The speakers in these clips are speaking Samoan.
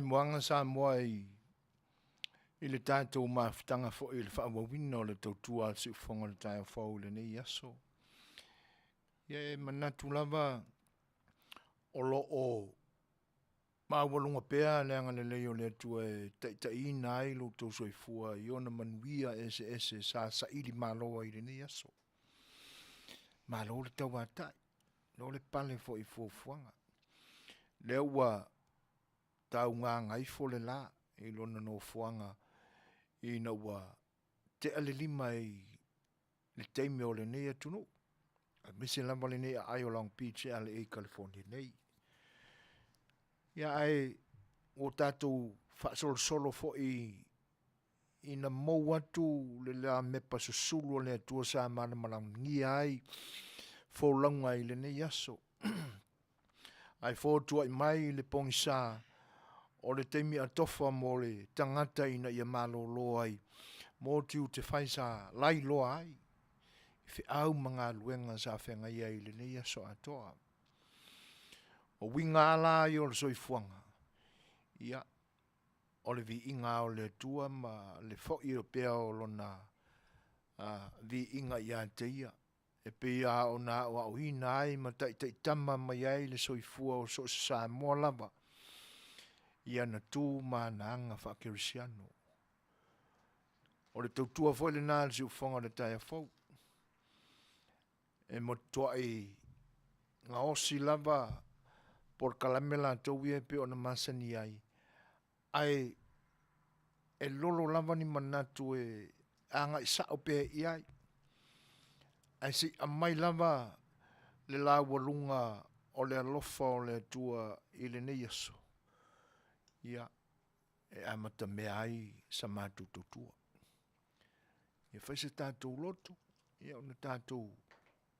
mai moaga Samoa i i le tatou mafutaga foi i le faaauauina o le tautua a le siufofoga o le taeao fou i lenei aso. Ia e manatu lava o lo o maualuga pea le agalelei o le Atua e taitaiina ai lo outou soifua i ona manuia eseese sa saili malo ai i lenei aso. Malo le tauatai, malo le pale foi i fuafuaga. Lea ua taugagaifo le la i lona nofoaga ina ua tea le 5 i le taimi o lenei atunuu, aemaise lava lenei aai o Long Beach e LA i California nei. Ia ae ua tatou faasolosolo foi ina mou atu le lamepa susulu a le Atua sa malamalamagia ai folauga i lenei aso, ae fotuai mai le pogisa o le taimi atofa mo le tagata ina ia malolo ai mo tiute fai sa lailoa ai i feau ma galuega sa feagai ai i lenei aso atoa. O uiga lava la ia o le soifuaga, ia, o le viiga lava o le Atua ma le foi pea o Lona viiga ia te Ia, e pei lava ona aoaoina ai ma taitaitama mai ai le soifua o so o se Samoa lava i ana tu ma ana aga faakerisiano. O le tautua foi lena a le siufofoga o le taeao fou, e matuai gaosi lava polokalame latou ia e pei ona masani ai, ae e lolo lava ni manatu e agai sao pea i ai, ae se i aumai lava le laualuga o le alofa o le Atua i lenei aso, ia, e amatamea ai sa matou tautua. Ia fai se tatou lotu, ia ona tatou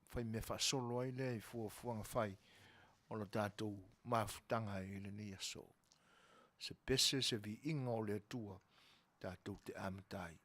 faimea faasolo ai lea i fuafuaga fai o le tatou mafutaga i lenei aso. Se pese se viiga o le Atua tatou te amata ai.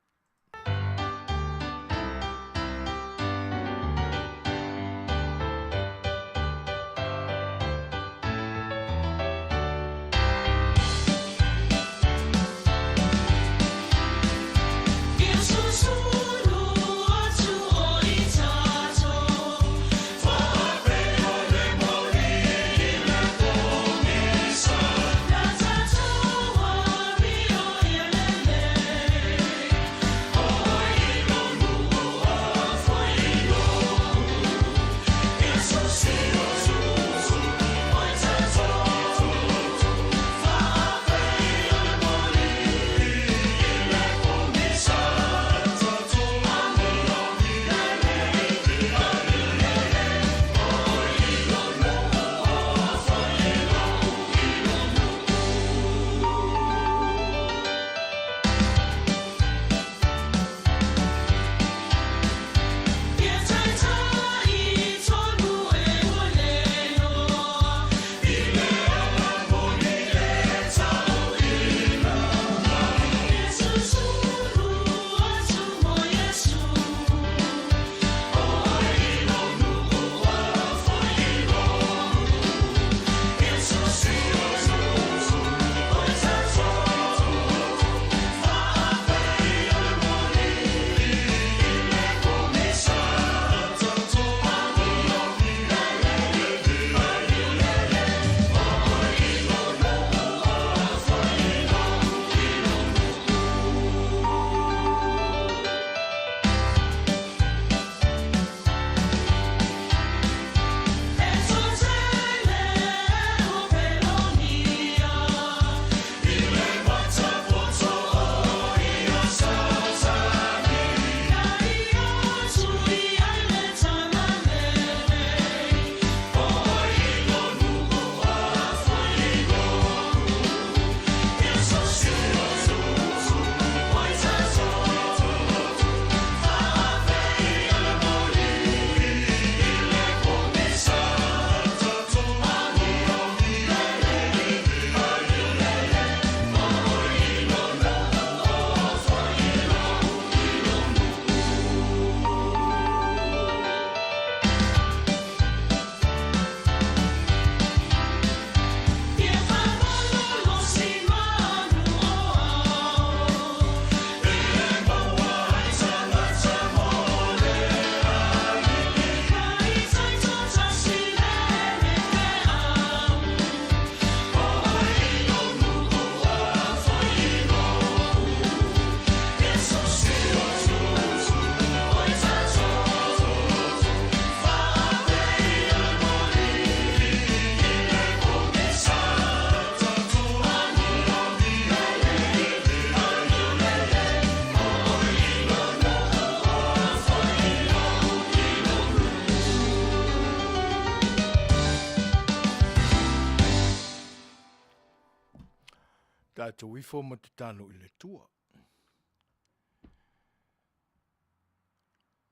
Tatou ifo ma tatalo i le Atua.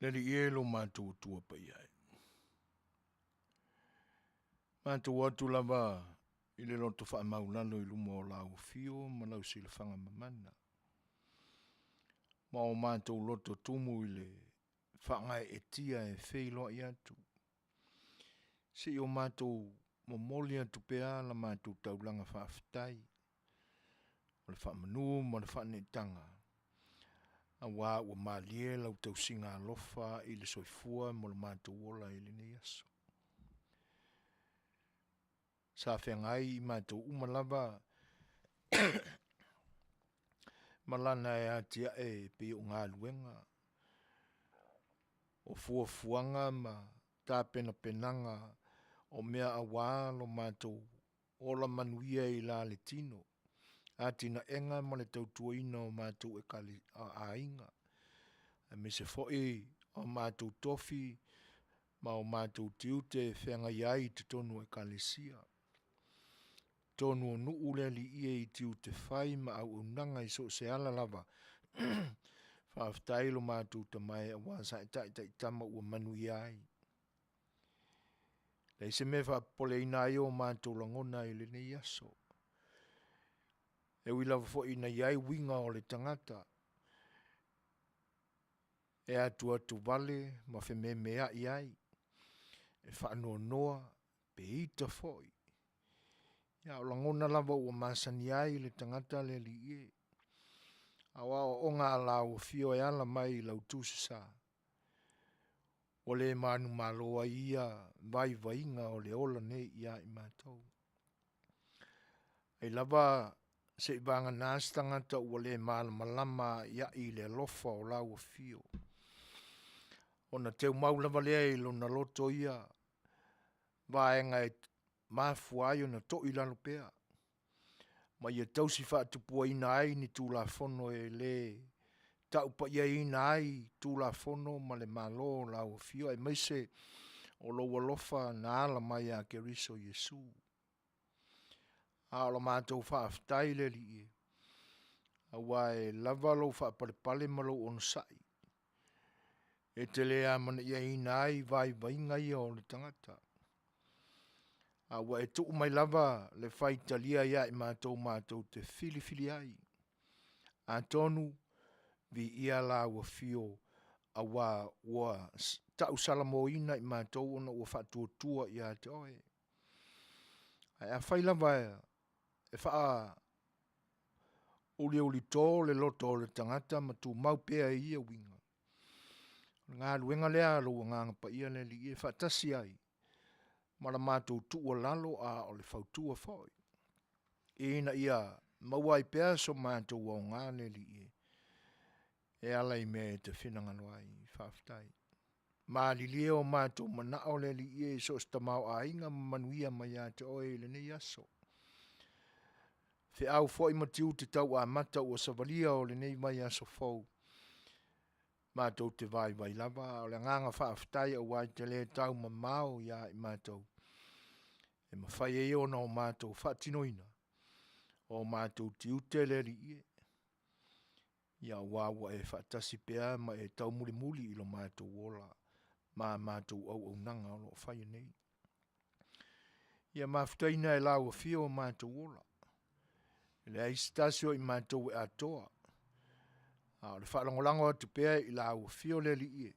Le Alii e lo matou Atua Paia e, matou o atu lava i le loto faamaualalo i luma o Lau Afio ma Lau silafaga mamana, ma o matou loto tumu i le faagaeetia e feiloai atu, se i o matou momoli atu pea la matou taulaga faafetai, o le faamanu ma le faaneetaga, aua ua malie lau tausiga alofa i le soifua ma lo matou ola i lenei aso. Sa feagai matou uma lava ma Lana e atiae e pei o galuega, o fuafuaga ma tapenapenaga o mea aua lo matou ola manuia i la le tino, atinaega ma le tautuaina o matou aiga, aemaise foi o matou tofi ma o matou tiute e feagai ai i totonu o Ekalesia, totonu o nuu le Alii e i tiute fai ma auaunaga i so o se ala lava. Faafetai lo matou Tama e aua sa e taitaitama ua manuia ai. E leai se mea e faapopoleina ai o matou lagona i lenei aso. E ui lava foi ina i ai uiga o le tagata e atuatu vale ma fememeai ai, e faanoanoa pe ita foi. Ia a o lagona lava ua masani ai le tagata le Alii e, a o aoaoga a lau Afio e ala mai i lau tusi Sā, ua le manumalo ai ia vaivaiga o le ola nei ia i matou. Ai lava seivagana se tagata ua le malamalama a'ia'i i le alofa o lau Afio, ona teumau lava lea i lona loto ia vaega e mafua ai ona toilalo pea, ma ia tausi faatupuaina ai ni Tulafono e le taupaiaina ai Tulafono ma le Malo o lau Afio aemaise o lou alofa na ala mai ia Keriso Iesu. A o la matou faafetai le Alii e, aua e lava lou faapalepale ma lou onosai, e te le amanaiaina ai vaivaiga ia o le tagata, a ua e tuu mai lava le faitalia ia i matou matou te filifili ai. Atonu viia lau Afio aua ua tausalamoina i matou ona ua faatuatua ia te Oe. Ae afai lava e faauliulito le loto o le tagata ma tumau pea i ia uiga, o le galuega lea a lou Agaga Paia le Alii e faatasi ai ma la matou tuualalo a o le fautua foi, ina ia maua ai pea so matou aoga le Alii e, e ala i mea e te finagalo ai. Faafetai. Malilie o matou manao le Alii e i so o se tamaoaiga ma manuia mai ia te Oe i lenei aso, feau foi ma tiute tauamata ua savalia o lenei vaiaso fou, matou te vaivai lava, a o le agaga faafetai aua e te le taumamao ia i matou, e mafai ai ona o matou faatinoina o matou tiute le Alii e, ia aua ua e faatasi pea ma e taumulimuli i lo matou ola ma a matou auaunaga o lo o faia nei. Ia mafutaina e lau Afio o matou ola. E leai se tasi o i matou e atoa, a o le faalagolago atu pea i lau Afio le Alii e,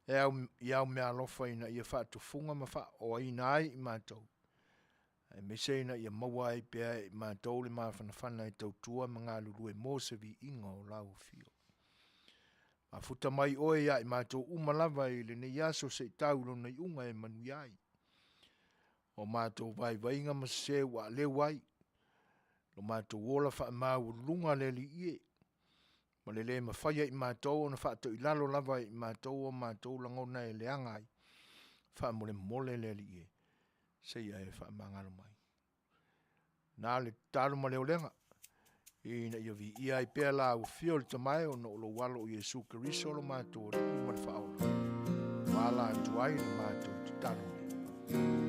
e au i au meaalofa ina ia faatufuga ma faaoaina ai i matou, aemaise ina ia maua ai pea e i matou le mafanafana e tautua ma galulue mo se viiga o lau Afio. Mafuta mai oe ia i matou uma lava i lenei aso se i tau i lona iuga e manuia ai. O matou vaivaiga ma sese ua aleu ai lo matou ola faamaualuluga le Alii e, ma le le mafai e i matou ona faatoilalo lava e i matou o matou lagona e leaga ai, faamolemole le Alii e, se i e faamagalo mai. Na o le tatalo ma le olega, ina ia viia ai pea lau Afio le Tama e ona o lou Alo o Iesu Keriso lo matou Alii ma le Faaola, ua ala atu ai le matou tatalo nei. Amene.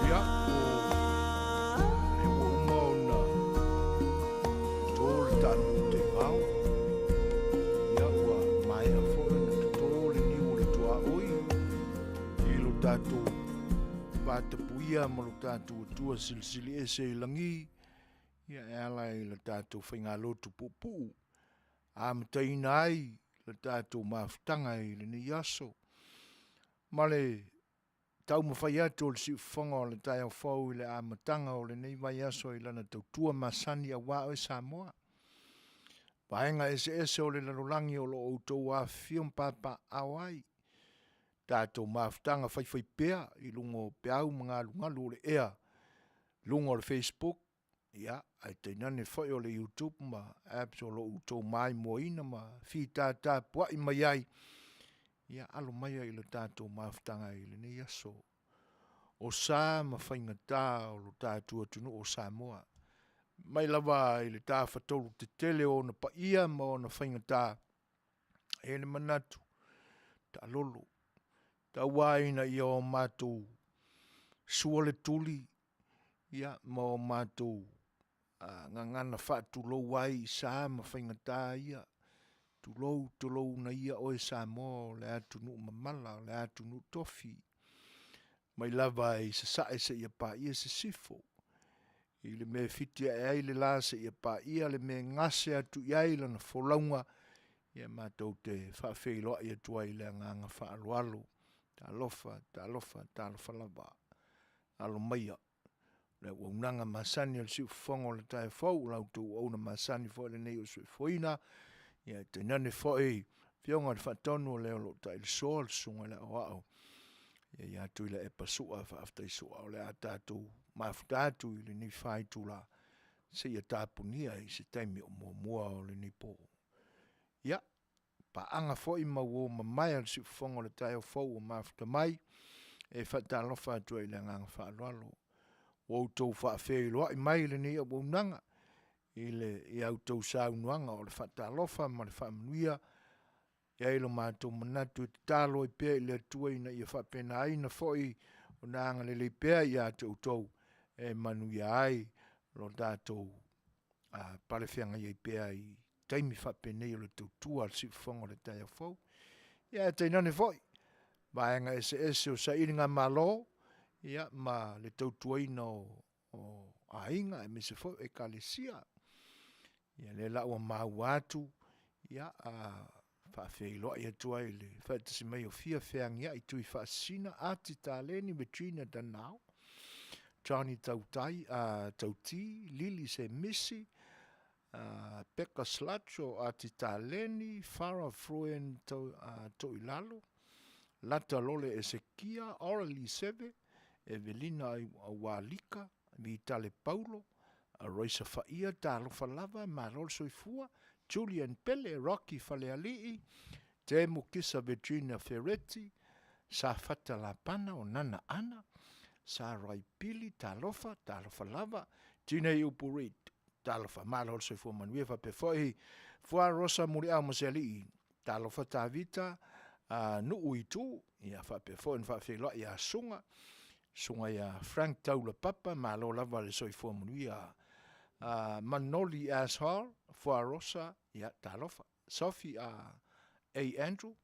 Ia, o lea ua uma ona to le taanuu teivao. Ia, ua maea foi ona toto le niu o le tuaoi i lo tatou vatapuia ma lo tatou Atua Silisili Ese i lagi, ia e ala i le tatou faigalotu puupuu amataina ai le tatou mafutaga i lenei aso. Ma le taumafai atu o le siufofoga o le taeao fou i le amataga o lenei vaiaso i lana tautua masani aua oe Samoa. Vaega eseese o le lalolagi o lo o outou afifio ma papaaao ai. Tatou mafutaga faifaipea i luga o peau ma galugalu o le ea, luga o le Facebook, ia, ae tainane foi o le YouTube ma apps o lo o outou maimoaina ma fita tapuai mai ai, ia alo maia i le tatou mafutaga i lenei aso. O sa ma faigata o lo tatou atunuu o Samoa, mai lava i le tafatolu tetele o ona paia ma ona faigata, e i ai le manatu, taalolo, tau lava ina ia o matou sua le tuli, ia, ma o matou gagana faatulou ai i sa ma faigata ia, tulou, tulouna ia oe Samoa o le atunuu mamala, o le atunuu tofi, mai lava i sasae seia paia sisifo, i le mea e fiti ae ai le la seia paia le mea e gase atu i ai lana folauga, ia matou te faafeiloai atu ai i le agaga faaaloalo. Talofa, talofa, talofa lava. Alo maia le auaunaga masani a le siufofoga o le taeao fou, o la outou auauna masani foi lenei o Soifuaina, ia tainane foi Afioga i le Faatonu o le o lo o tailesoa le Susuga i le Aoao ia Tuilaepa Sua Faafetai Sua. O le a tatou mafuta atu i lenei faitula seia tapunia i se taimi o muamua o lenei po. Ia, paaga foi ma uo mamae a le siufofoga o le taeao fou ua mafuta mai, e faatalofa atu ai i le agaga faaaloalo. Ua outou faafeiloai mai i lenei auaunaga i le i a outou saunoaga o le faatalofa ma le faamanuia. E i ai lo matou manatu e tatalo ai pea i le Atua ina ia faapenaina foi ona agalelei pea ia te outou e manuia ai lo tatou pale feagai ai pea i taimi faapenei o le tautua a le siufofoga o le taeao fou. Ia ae tainane foi vaega eseese o sailigamalo ia ma le tautuaina o o aiga aemaise foi o ekalesia. Ia lea la ua maua atu, ia faafeiloai atu ai i le faatasi mai o Fia Feagiai Tuifaasisina, Ati Taleni Regina Danao, Johnny Tautai, Tauti, Lili Semisi, Peka Sludge o Ati Taleni, Farah Fruen Toilalo, Lata Lole Esekia, Oralie Seve, Evelina Aualika, Vitale Paulo, Royce Faia, talofa lava, malo le soifua, Julian Pele, Rocky Falealii, Temu Kisa Virginia Ferretti, Safata Lapana o Nana Ana, Sarai Pili, talofa, talofa lava, Tinei Upu Reid, talofa, malo le soifua manuia, faapea foi Fua Rosa Muliau ma se alii, talofa Tavita, Nuu Itu, ia faapea foi ona faafeiloai ia Suga, Suga ia Frank Taulapapa, malo lava le soifua manuia. Manoli Ashall, Fua Rosa, ia talofa. Sophie A. Andrew,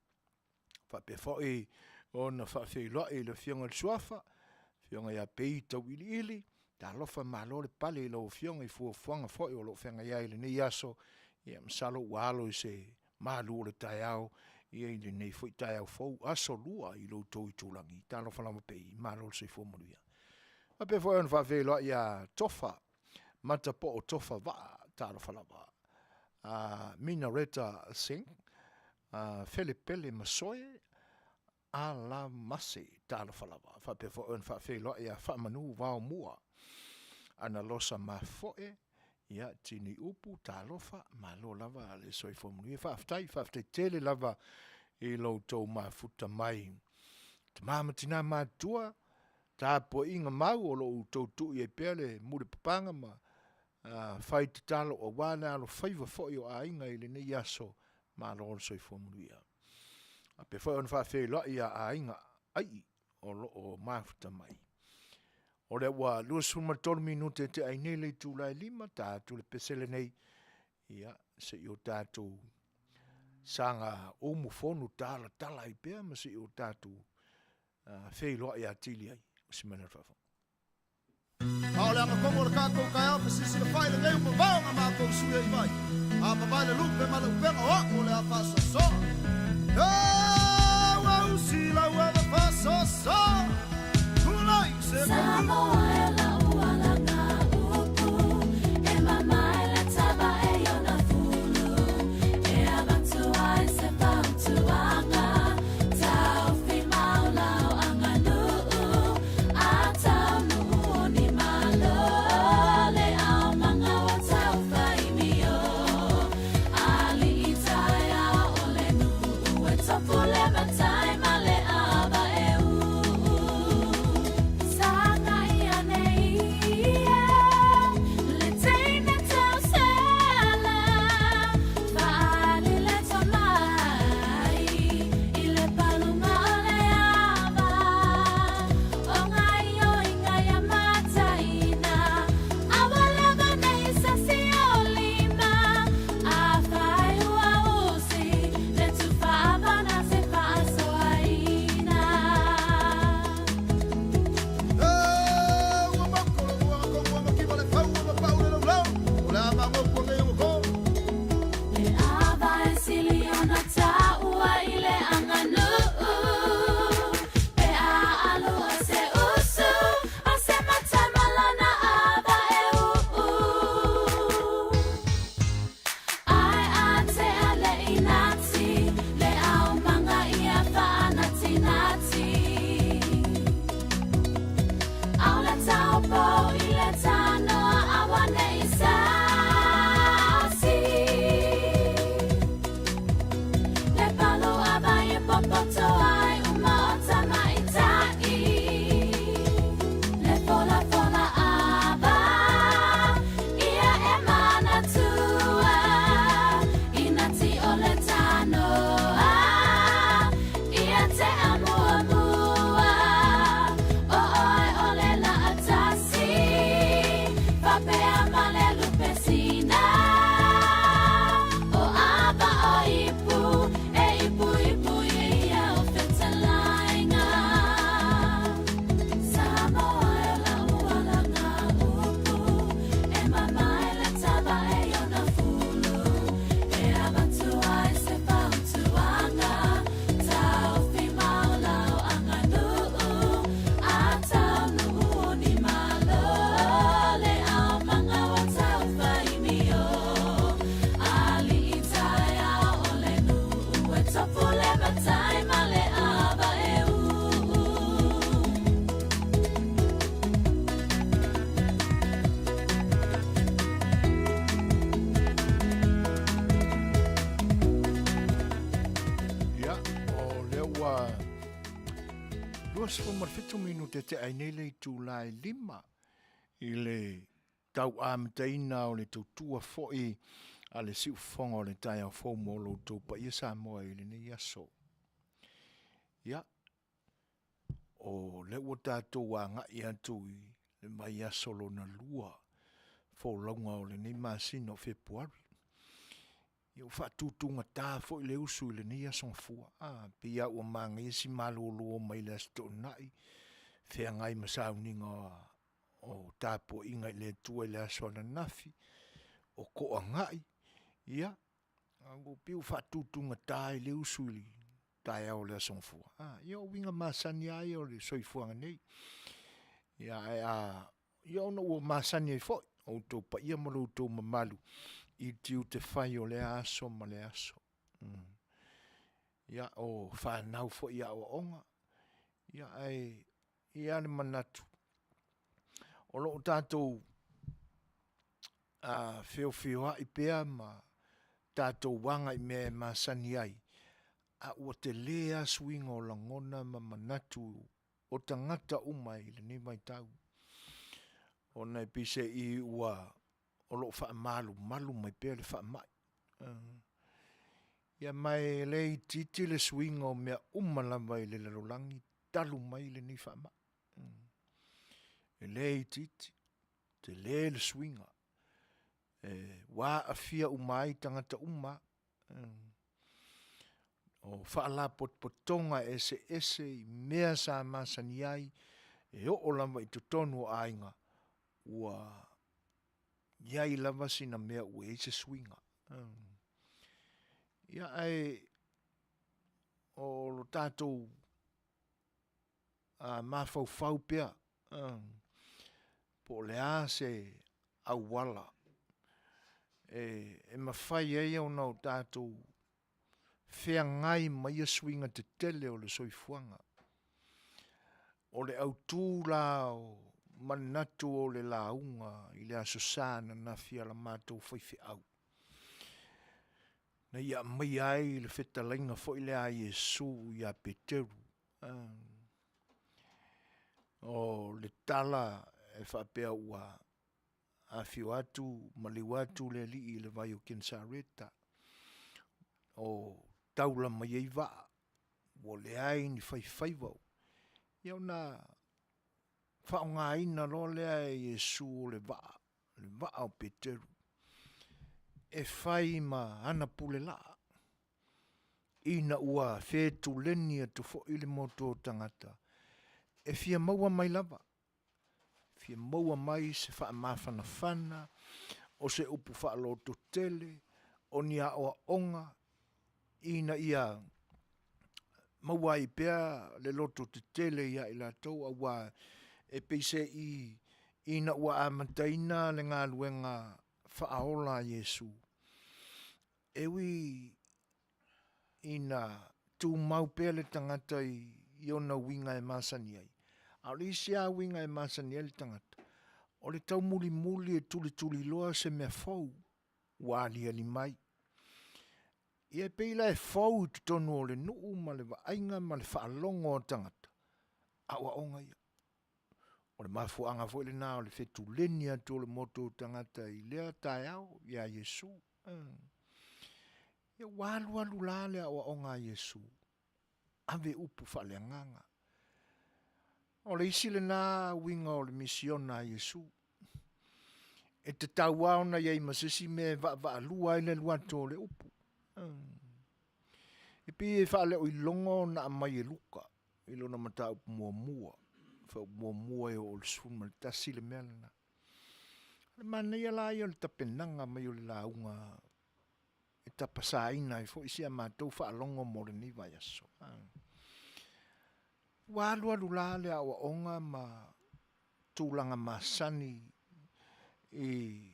faapea foi ona faafeiloai i le Afioga i le Suafa, Afioga ia Pei Tauiliili, talofa malo le pale i lau Afioga i fuafuaga foi o lo o feagai ai i lenei aso, ia masalo ua alo i se malu o le taeao ia i lenei foi taeao fou, aso Lua i lo outou itulagi. Talofa lava Pei, malo le soifua manuia. Faapea foi ona faafeiloai ia Tofa Matapoo Tofa Vaa, talofa lava. Minareta Singh, Felepele Masoe, Alamase, talofa lava. Faapea foi ona faafeiloai ia Faamanu Vaomua, Analosa Mafoe, ia Tini Upu, talofa, malo lava le soifua manuia. Faafetai, faafetai tele lava i lo outou mafuta mai. Tama ma tina matutua, tapuaiga mau o lo o outou tuu i ai pea le mulipapaga ma fai tatalo aua le alofaiva foi o aiga i lenei aso, malo le soifua manuia. Faapea foi ona faafeiloai ia aiga Ai o lo o mafuta mai. O lea ua 23 minute e tea ai nei le itula e 5, ta atu le pese lenei, ia, se i o tatou saga umu fonu talatala ai pea ma se i o tatou feiloai atili ai. O si mea faafofoga. A o le agatonu o le tatou taeao fesisilafai lenei ua vavao na matou sui ai vai. A vavae le lupe ma le upega o a'u o le a faasoasoa. Ē ua usi lau ava faasoasoa. Tulai se Samoa e lau alaga upu E mamae le tava e iona fulu E avatu ai se fautuaga Taufi mau lau aganuu A taunuu o ni malo Le ao manga o taufaimio Alii taeao o le nuu E topule. 27 minute te ai nei le itula e 5 i le tauamataina o le tautua foi a le siufofoga o le taeao fou mo lo outou paia Samoa i lenei aso. Ia, o lea ua tatou agai atu i le vaiaso lona lua folauga o lenei masina o Fepuari. Ia ua faatutugata foi le usu i lenei Aso Gafua. A, pei lava ua manaia si malolo mai le Aso Toonai, feagai ma sauniga o tapuaiga i le Atua i le aso ananafi, o toagai, ia, a ua pei ua faatutugata ai le usu i le taeao o le Aso Gafua. A, ia o uiga masani lava ia o le soifuaga nei. Ia ae a, ia ona ua masani ai foi outou paia ma lo outou mamalu i tiute fai o lea aso ma lea aso. Ia o fanau foi i aoaoga, ia ae i ai lava le manatu, o lo o tatou feofeoai pea ma tatou aga i mea e masani ai, a ua tele lava suiga o lagona ma manatu o tagata uma i lenei vaitau, ona e peiseai ua o lo o faamalumalu mai pea le faamai. Ia ma e le itiiti le suiga o mea uma lava i le lalolagi talu mai lenei faamai. E le itiiti, tele le suiga ua aafia uma ai tagata uma lava. O faalapotopotoga eseese i mea sa masani ai, e oo lava i totonu o aiga, ua i ai lava sina mea ua i ai se suiga. Ia ae o lo tatou mafaufau pea po o le a se auala e mafai ai ona o tatou feagai ma ia suiga tetele o le soifuaga. O le autu la o manatu o le lauga i le Aso Sa ananafi a le matou faifeau, na ia aumaia ai le fetalaiga foi lea a Iesu ia Peteru, o le tala e faapea ua afifio atu maliu atu le Alii i le vai o Kenesareta, o taula mai ai vaa, ua leai ni faifaiva, ia ona faaaogaina loa lea e Iesu o le vaa, le vaa o Peteru, e fai ma ana pule laa, ina ua fetuleni atu foi le motu o tagata, e fia maua mai lava, fia maua mai se faamafanafana, o se upu faalototele, o ni aoaoga ina ia maua ai pea le lototetele ia i latou aua e peiseai ina ua amataina le galuega faaola a Iesu, e ui ina tumau pea le tagata i ona uiga e masani ai, a o le isi lava uiga e masani ai le tagata, o le taumulimuli e tulituliloa se mea fou ua aliali mai. Ia e pei la e fou i totonu o le nuu ma le vaaiga ma le faalogo a tagata, aoaoga ia. O le mafuaaga foi lena o le fetuleni atu o le motu o tagata i lea taeao ia Iesu. Ia ua alu alu la le aoaoga a Iesu, ave upu faaleagaga. O le isi lena uiga o le misiona a Iesu. E tatau lava ona i ai ma se isi mea e vaavaalua ai le alu atu o le upu. E pei e faaleoiloga ona aumai e Luka i lona mataupu muamua, fuaiupu muamua e oo i le 11 le mea lena. O le manaia la ia o le tapenaga mai o le lauga e tapasaina ai foi si a matou faalogo mo lenei vaiaso. Ua alu alu la le aoaoga ma tulaga masani i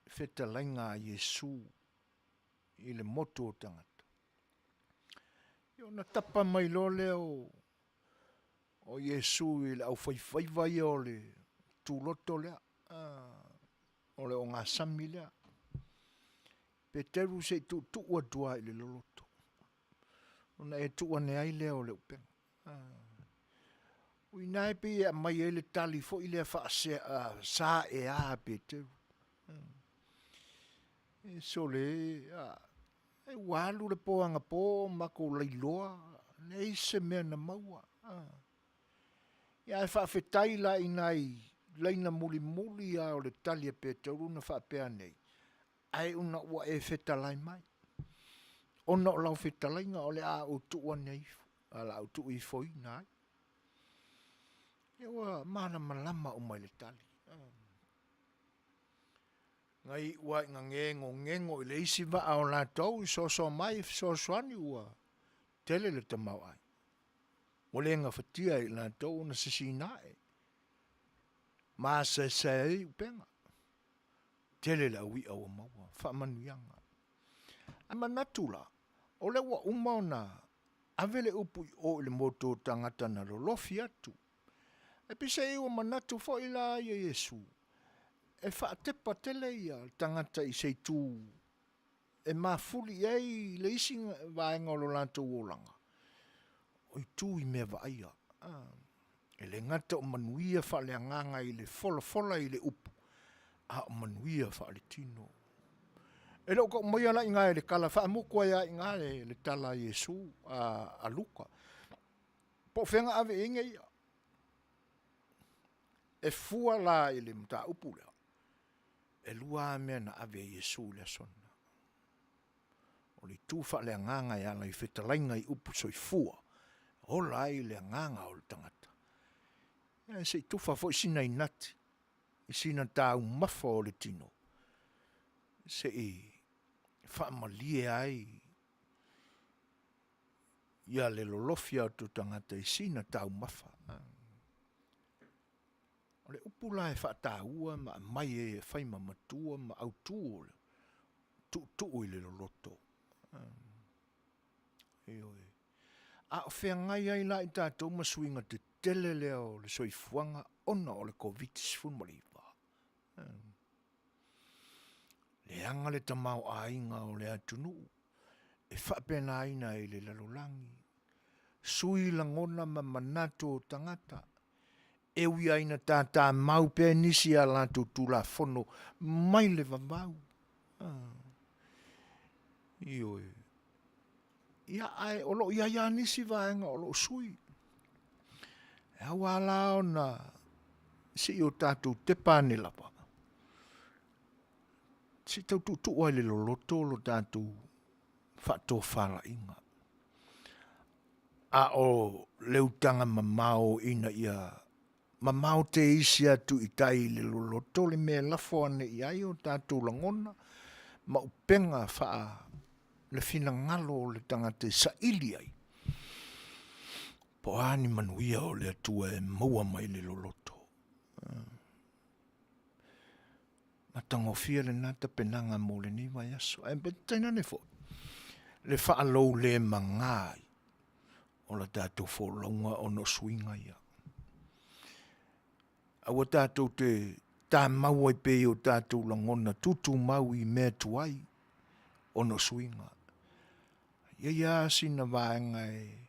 fetalaiga a Iesu i le motu o tagata. Ia ona tapa mai loa lea o Iesu i le aufaifaiva ia o le tuloto lea, o le ogasami lea. Peteru se i tuutuu atu lava i le loloto, ona e tuu ane ai lea o le upega. O i ina e pei e aumai ai le tali foi lea faasa ea a Peteru. E sole, e ua alu le po anapo o matou lailoa, leai se mea na maua. Ia ae faafetai la i nai laina mulimuli lava o le tali a Peteru na faapea nei, Ae ona ua e fetalai mai, ona o lau fetalaiga o le a ou tuu ane ifo, o le a ou tuuifoina ai. Ia ua malamalama uma i le tali. Na iu lava ina gegogego i le isi vaa o latou i soasoa mai i fesoasoani ua tele le tamaoaiga. Ua le gafatia e i latou ona sisina ae ma asease ai upega. Tele le au i'a ua maua, faamanuiaga. Ae manatu la, o lea ua uma ona ave le upu i o i le motu o tagata na lolofi atu. Ae peiseai ua manatu foi la ia Iesu, e faatepa tele ia tagata i se itu e mafuli i ai le isi vaega o lo latou olaga, o itu i mea vaaia. E le gata o manuia faaleagaga i le folafola i le upu, a o manuia faaletino. E le o tau maia la i ina i le tala, faamutu ai lava i ina le tala a Iesu, a Luka. Po o fea na ave i ai nei i'a? E fua la i le mataupu lea, e lua lava mea na ave e Iesu i le aso lena. O le itu faaleagaga e ala i fetalaiga i upu soifua, e ola ai le agaga o le tagata. Ia se i tufa foi sina inati i sina taumafa o le tino se i faamalie ai ia le lolofi atu o tagata i sina taumafa. O le upu la e faataua ma aumai ai e fai ma matua ma autu o le tuutuu i le loloto. Ioe. A o feagai ai la i tatou ma suiga tetele lea o le soifuaga ona o le Koviti-19, leaga le tamaoaiga o le atunuu e faapenaina ai le lalolagi, sui lagona ma manatu o tagata, e ui lava ina tatamau pea nisi i a latou Tulafono mai le vavau. Ioe. Ia, ae o lo o i ai lava nisi vaega o lo o sui. E ao lava la ona se i o tatou tepa ane lava, se i tau tuutuu lava i le loloto lo tatou faatofalaiga. A o le utaga mamao ina ia mamao teisi atu i tai i le loloto le mea e lafo ane i ai o tatou lagona ma upega faa le finagalo o le tagata e saili ai, po o a ni manuia o le Atua e maua mai le loloto. Matagofie lena tapenaga mo lenei vaiaso. Ae tainane foi le faaloulemaga ai o la tatou folauga ona o suiga ia. Aua tatou te tamau ai pea i o tatou lagona tutumau i mea tuai ona o suiga. E i ai lava sina vaega e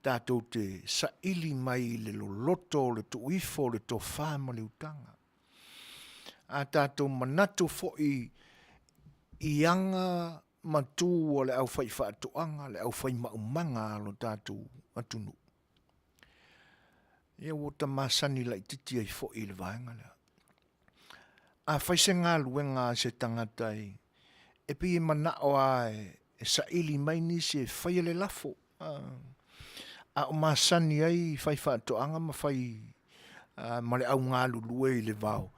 tatou te saili mai i le loloto o le tuu ifo o le tofa ma le utaga. A tatou manatu foi i aga ma tu a le aufaifaatoaga, le aufai maumaga a lo tatou atunuu, ia ua ta masani laitiiti ai foi i le vaega lea. A fai se galuega a se tagata e pei e manao lava e saili mai nisi e faia le lafo, a o masani ai faifaatoaga ma fai ma le au galulue i le vao,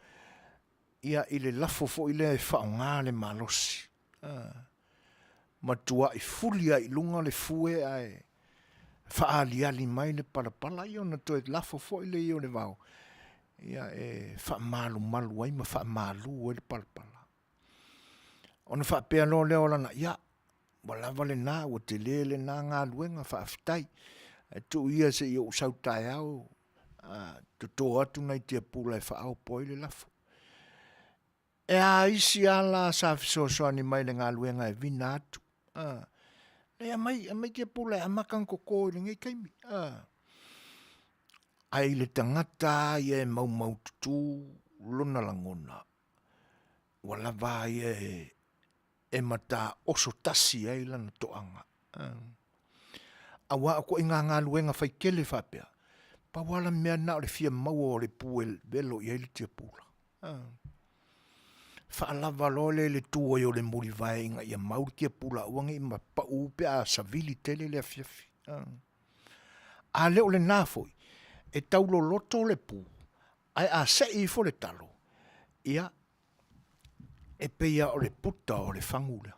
ia i le lafo foi lea e faaaoga le malosi, matuai fuli lava i luga le fue ae faaaliali mai le palapala, ia ona toe lafo foi lea o le vao e faamalumalu ai ma faamalu ai le palapala. Ona faapea loa lea o lana, ia, ua lava lena, ua tele lena galuega, faafetai, ae tuu ia se i ou sau taeao toto atu nai tiapula e faaopoopo ai le lafo. E a isi lava la sa fesoasoani mai i le galuega e vina atu, a, e aumai, aumai tiapula e amata ona toto i lenei taimi, a. Ae i le tagata lava ia e maumaututu lona lagona, ua lava a ia e mataoso tasi ai lana toaga. Aua o ituaiga galuega faitele faapea, pau lava le mea lena o le fia maua o le pu e velo i ai le tiapula. Faalava loa lea i le tu ai o le mulivae ina ia mau le tiapula aua ne i pau pe a savili tele le afiafi. A le o lena foi, e tauloloto le pu, ae a sei ifo le talo, ia e pei lava o le puta o le fagu lea.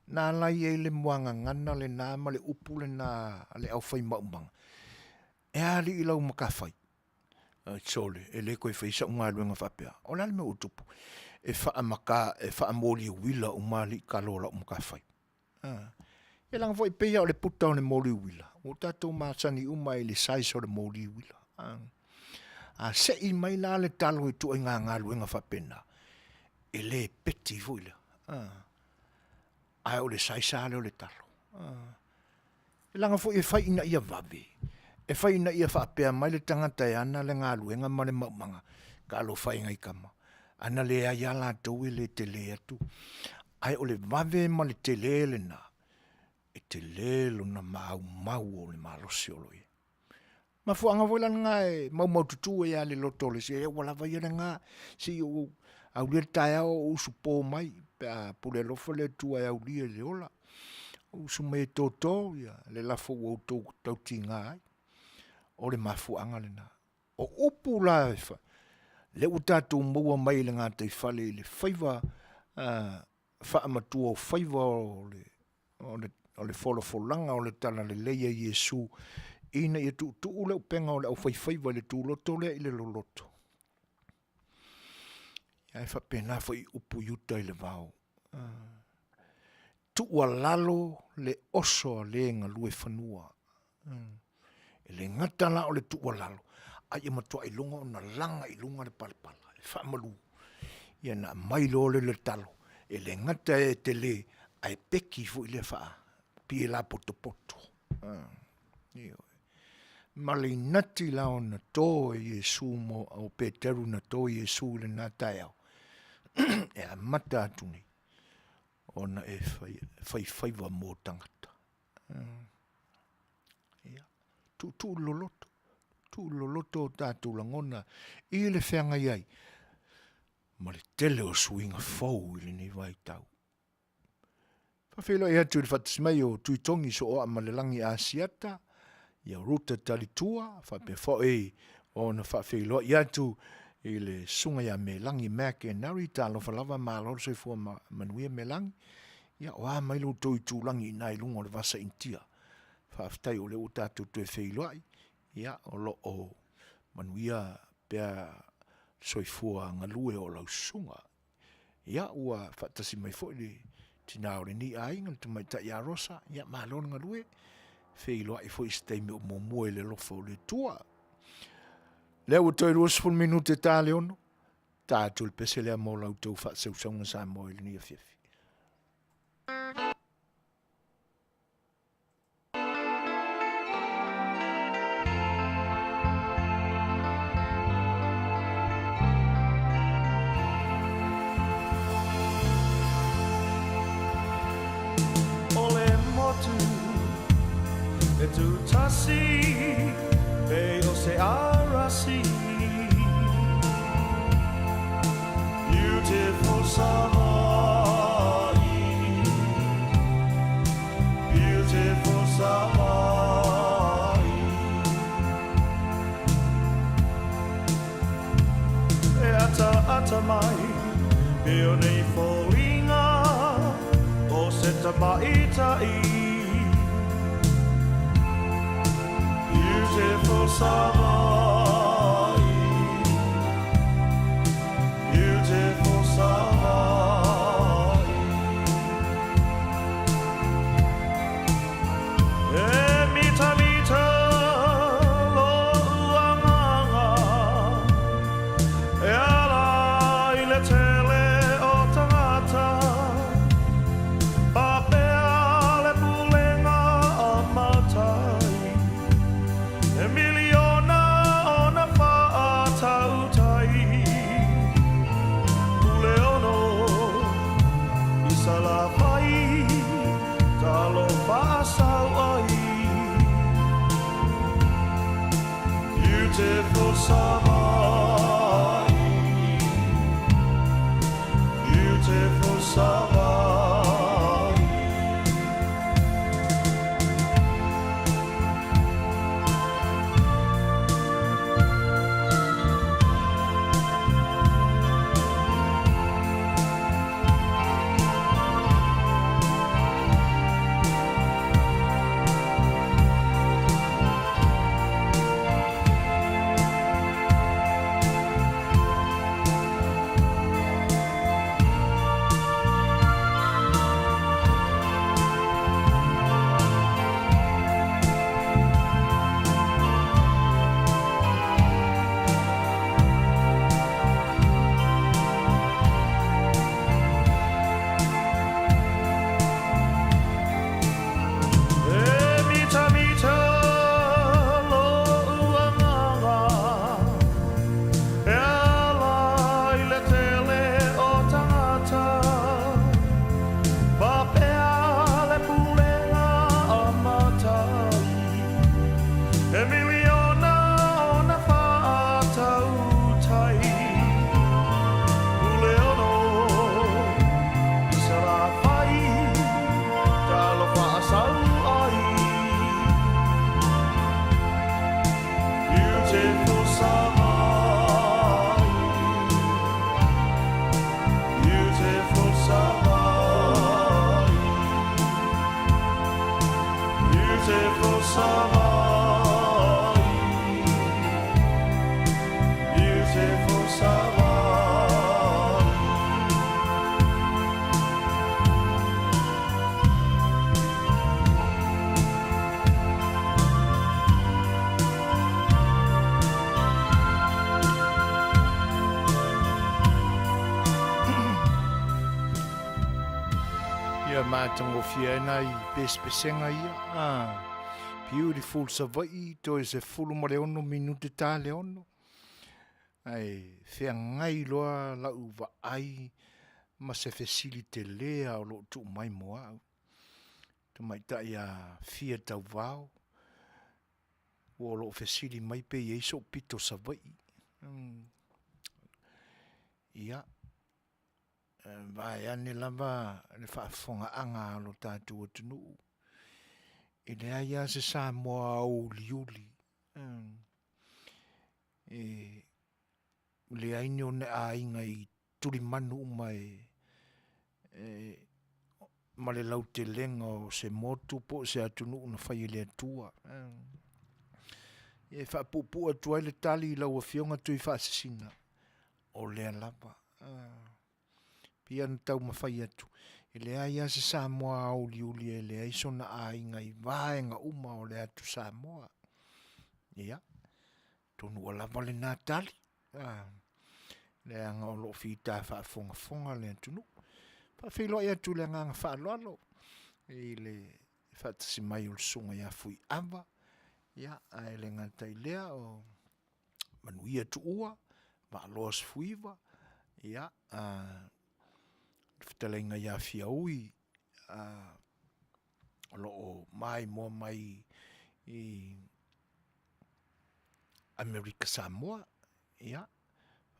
Na ala ai e i ai le muagagana lena ma le upu lena a le aufai maumaga, e a alii lau matafai? Sole, e le toe faia sau galuega faapea. O le a le mea ua tupu? E e faamoli uila uma alii talo o lau matafai. Ia leaga foi e pei lava o le puta o le moli uila, ua tatou masani uma i le size o le moli uila. A sei mai la le talo i ituaiga galuega faapena, e le peti foi lea, ae o le size lava lea o le talo. Leaga foi e fai ina ia vave, e fai ina ia faapea mai le tagata e ana le galuega ma le maumaga, talofa e i nai tama, ana leai lava latou e le tele atu. Ae o le vave ma le tele lena, e tele lona maumau o le malosi o lo o i ai. O le mafuaaga foi la lena e maumaututu ai lava i le loto o le isi, e ua lava ia lena, se i ou aulia le taeao ou usupo mai pe a pule alofa le Atua e aulia i le ola, ou usu mai e toto le lafo ua outou tautiga ai. O le mafuaaga lena. O upu la e fai, lea ua tatou maua mai le gataifale i le faiva faamatuaofaiva o le folafolaga o le talalelei a Iesu ina ia tuutuu le upega o le aufaifaiva i le tuloto lea i le loloto, ae faapena foi i upu i uta i le vao. Tuualalo le oso a le galue fanua. E le gata la o le tuualalo, a ia matua iloga ona laga i luga le palapala e faamalu, ia ona aumai loa lea o le talo, e le gata e tele, ae peki foi lea pei e lapotopoto. Ioe. Ma le inati la ona to e Iesu o Peteru na to Iesu i lena taeao, e amata atu nei ona e faifaiva mo tagata. Ia, tuutuu le loloto, tuu le loloto o tatou lagona i le feagai ai ma le tele o suiga fou i lenei vaitau. Faafeiloai atu i le faatasi mai o Tuitogi Sooa ma le Lagi Asiata, ia Ruta Talitua, faapea foi ona faafeiloai atu i le susuga ia Melagi McInerney, talofa lava, malo le soifua manuia Melagi. Ia, o a mai lo outou itulagi i ina i luga o le Vasa Initia. Faafetai o lea ua tatou toe feiloai, ia, o lo o manuia pea soifua galue o lau susuga. Ia, ua faatasi mai foi le tina o lenei aiga, le tamaitai ia Rosa, ia malo le galue, feiloai foi i se taimi o muamua i le alofa o le Atua. Lea ua toe 20 minute ta le 6, ta atu le pese lea mo la outou faasausauga Samoa i lenei afiafi. O le motu e tūtasi pei o se arasi Beautiful Savaii Beautiful Savaii E ataata mai pei o nei foliga o se tamaitai Beautiful Savaii Beautiful Savaii E mitamita lo'u agaga E ala i le tele o tagata Faapea le pulega a matai He miliona. Ia matagofie ai nai pesepesega ia. Ah, beautiful Savaii, toe 16 minute ta le ono. Ae feagai loa lau vaai ma se fesili tele lava o lo o tuu mai mo au. Tamaitai a Fia Tauvao, ua o lo o fesili mai pe i ai sou pito Savaii. Ia, vaeane lava le faafofogaaga a lo tatou atunuu, e leai lava se Samoa auliuli, e leai ni ona aiga i tulimanu uma e ma le lautelega o se motu po o se atunuu na fai e le Atua. E faapuupuu atu ai le tali i lau Afioga Tuifaasisina, o lea lava. Pei ona taumafai atu, e leai lava se Samoa auliuli e leai sona aiga i vaega uma o le atu Samoa. Ia, atonu ua lava lena tali, leaga o lo o fita faafogafoga le atunuu. Faafeiloai atu i le agaga faaaloalo i le faatasi mai o le susuga ia Fuiava, ia ae le gata i lea o Manuia Tuua, Vaalua Sefuiva, ia, le fetalaiga ia Fiaui o lo o maimoa mai i Amerika Samoa, ia,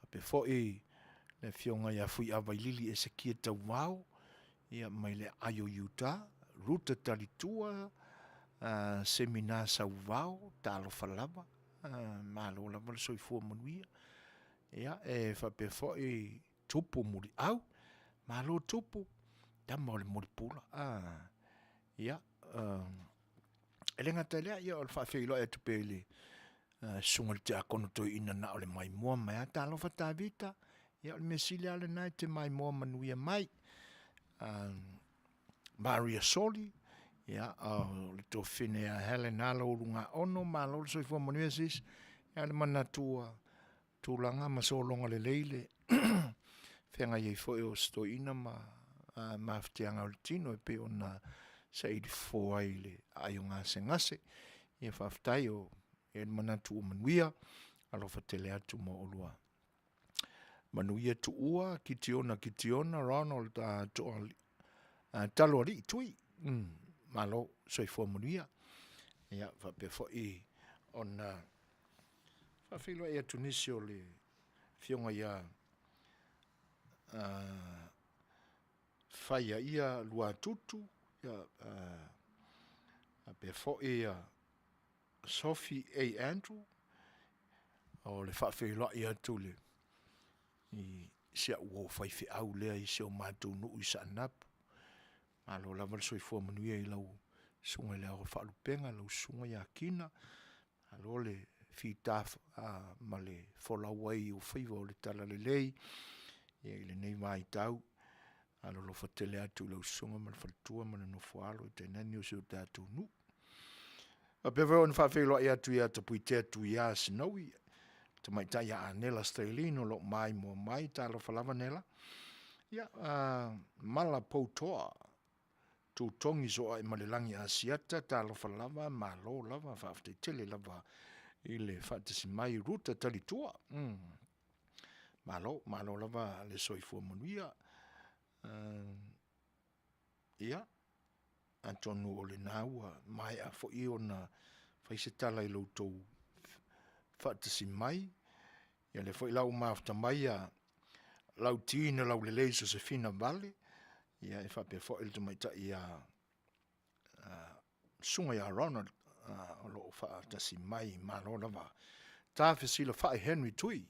faapea foi le afioga ia Fuiavailili Esekia Tauvao, ia mai le aai o Utah, Ruta Talitua, Semina Sauvao, talofa lava, malo lava le soifua manuia. Ia, e faapea foi Tupu Muliau, malo Tupu, tama o le mulipola. Ia, e le gata i lea, ia o le faafeiloai atu pea i le susuga i le tiakono toeaina na o le maimoa mai lava. Talofa Tavita, ia o le mea sili lava lena e te maimoa manuia mai. Maria Soli, ia, o le tuafafine ia Helen Alo Ulugaono, malo le soifua manuia sis. Ia le manatu ua tulaga ma sologa lelei le feagai ai foi o si toeaina ma mafatiaga o le tino e pei ona saili fofo ai i le aai o gasegase. Ia faafetai o i ai le manatu ua manuia, alofa tele atu mo oulua. Manuia Tuua, Kitiona Kitiona, Ronald Taloalii Tui, malo soifua manuia. Ia faapea foi ona faafeiloai atu nisi o le afioga ia Faiaia Luatutu, ia faapea foi ia Sophie A. Andrew, o le faafeiloai atu i si au uo faifeau lea i si o matou nuu i Saanapu. Malo lava le soifua manuia i lau susuga i le Ao Faalupega, lau susuga ia Kina, malo le fita ma le folau ai i ou faiva o le talalelei i lenei vaitau. Alolofa tele atu i lau susuga ma le faletua ma le nofoalo tainane o si o tatou nuu. Faapea foi ona faafeiloai atu ia Tapuitea Tuia Snowy, tamaitai ia Anela Stelin o lo o maimoa mai, talofa lava Nela. Ia, Mala Poutoa, Tutogi Sooaemalelagi Asiata, talofa lava, malo lava, faafetai tele lava i le faatasi mai Ruta Talitua. Malo, malo lava le soifua manuia. Ia, atonu o lena ua maea foi ona fai se tala i lo outou faatasi mai. Ia lea foi la ua mafuta mai ia Lauti na Laulelei Sosefina Vale, ia e faapea foi le tamaitai ia Susuga ia Ronald o lo o faatasi mai, malo lava. Ta Fesilafai Henry Tui,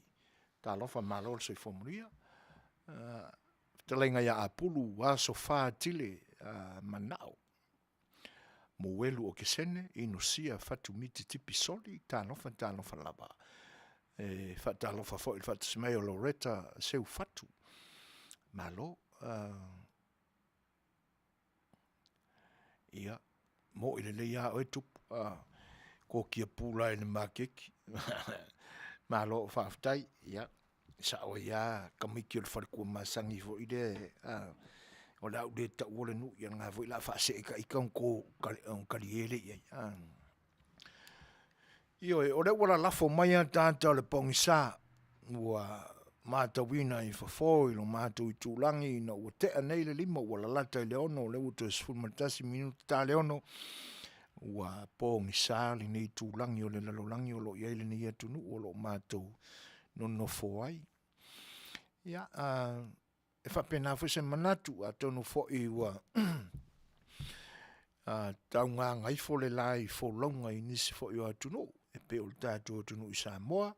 talofa malo le soifua manuia. Fetalaiga ia Apulu Asofa Tile Manao, Mouelu Okesene, Inosia Fatumiti Tipi Soli, talofa talofa lava. E faatalofa foi i le faatasi mai o Loretta Seufatu, malo. Ia, mo'i lelei lava oe Tupu, kokia pula i le maketi. Malo faafetai, ia, sao ai lava tamaiti o le faletua masani foi lea. O le a ou le taua le nuu, ia lena foi o le a faasee ta ita ona to talie lea i ai a. Ioe, o lea ua lalafo mai ataata o le pogisa ua matauina i fofo i lo matou itulagi ina ua tea nei le 5 ua lalata i le 6, o lea ua toe 11 minute ta le 6, ua pogisa lenei itulagi o le lalolagi o lo o i ai lenei atunuu o lo o matou nonofo ai. Ia, e faapena foi se manatu, atonu foi ua taugagaifo le la i folauga i nisi foi o atunuu e pei o le tatou atunuu i Samoa,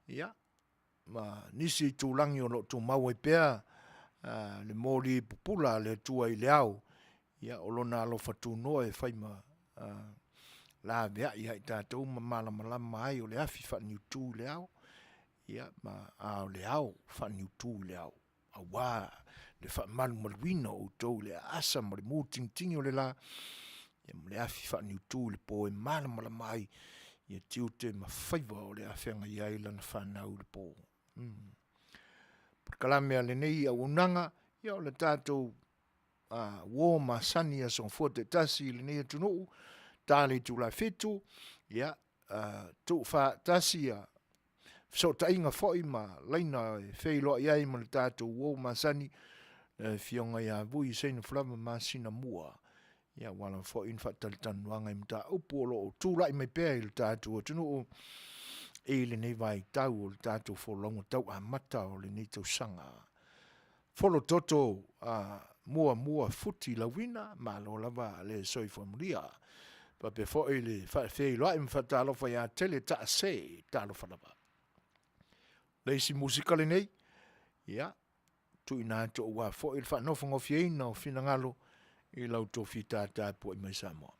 ia, ma nisi itulagi o lo o tumau ai pea le moli pupula a le Atua i le ao, o Lona alofa tunoa e fai ma laveai ia i tatou ma malamalama ai, o le afi faaniutu i le ao, a o le ao faaniutu i le ao, aua le faamalumaluina o outou i le aasa ma le mutigitigi o le la, ma le afi faaniutu i le po e malamalama ai tiute ma faiva o le a feagai ai lana fanau i le po. Polokalame a lenei auaunaga, ia o le tatou uo masani i aso Gafua taitasi i lenei atunuu, ta le itula e 7, ia, tuufaatasi ia fesootaiga foi ma laina e feiloai ai ma le tatou uo masani, le Afioga ia Vui Seinafulava Masinamua, aua lava foi ni faatalatalanoaga i mataupu o lo o tulai mai pea i le tatou atunuu i lenei vaitau o le tatou folauga tau amata o lenei tausaga. Folototo muamua futi lauina, malo lava le soifua manuia. Faapea foi le faafeiloai ma faatalofa ia Tele Taase, talofa lava. O le isi musika lenei, ia, tuuina atu aua foi le faanofogofieina o finagalo i la outou fita tapuai mai Samoa.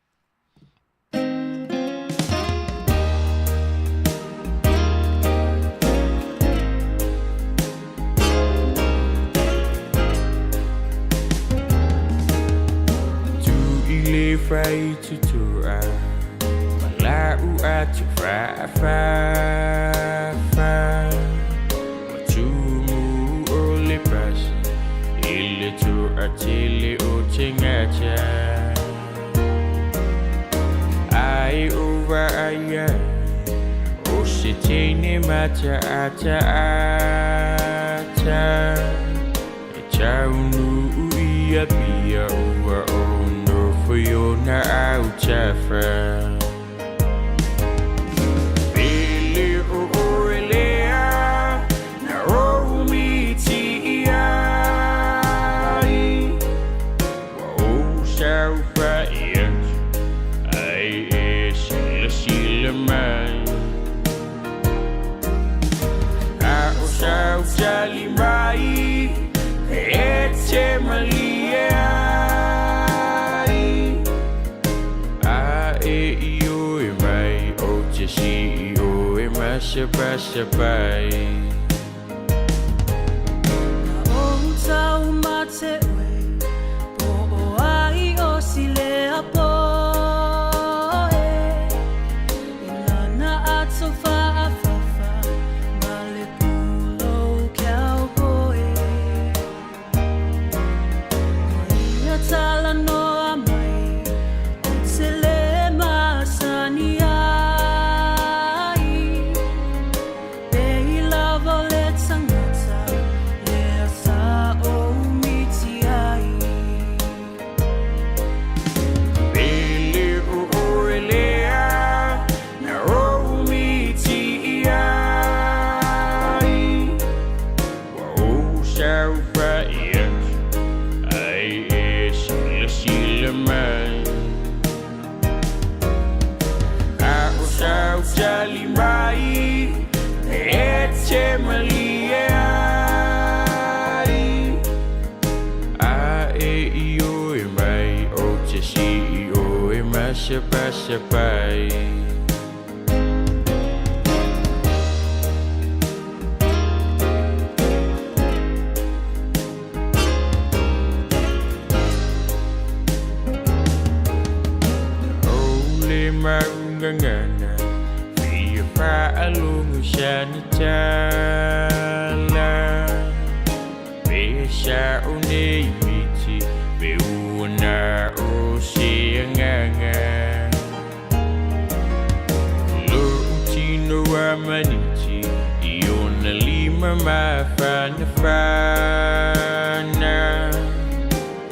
ma mafanafana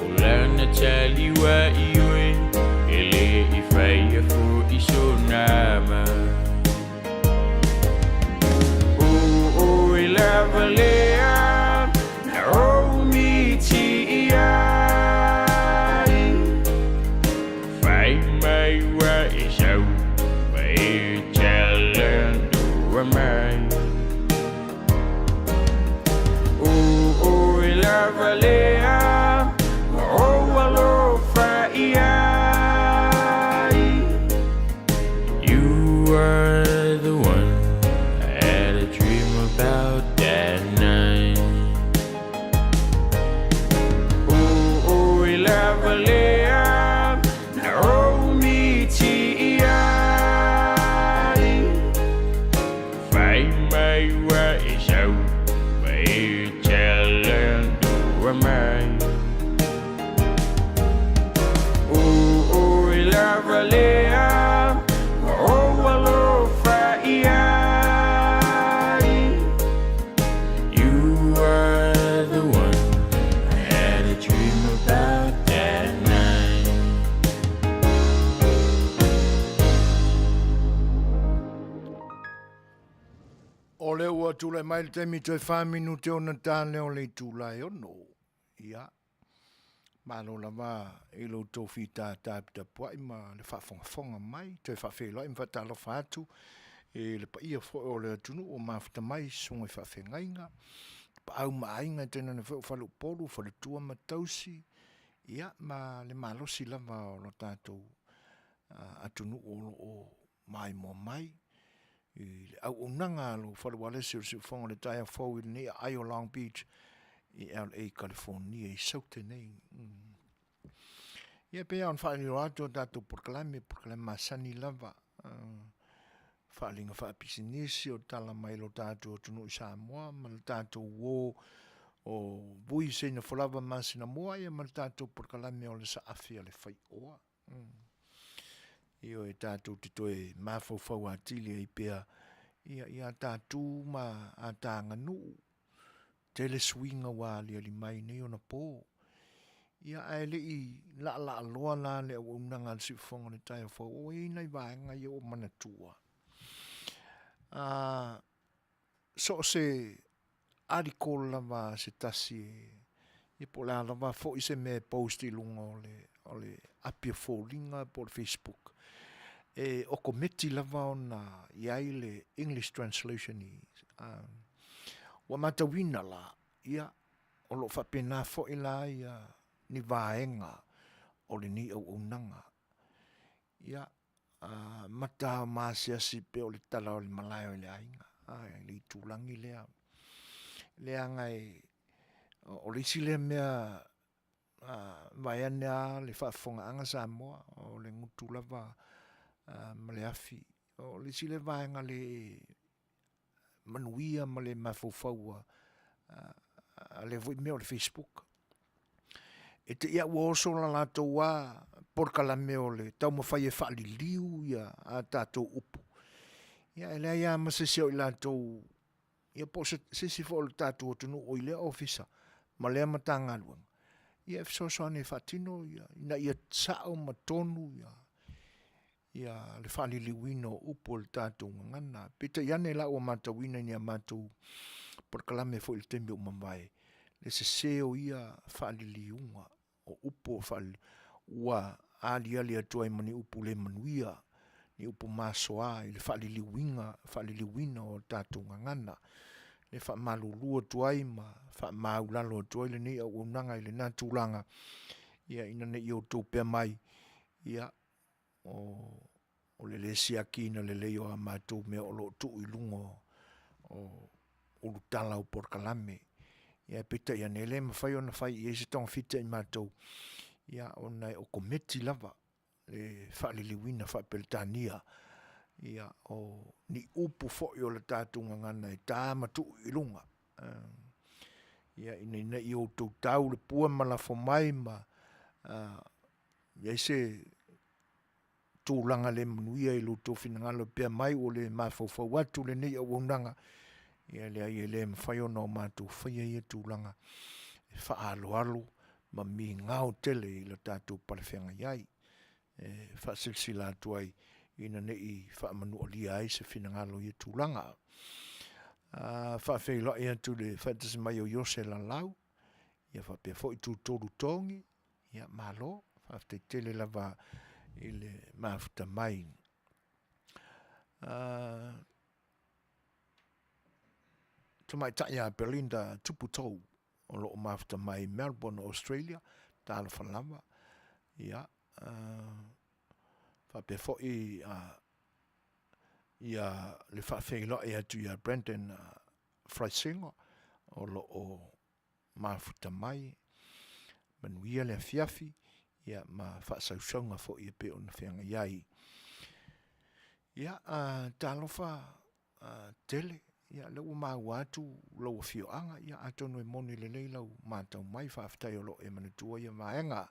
O lana tali ua ioe E le i faia fo'i sona ma O oe lava lea Na ou miti i ai Fai mai ua e sau Ma e talanoa mai O oe lava lea Na ou alofa i ai You are the one I had a dream about that night O oe lava lea Na ou miti i ai Fai mai ua e sau Ma e talanoa mai O oe lava lea Na ou alofa i ai You are the one I had a dream about that night. O lea ua tulai mai le taimi toe fa minute ona ta lea o le itula e ono. Ia, malo lava i lo outou fita taputapuai ma le faafogafoga mai, toe faafeiloai ma faatalofa atu i le paia foi o le atunuu o mafuta mai i susuga i faafeagaiga, tapaau ma aiga, tainane foi o faleupolu, faletua ma tausi, ia ma le malosi lava o lo tatou atunuu o lo o maimoa mai i le auaunaga a lou fale ualesi o le Siufofoga o le taeao fou i lenei aai o Long Beach i LA, California i Saute nei. Ia pei lava ona faailoa atu a tatou polokalame, polokalame masani lava, faaaliga faapisinisi o tala mai lo tatou atunuu i Samoa ma le tatou uo o Vui Seina Folava Masinamoa ia ma le tatou polokalame o le Saafi a le Faioa. Ioe, tatou te toe mafaufau atili ai pea ia, i a tatou ma a ta aganuu. Tele suiga ua aliali mai nei ona po. Ia, ae le i laalaaloa la le auaunaga a le Siufofoga o le Taeao Fou, ua i ai nai vaega ia ua manatua. So o se article lava a se tasi ia po o le a lava foi se mea e post i luga o le, o le api o foliga po o le Facebook, e okometi lava ona i ai le English translation i, ua matauina la, ia, o lo o faapena foi la ia ni vaega o lenei auaunaga. Ia, mata o maasiasi pei o le tala o le malae o le aiga, i le itulagi lea. Leaga e, o le isi lea mea vaeane lava le faafofogaaga Samoa, o le gutu lava ma le afi. O le isi lea vaega le manuia ma le mafaufau a lea foi mea o le Facebook. E te i a ua oso la latou a polokalame o le taumafai e faaliliu ia a tatou upu, ia e leai lava ma se isi o i latou, ia po o se isi foi o le tatou atunuu o i lea ofisa ma lea Matagaluega, ia e fesoasoani e faatino ia, ina ia sao ma tonu ia le faaliliuina o upu o le tatou gagana. Peitai ane la ua matauina i ni a matou polokalame foi i le taimi ua mavae, le sese o ia faaliliuga o upu o faaliliuga, ua aliali atu ai ma ni upu le manuia, ni upu masoa i le faaliliuina, faaliliuina o tatou gagana. E faamalulu atu ai ma faamaulalo atu ai lenei auaunaga i lena tulaga, ia ina ne i outou pea mai, ia, o le le siakiina lelei o a matou mea o lo o tuu i luga o ulutala o polokalame. Ia peitai ane e le mafai ona fai i ai se togafiti a i matou, ia ona e okometi lava le faaliliuina faa-Peretania ia o ni upu foi o le tatou gagana e ta ma tuu i luga. Ia ina ne i outou tau le pua ma lafo mai ma i ai se tulaga le manuia i lo outou finagalo pea mai ua le mafaufau atu lenei auaunaga. Ia leai e le mafai ona o matou faia ia tulaga e faaaloalo ma migao tele i lo tatou palefeagai ai. E faasilasila atu ai ina ne i faamanualia ai se finagalo i ia tulaga. Faafeiloai atu i le faatasi mai o Iose Lalau, ia faapea foi Tutolu Togi, ia malo, faafetai tele lava i le mafuta mai. Tamaitai ia Belinda Tuputou o lo o mafuta mai Melbourne, Australia, talofa lava. Ia, faapea foi ia le faafeiloai atu ia Brandon Fraisingo o lo o mafuta mai, manuia le afiafi ia ma faasausauga foi e pei ona feagai ai. Ia, talofa tele, ia lea ua maua atu lou afioaga, ia atonu e moni lelei lau matau mai, faafetai o lo o e manatua ia vaega.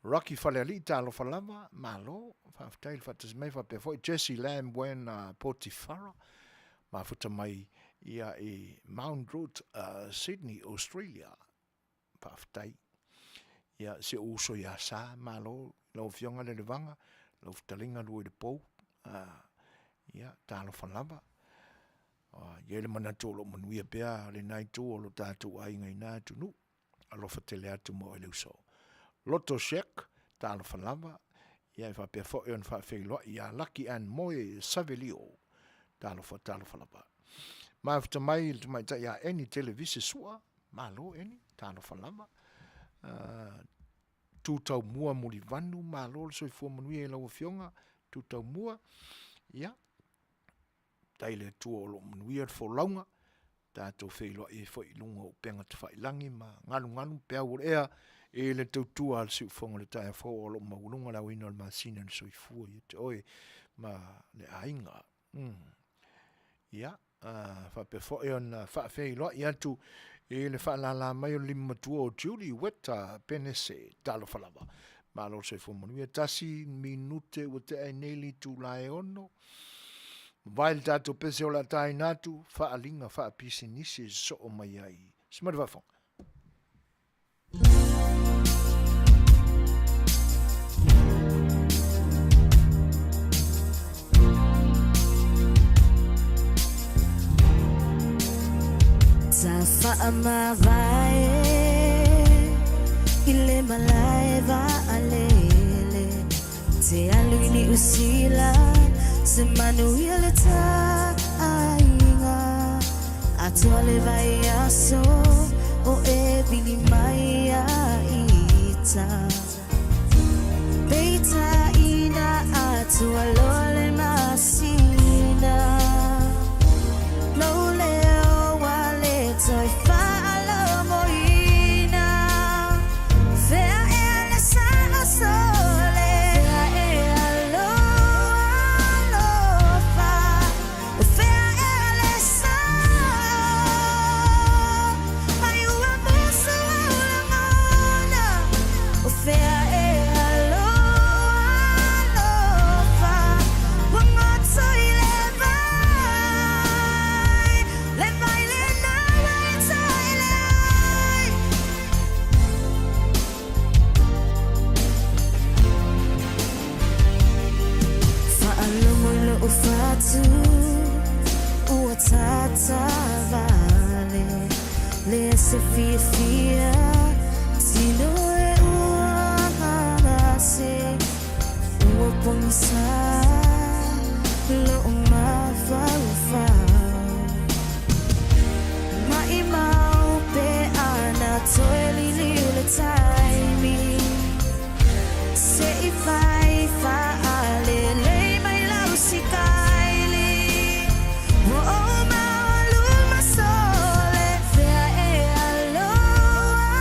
Rocky Falealii, talofa lava, malo, faafetai le faatasi mai, faapea foi Jesse Lam Wen Potifara, mafuta mai ia i Mount Root, Sydney, Australia. Faafetai. Ia, si ou uso ia Sa, malo i lau Afioga Lelevaga, lau fetalaiga Luaillepou, ia, talofa lava. E i ai le manatu o lo o manuia pea lena itu o lo tatou aiga i na atunuu. Alofa tele atu mo oe le uso. Loto Shack, talofa lava, ia e faapea foi ona faafeiloai ia Laki Ann Moe Savelio, talofa, talofa lava. Mafuta mai le tamaitai ia Eni Televise Sua, malo Eni, talofa lava. Tutaumua Mulivanu, malo le soifua manuia i lau Afioga Tutaumua, ia, faafetai i le Atua o lo o manuia le folauga, tatou feiloai ai foi i luga o upega tafailagi ma galugalu ma peau o le ea i le tautua a le siufofoga o le taeao fou o lo o maualuga le aoina o le masina i le soifua ia te oe ma le aiga. Ia, faapea foi ona faafeiloai atu i le faalala mai o le lima matua o Julie Weta Penese. Talofa lava. Malo le soifua manuia. Tasi minute ua tea ai nei le itula e 6. Mavae le tatou pese o le a taina atu, faaaliga faapisinisi e sosoo mai ai. Se mai le faafofoga. Sa faamavae i le malae vaalele Te alu i Niu Sila Se manuia le taaiga Atoa le vaiaso o e vili mai a ita Peitai na atoa loa le masina Lou leo ua le toe faalogoina Fea ea le sao sole Fea ea lou alofa O fea ea le sao Ai ua musu au lagona O fea ea lou alofa Ua goto i le vai Le vai lena ua e taele ai Faalogo i lou fatu ua tatavale Lea se fiafia tino e ua gagase Ua pogisa lou mafaufau Maʻimau pe ana toe liliu le taimi Se i fai faalelei mai lau sikaili Ua ou maualuma sole Fea ea lou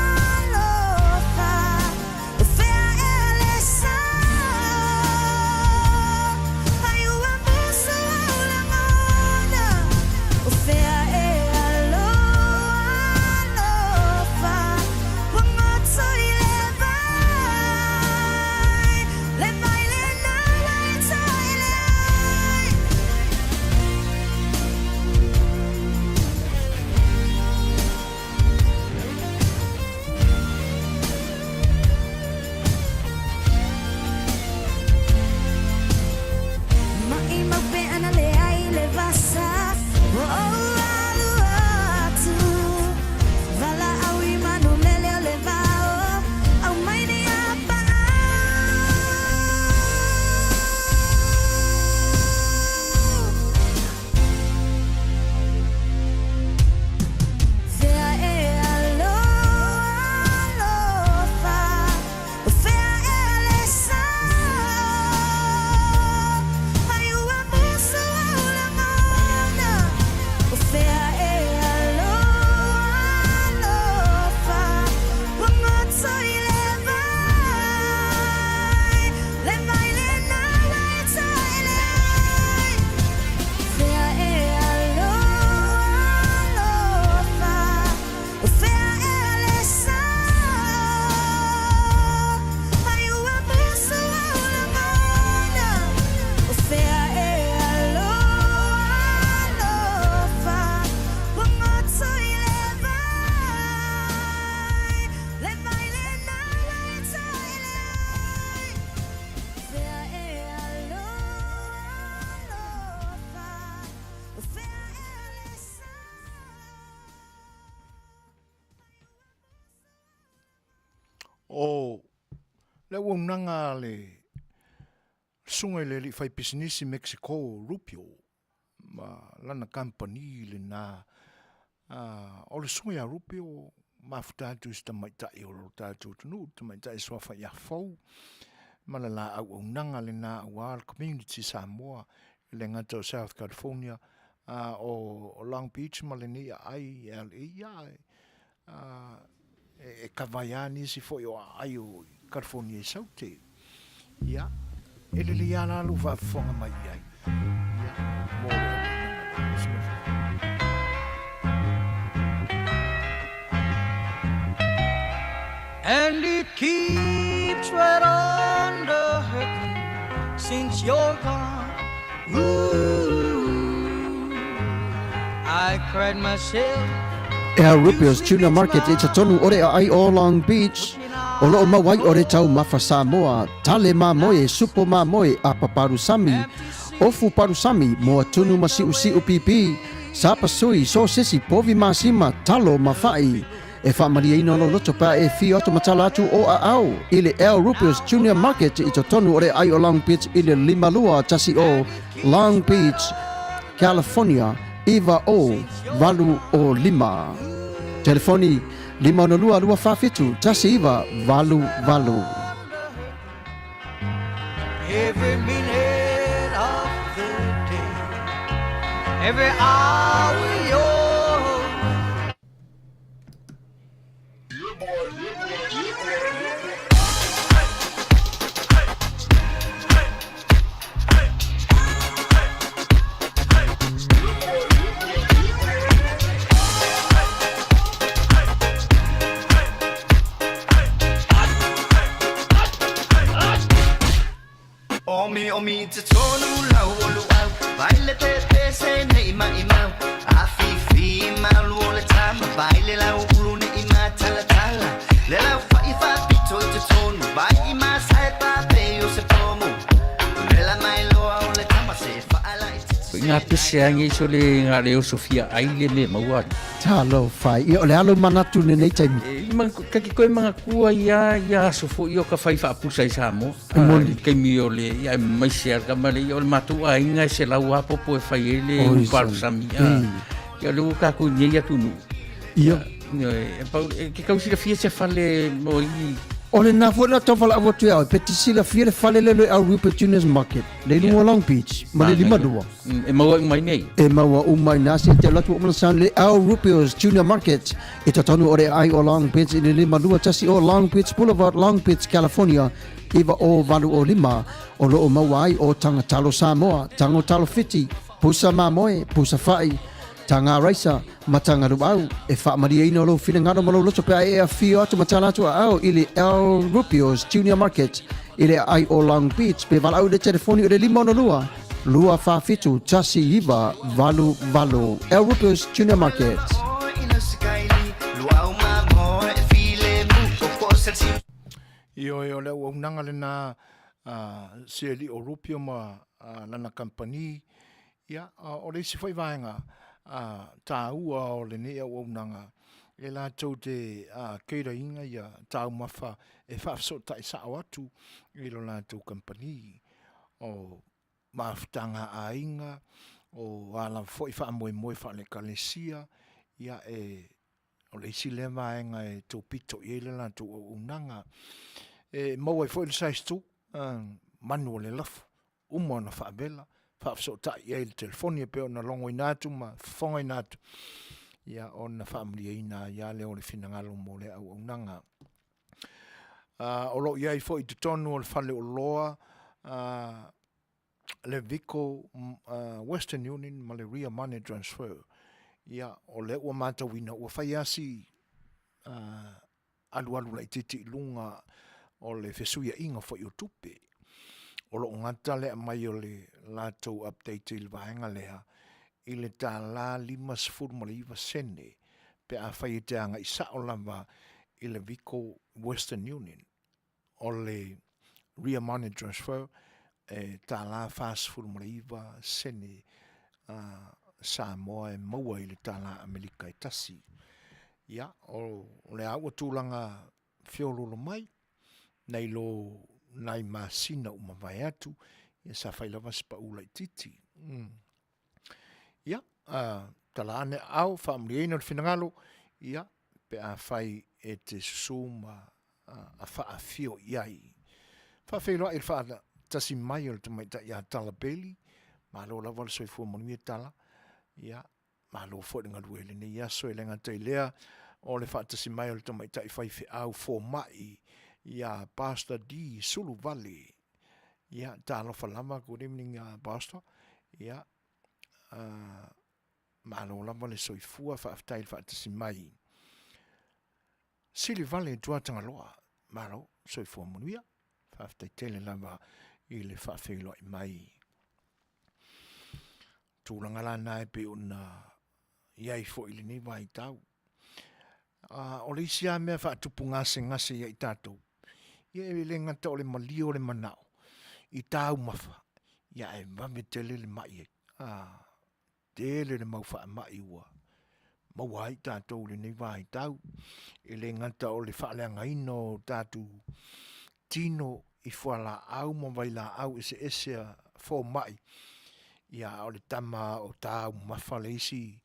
O le auaunaga a le susuga i le alii faipisinisi Mexico Rupio ma lana kamupani lena, o le susuga ia Rupio mafuta atu i se tamaitai o lo tatou atunuu, tamaitai suafa ia Fou, ma le la auaunaga lena aua le community Samoa, e le gata o South California, a o Long Beach ma lenei aai LA, ia, e kava ai lava nisi foi o aai o California i Saute. Ia, e lelei lava la lou faafofoga mai i ai. Ia, mo le auaunaga. And it keeps right on the hurting since you're gone. Ooh, I cried myself. Al Rupio's Tuna Market i totonu o le aai o Long Beach, o loo mau ai o le taumafa Samoa, tale mamoe, supo mamoe, apa palusami, ofu palusami, moa tunu ma siusiu pipi, sapasui, sosesi, povi masima, talo ma fa'i. E faamalieina lou loto pe a e afio atu ma tala atu o aao i le Al Rupios Junior Market i totonu o le aai o Long Beach i le 5210 Long Beach, California 90805. Telefoni 562 247 1988. Every minute of the day, every hour you're Omi omi te tonu lau o luau Vai le te te se nei mai mau A fi fi malu o le tama Vai le lau ulu ne i ma tala tala Le lau fa i fa pito i te tonu Vai i ma sae pa pe o se pomu Le la mai loa o le tama se fa ala i te Ko ngā pese ange iso le ngā leo Sofia ai le me maua. Talofa, ia o le alo manatu lenei taimi. E, ma, ka ki koe mangakua ia, ia aso fo i o ka whai whaapusa i Samoa. Moni. Kaimi o le, ia mai se ka male, ia o le mātou aiga e se lau apopo e whai e le Oi, uparu sami. Ia le ua kākou nei atu nu. Ia. E, pau, e, ke kausilafia se fale mo i O le na foi na tau whalaau atu e au, pe te silafia le fale le le au Rupert Junior's Market, le lunga o Long Beach, ma le lima lua. E maua uma i nei. E maua uma i nā se te alu atu o mana sound le Al Rupio's Junior Market i totonu o le aai o Long Beach i le 521 o Long Beach Boulevard, Long Beach, California, 90805, o loo maua ai o Taga Talo Samoa, Tago Talo Fiti, Pusa Mamoe, Pusa Fa'i, Taga Raisa, ma Taga Luau. E faamalieina lou finagalo ma lou loto pe a e afio atu ma tala atu aao i le Al Rupio's Junior Market i le aai o Long Beach pe valaau i le telefoni o le 562 247 1988. Al Rupio's Junior Market. Ioe, o le auaunaga lena a si alii o Rupio ma lana kamupani. Ia, o le isi foi vaega taua o lenei auaunaga, e latou te cater-ina ia taumafa e faafesootai sao atu i lo latou kamupani. O mafutaga a aiga, o a lava foi faamoemoe faale-ekalesia, ia e O le isi lea vaega e topito i ai le latou auaunaga. E maua ai foi le size 2, manu o le lafo, uma ona faavela, faafesootai i ai i le telefoni e pei ona logoina atu ma fofogaina atu, ia ona faamalieina ai lava lea o le finagalo mo lea auaunaga. O lo o i ai foi i totonu o le fale oloa le Vico Western Union ma le Ria Money Transfer. Ia, o lea ua matauina ua fai lava si alualu laitiiti i luga o le fesuiaiga foi o tupe. O lo o gata le aumai o le latou update i le vaega lea i le $1.59 sene pe afai e te agai sao lava i le Vico Western Union. O le Ria Money Transfer e $49 sene Samoa e maua i le tala Amerika e tasi. Ia, o le a ua tulaga feoloolo mai. Nai lo nai masina ua mavae atu, ia sa fai lava si pau laitiiti. Ia, tala ane aao faamalieina le finagalo, ia, pe afai e te susu ma faafio i ai. Faafeiloai i le faatasi mai o le tamaitai ia Tala Bailey, malo lava le soifua manuia Tala, ia, malo foi le galue i lenei aso. E le gata i lea, o le faatasi mai o le tamaitai faifeau fomai ia Pastor D Suluvale, ia, talofa lava, good evening Pastor, ia, malo lava le soifua, faafetai i le faatasi mai. Silivale Tuatagaloa, malo, soifua manuia, faafetai tele lava i le faafeiloai mai. Tulaga la na e pei ona i ai foi i lenei vaitau. O le isi lava mea faatupu gasegase ia i tatou, ia e le gata o le malie o le manao i taumafa, ia ae vave tele le mai ai. Tele le mau faamai ua maua ai tatou i lenei vaitau. E le gata o le faaleagaina o tatou tino i fualaau ma vailaau eseese a fomai, ia a o le tama o taumafa le isi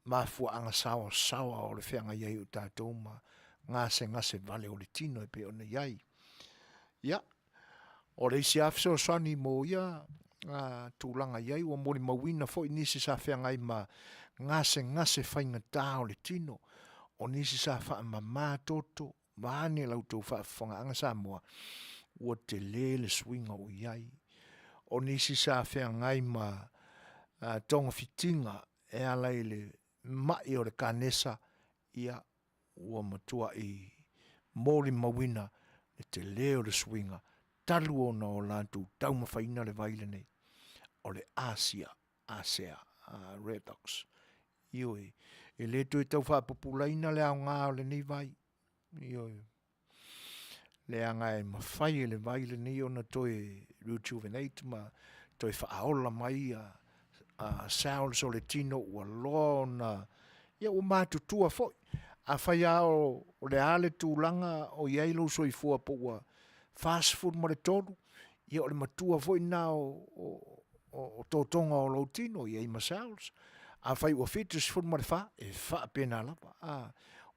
mafuaaga saoasaoa o le feagai ai o tatou ma gasegase vale o le tino e pei ona i ai. Ia, o le isi lava fesoasoani mo ia tulaga i ai, ua molimauina foi nisi sa feagai ma gasegase faigata o le tino, o nisi sa faamama toto, vaeane la outou faafofogaaga Samoa, ua tele le suiga ua i ai. O nisi sa feagai ma togafitiga e ala i le mai o le kanesa, ia ua matuai molimauina le tele o le suiga talu ona o latou taumafaina le vai lenei o le asia asea redox. Ioe, e le toe tau faapupulaina le aoga o lenei vai. Ioe, leaga e mafai e le vai lenei ona toe rejuvenate ma toe faaola mai cells o le tino ua loa ona, ia ua matutua foi. Afai lava o le a le tulaga o i ai lou soifua po ua 43, ia o le matua foi lena o totoga o lou tino, e i ai ma cells. Afai ua 74, e faapena lava.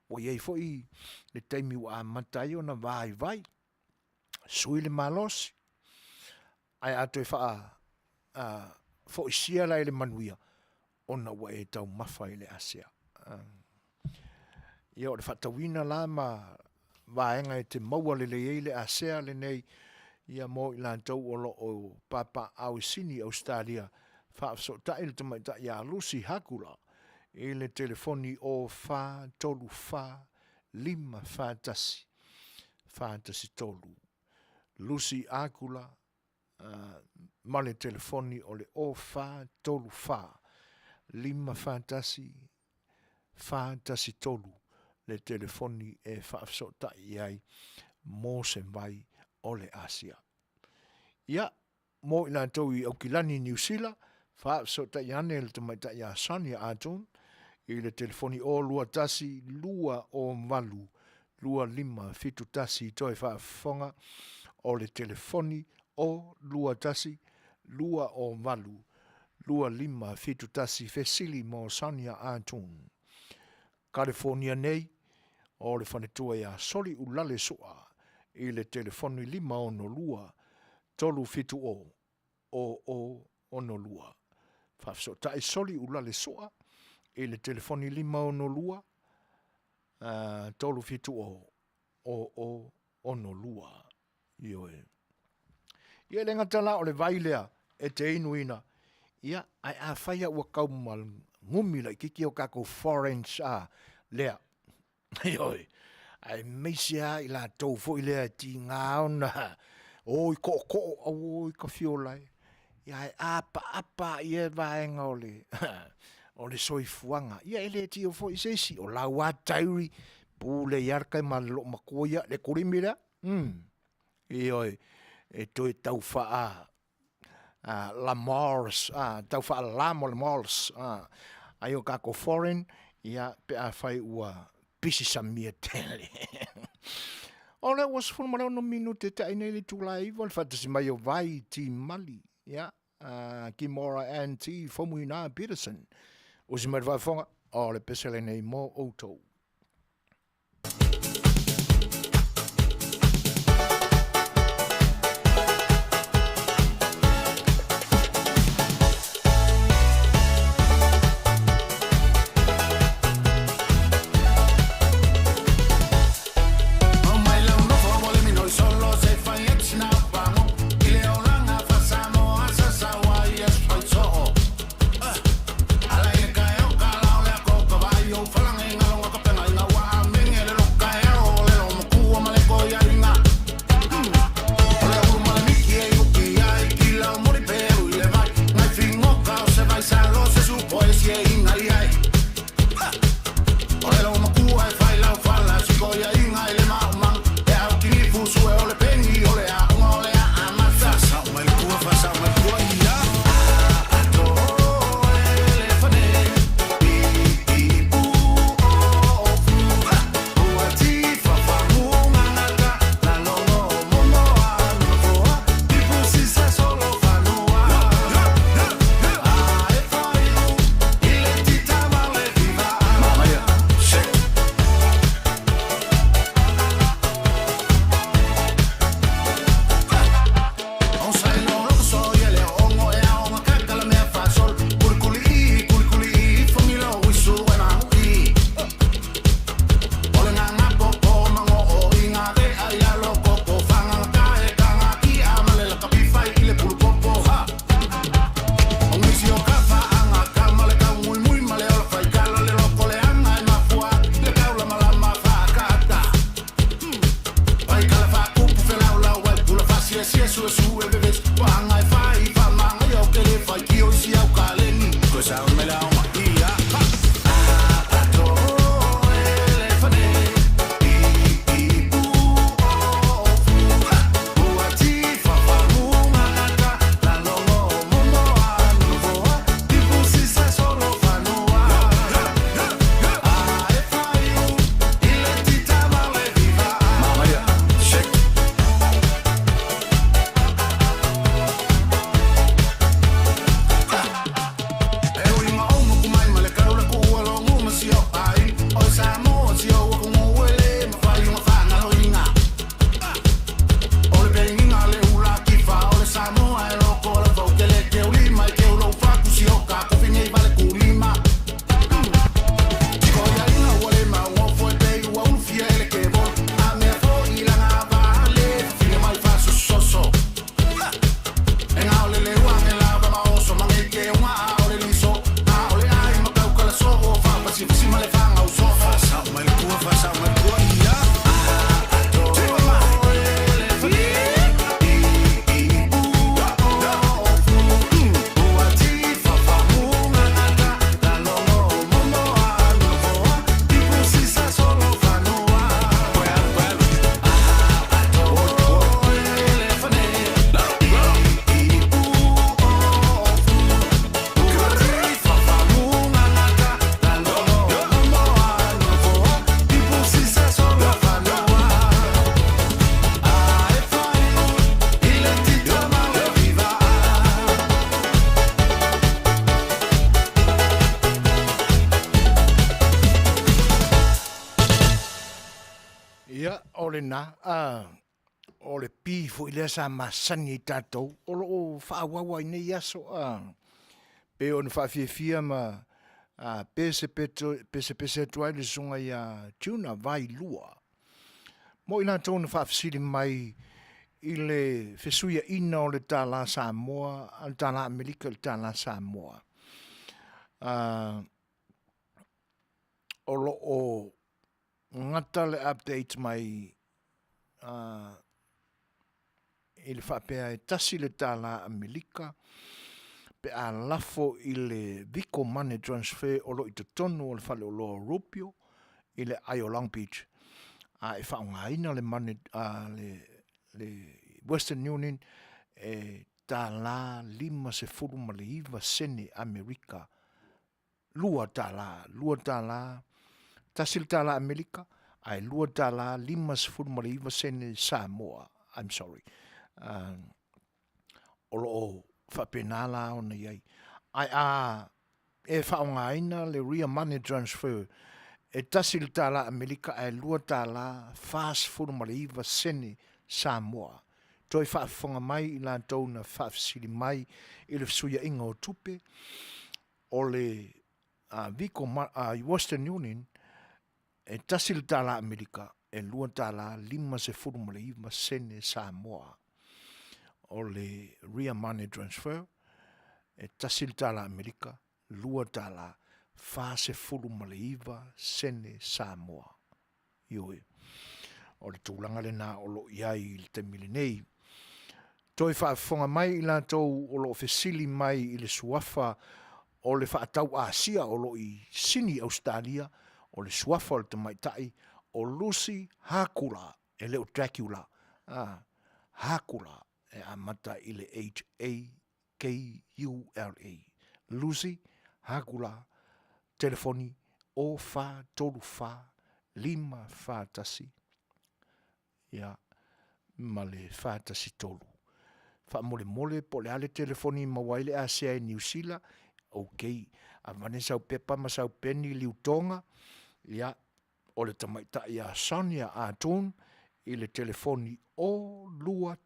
Ua i ai foi le taimi ua amata ai ona vaivai, sui le malosi, ae a toe faafoisia la i le manuia, ona ua e taumafa i le asea. Ia o le faatauina la ma vaega e te maua lelei ai le asea lenei, ia mo i latou o lo o papaaao i Sini, Ausetalia, faafesootai le tamaitai ia Lucy Hakula i le telefoni 0434 541 413. Lucy Akula ma le telefoni o le 0434 541 413 le telefoni e faafesootai i ai mo se vai o le Asia. Ia, mo i latou i Aukilani, Niu Sila, faafesootai ane le tamaitai ia Sonia Arton i le telefoni 021 208 2571 toe faafofoga o le telefoni 021 208 2571 fesili mo Sonia Arton. California nei, o le faletua ia Soli Ulale Sua i le telefoni 562 370 0062. Faafesootai Soli Ulale Sua i le telefoni 562 370 0062. Ioe. Ia e le gata la o le vai lea e te inuina, ia, ae afai a ua kau ma gumi laitiiti o tatou foreigns a lea, ioe, aemaise lava i latou foi lea e tiga ona o i tootoo, auoi ka fiola e, ia ae apaapa i ia vaega o le o le soifuaga. Ia e le tio foi se isi, o lau lava diary, pule i le ma le loomatua ia, le kulimi lea, ioe, e toe tau faa Lamars, tau faa-lam o le malls, ai o tatou foreign, ia, pe afai ua pisi samia tele. O lea ua 16 minute te ai nei le itula e 9 le faatasi mai o Vai Timali, ia, Kimora Ann T. Fomuina Peterson. Usi mai le faafofoga, o le pese lenei mo outou. Ia, o lena, o le pi foi lea sa masani ai tatou, o lo o faaauau lava i nei aso, pei ona faafiafia ma pesepese atu ai le susuga ia Tuna Vailua. Mo i latou na faafesili mai i le fesuiaina o le tālā Samoa, le tālā Amerika i le tālā Samoa. O lo o gata le update mai i le faapea e tasi le tālā Amerika pe a lafo i le Vico Money Transfer o lo o i totonu o le faleoloa o Rupio i le aai o Long Beach a e faaaogaina le money, le, le Western Union e tālā 59 sene Amerika $2, $2, tasi le tālā Amerika, ae $2.59 sene Samoa. I'm sorry. O lo o faapena la ona i ai. Ae a e faaaogaina le Ria Money Transfer e $1 Amerika ae $2.49 Samoa. Toe faafofoga mai i latou na faafesili mai i le fesuiaiga o tupe o le Vico Western Union e $1 Amerika e $2.59 Samoa. O le Ria Money Transfer e $1 Amerika $2.49 Samoa. Ioe. O le tulaga lena o lo o i ai i le taimi lenei. Toe faafofoga mai i latou o lo o fesili mai i le suafa o le faatau Asia o lo o i Sini, Ausetalia, o le suafa o le tamaitai o Lucy Hakula, e le o Dracula, a, Hakula, e amata i le H-A-K-U-L-A. Lucy Hakula, telefoni 0434 541, ia, ma le 413. Faamolemole po o le a le telefoni e maua ai le asea i Niu Sila, okay, avane sau pepa ma sau peni liutoga, ia, o le tamaitai ia Sonia Atun i le telefoni 021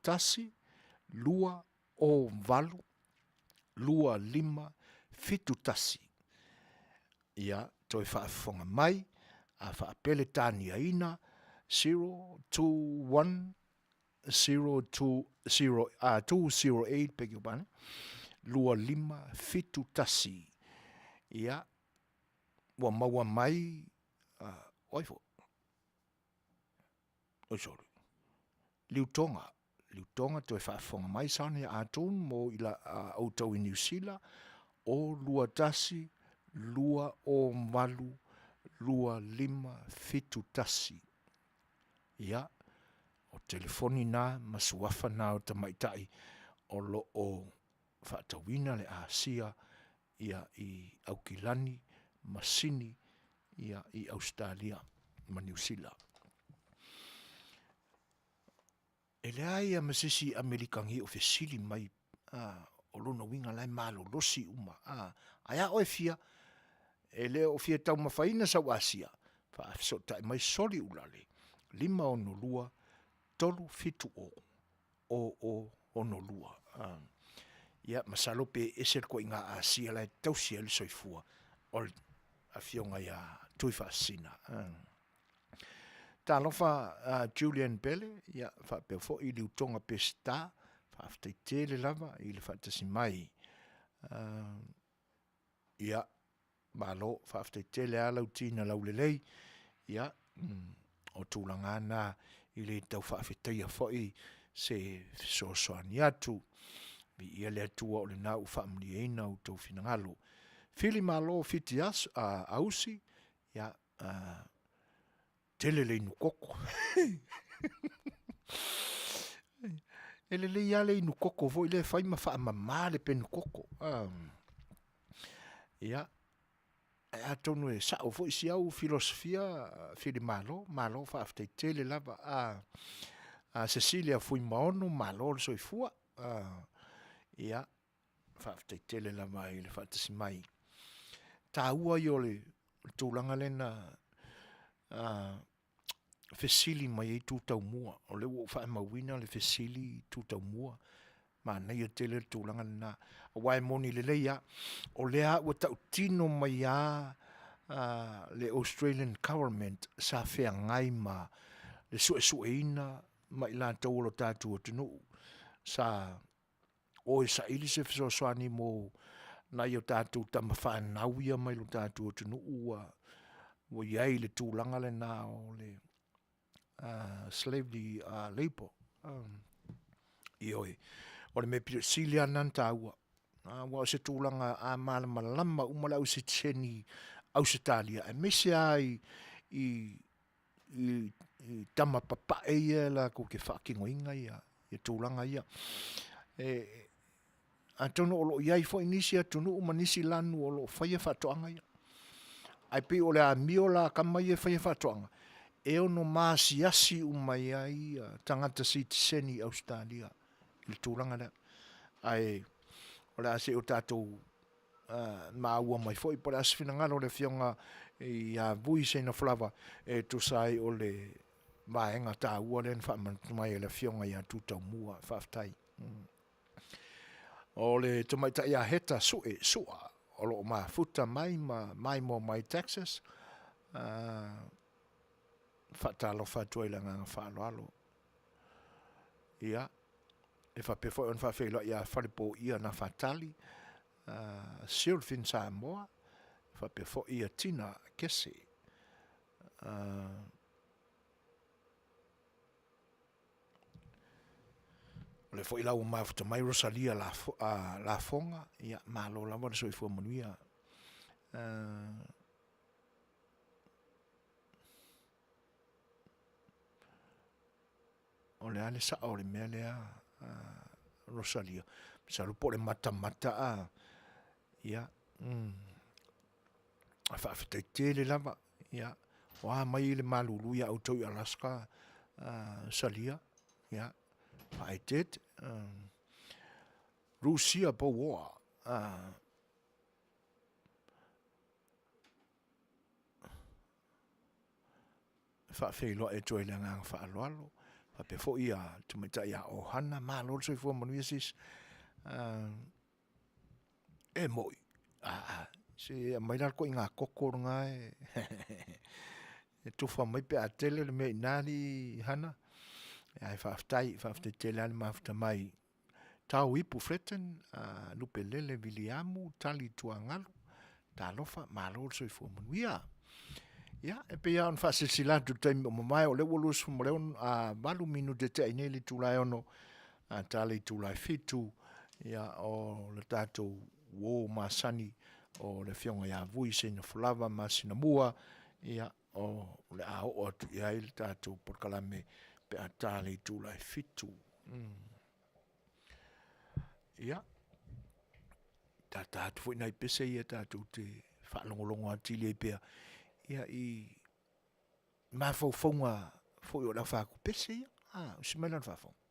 208 2571. Ia, toe faafofoga mai, a faapeletaniaina, 021 020, 208, beg your pardon, 2571. Ia, ua maua mai, uh, oi fo, oi sorry, Liutoga, Liutoga toe faafofoga mai Sonia Atun mo i la outou i Niu Sila, o 21 2 o 8 2 5 7 1. Ia, o telefoni na ma suafa na o tamaitai o lo o faatauina le Asia ia i Aukilani ma Sini ia i Ausetalia ma Niu Sila. E leai lava ma se isi Amerikani o fesili mai, a, o lona uiga la e malolosi uma, a, ae a oe fia, e le o fia taumafaina sau Asia, faafesootai mai soli ulale, 562 370 0062. A, ia, masalo pe ese le ituaiga Asia la e tausi ai le soifua o le afioga ia Tuifaasisina. A. Talofa a Julian Pele, ia faapea foi Liutoga Peseta, faafetai tele lava i le faatasi mai. Ia, malo, faafetai tele lava lau Tina Laulelei, ia, o tulaga lava na e le tau faafetaia foi se fesoasoani atu. Viia le Atua o lena ua faamalieina outou finagalo. Fili Malo Fiti Ausi, ia, tele le inu koko. E lelei lava le inu koko foi lea e fai ma faamama le penu koko. Ia, ae atonu e sao foi si au filosofia Filimalo, malo faafetai tele lava. A Cecilia Fuimaono, malo le soifua. Ia, Faafetai tele lava i le faatasi mai. Taua ia o le tulaga lea na fesili mai ai Tu Taumua. O lea ua ou faamauina le fesili Tu Taumua. Manaia tele le tulaga lena. Aua e moni lelei lava, o lea ua tautino mai lava le Australian Government sa feagai ma le suesueina ma i latou o lo tatou atunuu sa o e saili se fesoasoani mo nai o tatou tama fanau ia mai lo tatou atunuu ua ua i ai le tulaga lena o le slavery labor. Ioe, o le mea pito sili lava lena ona taua, aua o se tulaga a malamalama uma le au sitiseni Ausetalia, aemaise lava i i tama papae ia latou te faatinoina ia tulaga ia. E, atonu o lo o i ai foi nisi atunuu ma nisi lanu o lo o faia faatoaga ia. Ae pei o le amio la a tama ia e faia faatoaga, e ono maasiasi uma i ai tagata sitiseni i Ausetalia i le tulaga lea. Ae o le a se i o tatou maua mai foi po o le a se finagalo o le Afioga ia Vui Seinafalava e tusa ai o le vaega taua lea na faamanatu mai e le Afioga ia Tutaumua. Faafetai. O le tamaitai ia Heta Sue, Sua, o lo o mafuta mai ma maimoa mai Texas, faatalofa atu ai i le agaga faaaloalo. Ia, e faapea foi ona faafeiloai ia Falepoia Nafatali, Silfin Samoa, faapea foi ia Tina Kese. O lea foi la ua mafuta mai Rosalia Lafoga, ia malo lava le soifua manuia. O le a le sao o le mea lea Rosalia? Masalo po o le matamata a, ia, faafetai tele lava, ia, o a mai le malulu ia outou i Alaska, Salia, ia, faaeteete. Rusia Pouoa, faafeiloai atu ai le agaga faaaloalo, faapea foi ia tamaitai ia Ohana, malo le soifua manuia sis. E moi, aa, se aumai la le koiga koko lena e e tufa mai pe a tele le mea i ina alii Hana. Ae faafetai, faafetai tele lava le mafuta mai. Tao Ipu Fletton, Lupelele Viliamu, Tali Tuagalu, talofa, malo le soifua manuia. Ia, e pei lava ona faasilasila atu i le taimi ua mavae, o lea ua 28 minute tea ai nei le itula e 6, a ta le itula e 7, ia, o le tatou uo masani o le Afioga ia Vui Seinafulava Masinamua, ia, o le a oo atu i ai le tatou polokalame pe a ta le itula e 7. Ia, tata atu foi nai pese ia tatou te faalogologo atili ai pea ia i mafaufauga foi o le aufakupese ia. Ah, usi mai lana faafofoga.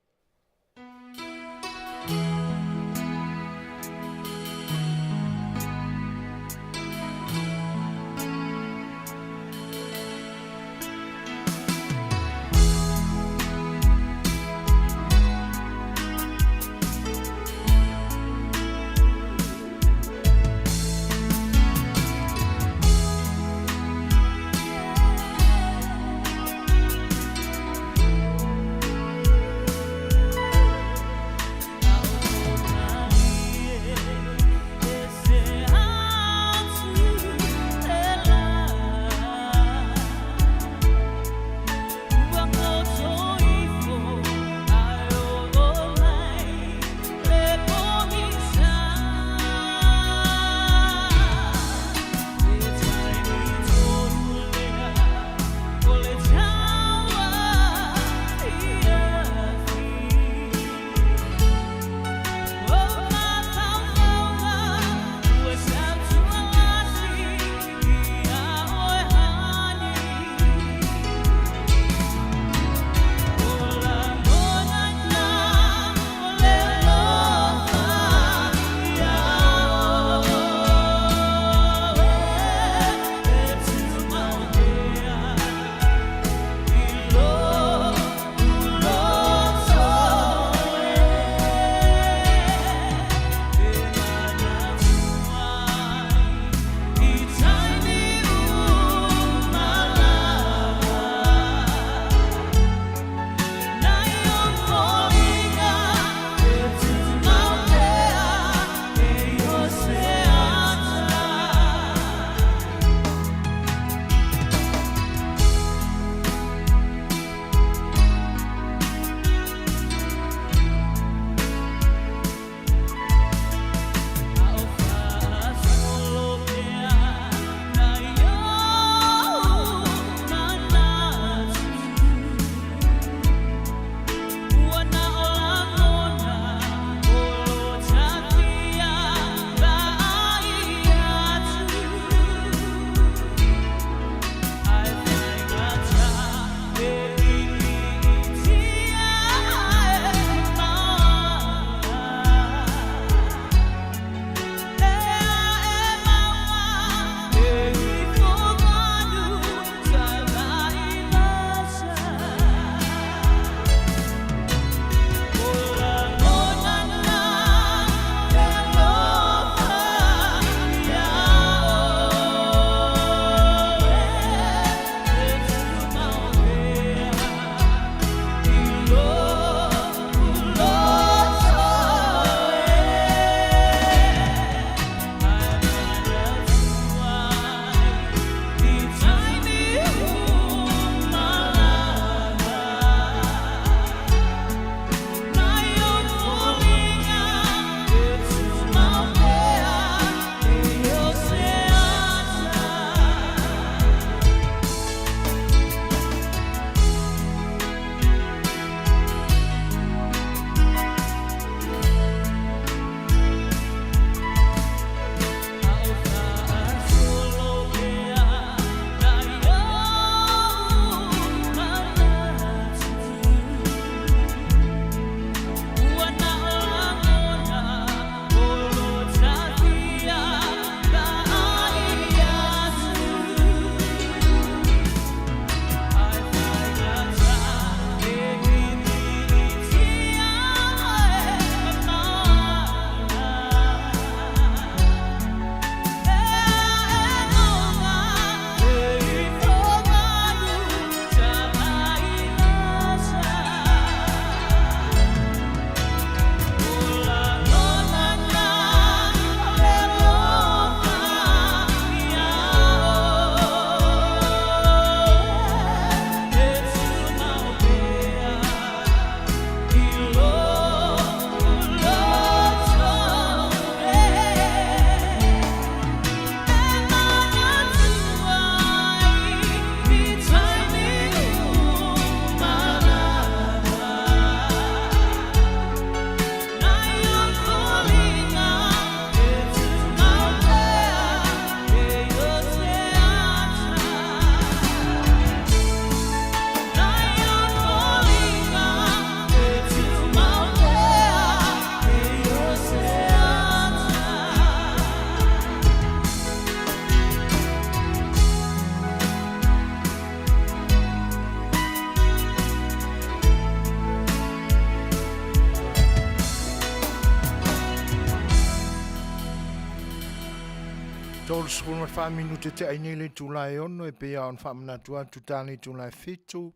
34 minute te ai nei le itula e 6 e pei ona faamanatu atu ta le itula e 7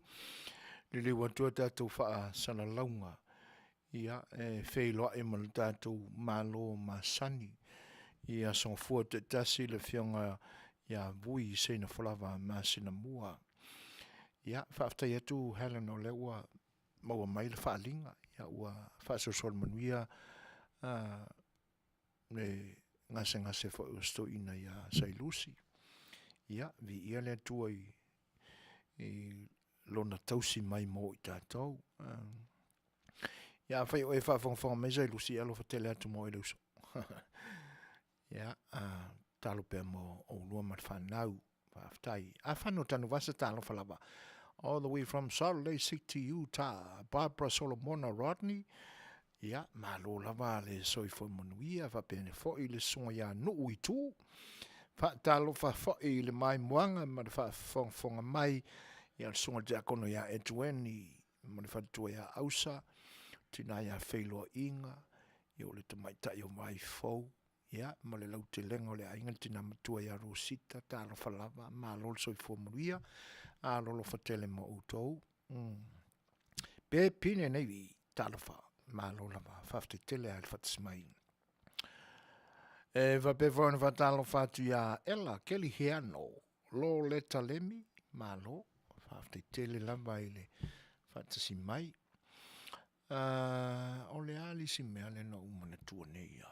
liliu atu a tatou faasalalauga ia e feiloai ma le tatou Malo masani i aso gafua taitasi le afioga ia Vui Seinafalava Masinamua. Ia, faafetai atu Helen o lea ua maua mai le faaaliga, ia ua faasoasoa manuia le gasegase foi o si toeaina ia Sailusi. Ia, viia le Atua i lona tausi mai mo i tatou. Ia, afai o e faafogafoga mai Sailusi, ia alofa tele atu mo oe le uso. Ia, tatalo pea mo oulua ma le fanau. Faafetai. Afano Tanuvasa talofa lava. All the way from Salt Lake City, Utah. Barbara Solomona Rodney. Ia, malo lava le soifua manuia, faapea foi le susuga ia Nuu i Tu. Faatalofa foi i le maimoaga ma le faafogafoga mai ia le susuga i le Tiakono ia Etueni ma le faletua ia Ausa, tina ia Feiloaiga, ia o le tamaitai o Vaifou, ia ma le lautelega o le aiga le tina matua ia Rosita, talofa lava, malo le soifua manuia, alolofa tele ma outou. Pe pine nei vi, talofa, malo lava, faafetai tele lava i le faatasi mai. E faapea foi ona faatalofa atu ia Ella Keliheano, Loleta Lemi, malo, faafetai tele lava i le faatasi mai. O le a le isi mea lea na ou manatua nei ia?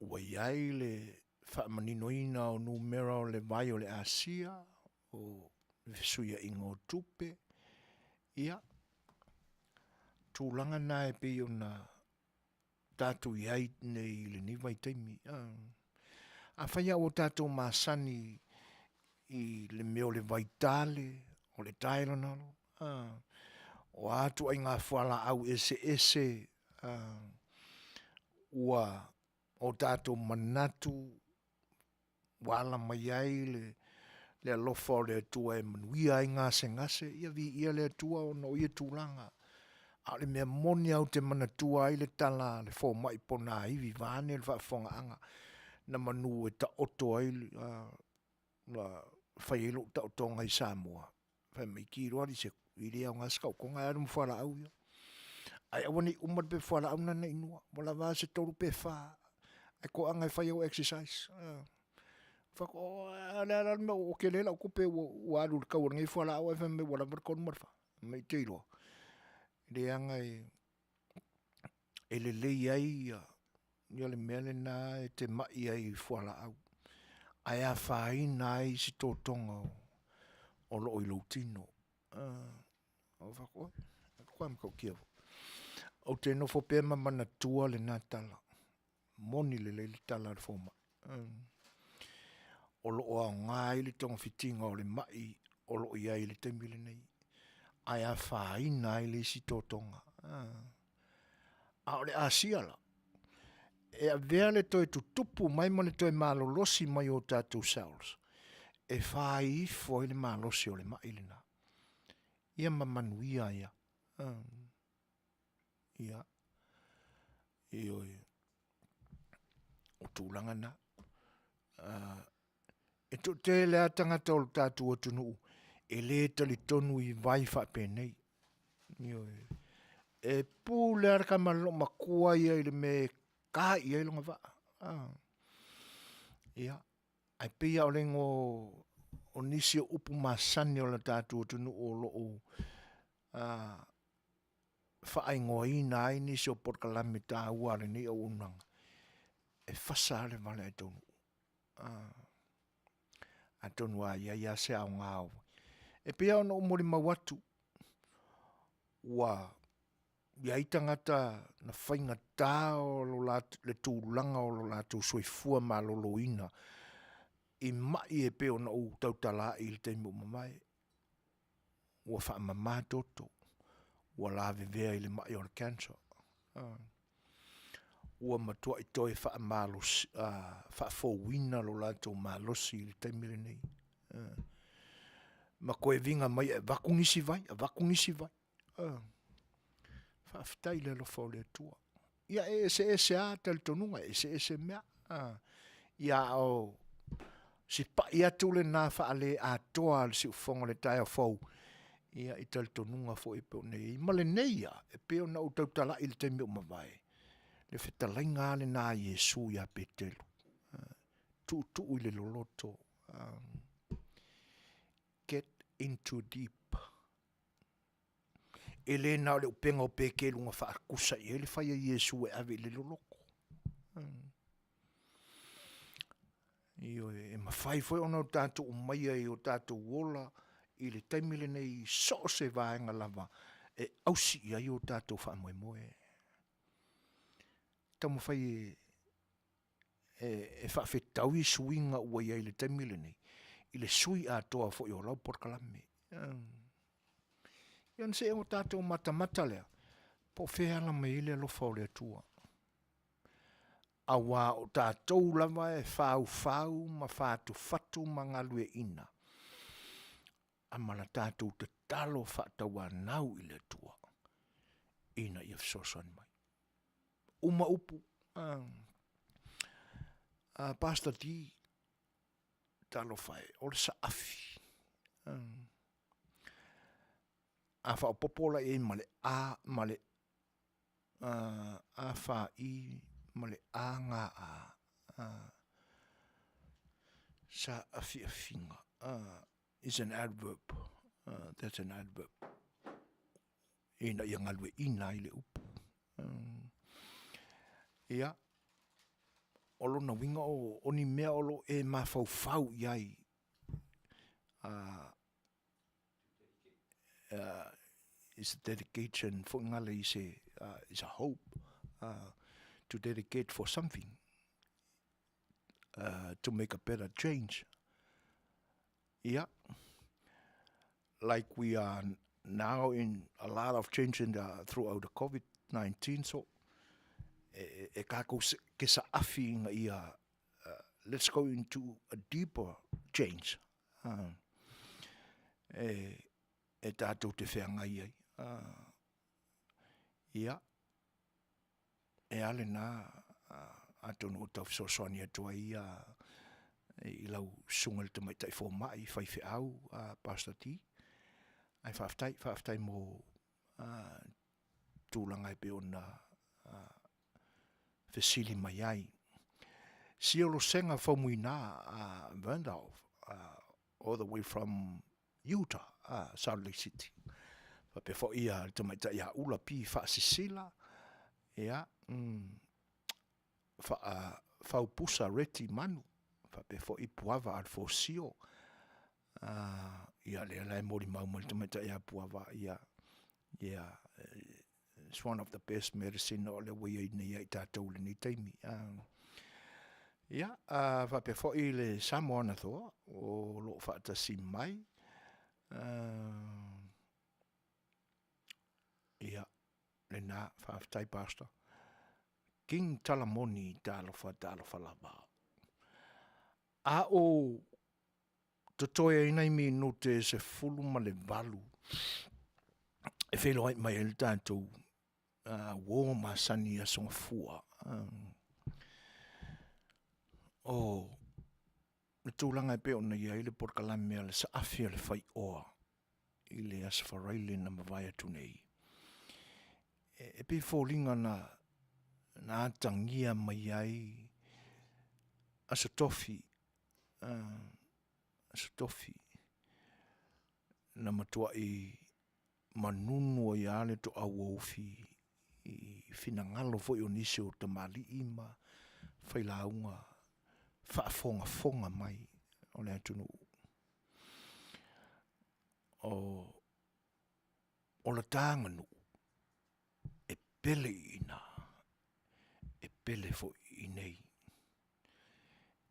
Ua i ai le faamaninoina o numera o le vai o le Asia, o le fesuiaiga o tupe, ia, tulaga na e pei ona tatou i ai nei i lenei vaitaimi. Afai lava ua tatou masani i le mea o le vaitale, o le Tylenol, o a ituaiga fualaau eseese ua o tatou manatu ua ala mai ai le alofa o le Atua e manuia ai gasegase, ia viia le Atua ona o ia tulaga. A o le mea moni lava ou te manatua ai le tala a le fomai ponaivi vaeane le faafofogaaga, na manu e taoto ai na fai ai lou taotoga i Samoa, fai mai, ki loa alii Seku, e le aoga se taotoga ae alu ma fualaau ia. Ae aua ne i uma le pepa fualaau lena na inua, ua lava a se tolu pe fa, ae toaga e fai au exercise. Ou fai atu, o le a la le mea ua tele ai lau tupe ua alu i le tau o lenei fualaau ae fai mai ua lava le tolu ma le fa. Fai mai ou te iloa, leaga e lelei ai le mea lena e te mai ai i fualaau, ae afaina ai isi totoga o lo o i lou tino. Ou fai atu, oi, e matua matautia foi. Ou te nofo pea ma manatua lena tala, moni lelei le tala a le fomai. O lo o aoga ai le togafitiga o le mai o lo o i ai i le taimi lenei, ae afaina ai le isi totoga. A o le Asia la, e avea le toe tutupu mai ma le toe malolosi mai o tatou cells e fai ifo ai le malosi o le mai lena. Ia ma manuia ai lava. Ia, ioe, o tulaga na. E toatele lava tagata o le tatou atunuu e le talitonu i vai faapenei. Ioe. E pule lava le tama loomatua ia i le mea e ta i ai lona vaa. Ia, ae pei lava o le igoa o nisi o upu masani o le tatou atunuu o lo o faaigoaina ai nisi o polokalame taua a lenei auaunaga, e fasa lava le vale ae taunuu. Atonu lava e i ai lava se aoga o... E pei lava ona ou molimau atu, ua i ai tagata na faigata le tulaga o lo latou soifua maloloina i mai e pei ona ou tautala ai i le taimi ua mavae. Ua faamama toto, ua lavevea i le mai o le cancer. Ua matuai toe faamalosi, faafouina lo latou malosi i le taimi lenei. Ma toe viga mai e avatu nisi vai, avatu nisi vai. Faafetai i le alofa o le Atua. Ia e eseese lava talitonuga, e eseese mea. Ia a o si pai atu lena faale-atoa a le siufofoga o le taeao fou, ia i talitonuga foi e pei ona i ai. Ma lenei lava, e pei ona ou tautalai i le taimi ua mavae, le fetalaiga lava lena a Iesu ia Peteru, tuutuu i le loloto, get into deep. E le na o le upega o Peteru na faatusa i ai le fai a Iesu e ave i le loloto. Ioe, e mafai foi ona o tatou umaia i o tatou ola i le taimi lenei i so o se vaega lava e ausi i ai o tatou faamoemoe. Taumafai e faafetaui suiga ua i ai i le taimi lenei i le sui atoa foi o lau polokalame. Ia ona see o tatou matamata lea, po o fea e ala mai ai le alofa o le Atua. Aua o tatou lava e faufau ma fatufatu ma galueaiina a ma la tatou tatalo faatauanau i le Atua ina ia fesoasoani mai. Uma upu, a Pastor D, talofa e, o le saafi. A faaopoopo la i ai ma le A ma le A F I ma le A G A, saafiafiga is an adverb, that's an adverb ina ia galueaiina ai le upu. Ia, o lona uiga o ni mea o lo o e mafaufau i ai is a dedication foi ngale is a, is a hope to dedicate for something to make a better change. Ia, like we are now in a lot of change in the, throughout the COVID-19, so e, e kākou ke saafi ina ia let's go into a deeper change e, e tātou te wheangai ai. Ia, e a lena, atonu o tau fesoasoani atu ai ia i lau susuga i le tamaitai fomai faifeau a Pastor T. Ae faafetai, faafetai mo tulaga e pei ona fesili mai ai. Siolosega Faumuina a Vandolph all the way from Utah, Salt Lake City. Faapea foi ia le tamaitai ia Ula Pi Faasisila, ia, faa, Faupusa Reti Manu, faapea foi Puava Alfosio, ia lea la e molimau mai le tamaitai ia Puava, ia, ia, it's one of the best medicine o lea ua i ai nei ia i tatou i lenei taimi. Ia, faapea foi le Samoa Anatoa o lo o faatasi mai. Ia, lena, faafetai Pastor. King Talamoni, talofa, talofa lava. A o totoe ai nai minute e 18 e feiloai mai ai le tatou uo masani i Aso Gafua. O le tulaga e pei ona i ai le polokalame a le Saafi a le Faioa i le Aso Faraile na mavae atu nei, e pei e foliga na na atagia mai ai Aso Tofi, Aso Tofi na matuai manunu ai lava le toauoufi i finagalo foi o nisi o tamalii ma failauga faafogafoga mai o le atunuu. O, o le taganuu e pele i ina, e pele foi i inei.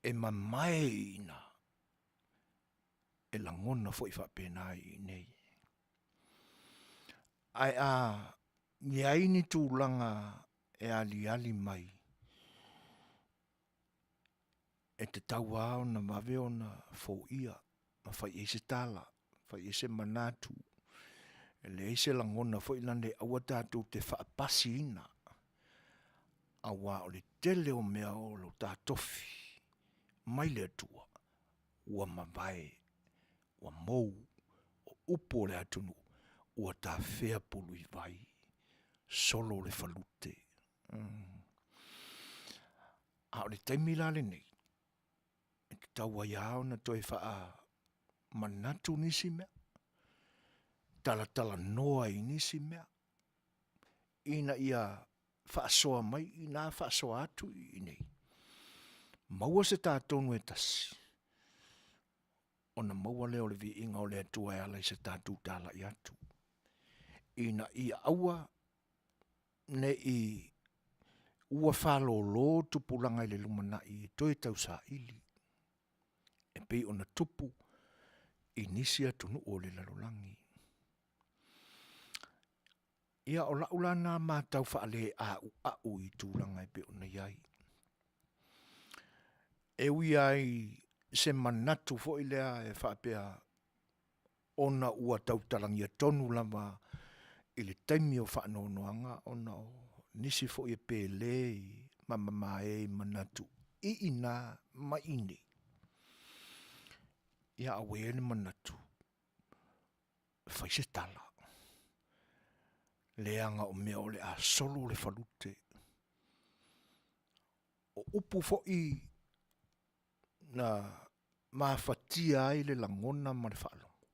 E mamae i ina, e lagona foi faapena i inei. Ae a i ai ni tulaga e aliali mai, e tatau lava ona vave ona foia ma fai i ai se tala, fai i ai se manatu, e leai se lagona foi lea aua tatou te faapasiina. Auā o le tele o mea o lo ta tofi mai le Atua ua mavae, ua mou, o upu o le atunuu ua tafea pulu i vai, solo le falute. A o le taimi la lenei, e tatau ai lava ona toe faamanatu nisi mea, talatalanoa i nisi mea, ina ia faasoa mai i ina faasoa atu i inei, maua se ta tonu e tasi, ona maua lea o le viiga o le Atua e ala i se tatou talai atu, ina ia aua ne i ua faalolo tupulaga i le lumanai e toe tausaili e pei ona tupu i nisi atunuu o le lalolagi. Ia, o lau la lena matau faaleauau i tulaga e pei ona i ai. E ui lava i se manatu foi lea e faapea ona ua tautalagia tonu lava i le taimi o faanoanoaga ona o nisi foi e pele ma mamae i manatu i ina ma i inei, ia a ua i ai le manatu, fai se tala, leaga o mea o le a solo le falute. O upu foi na mafatia ai le lagona ma le faalogo,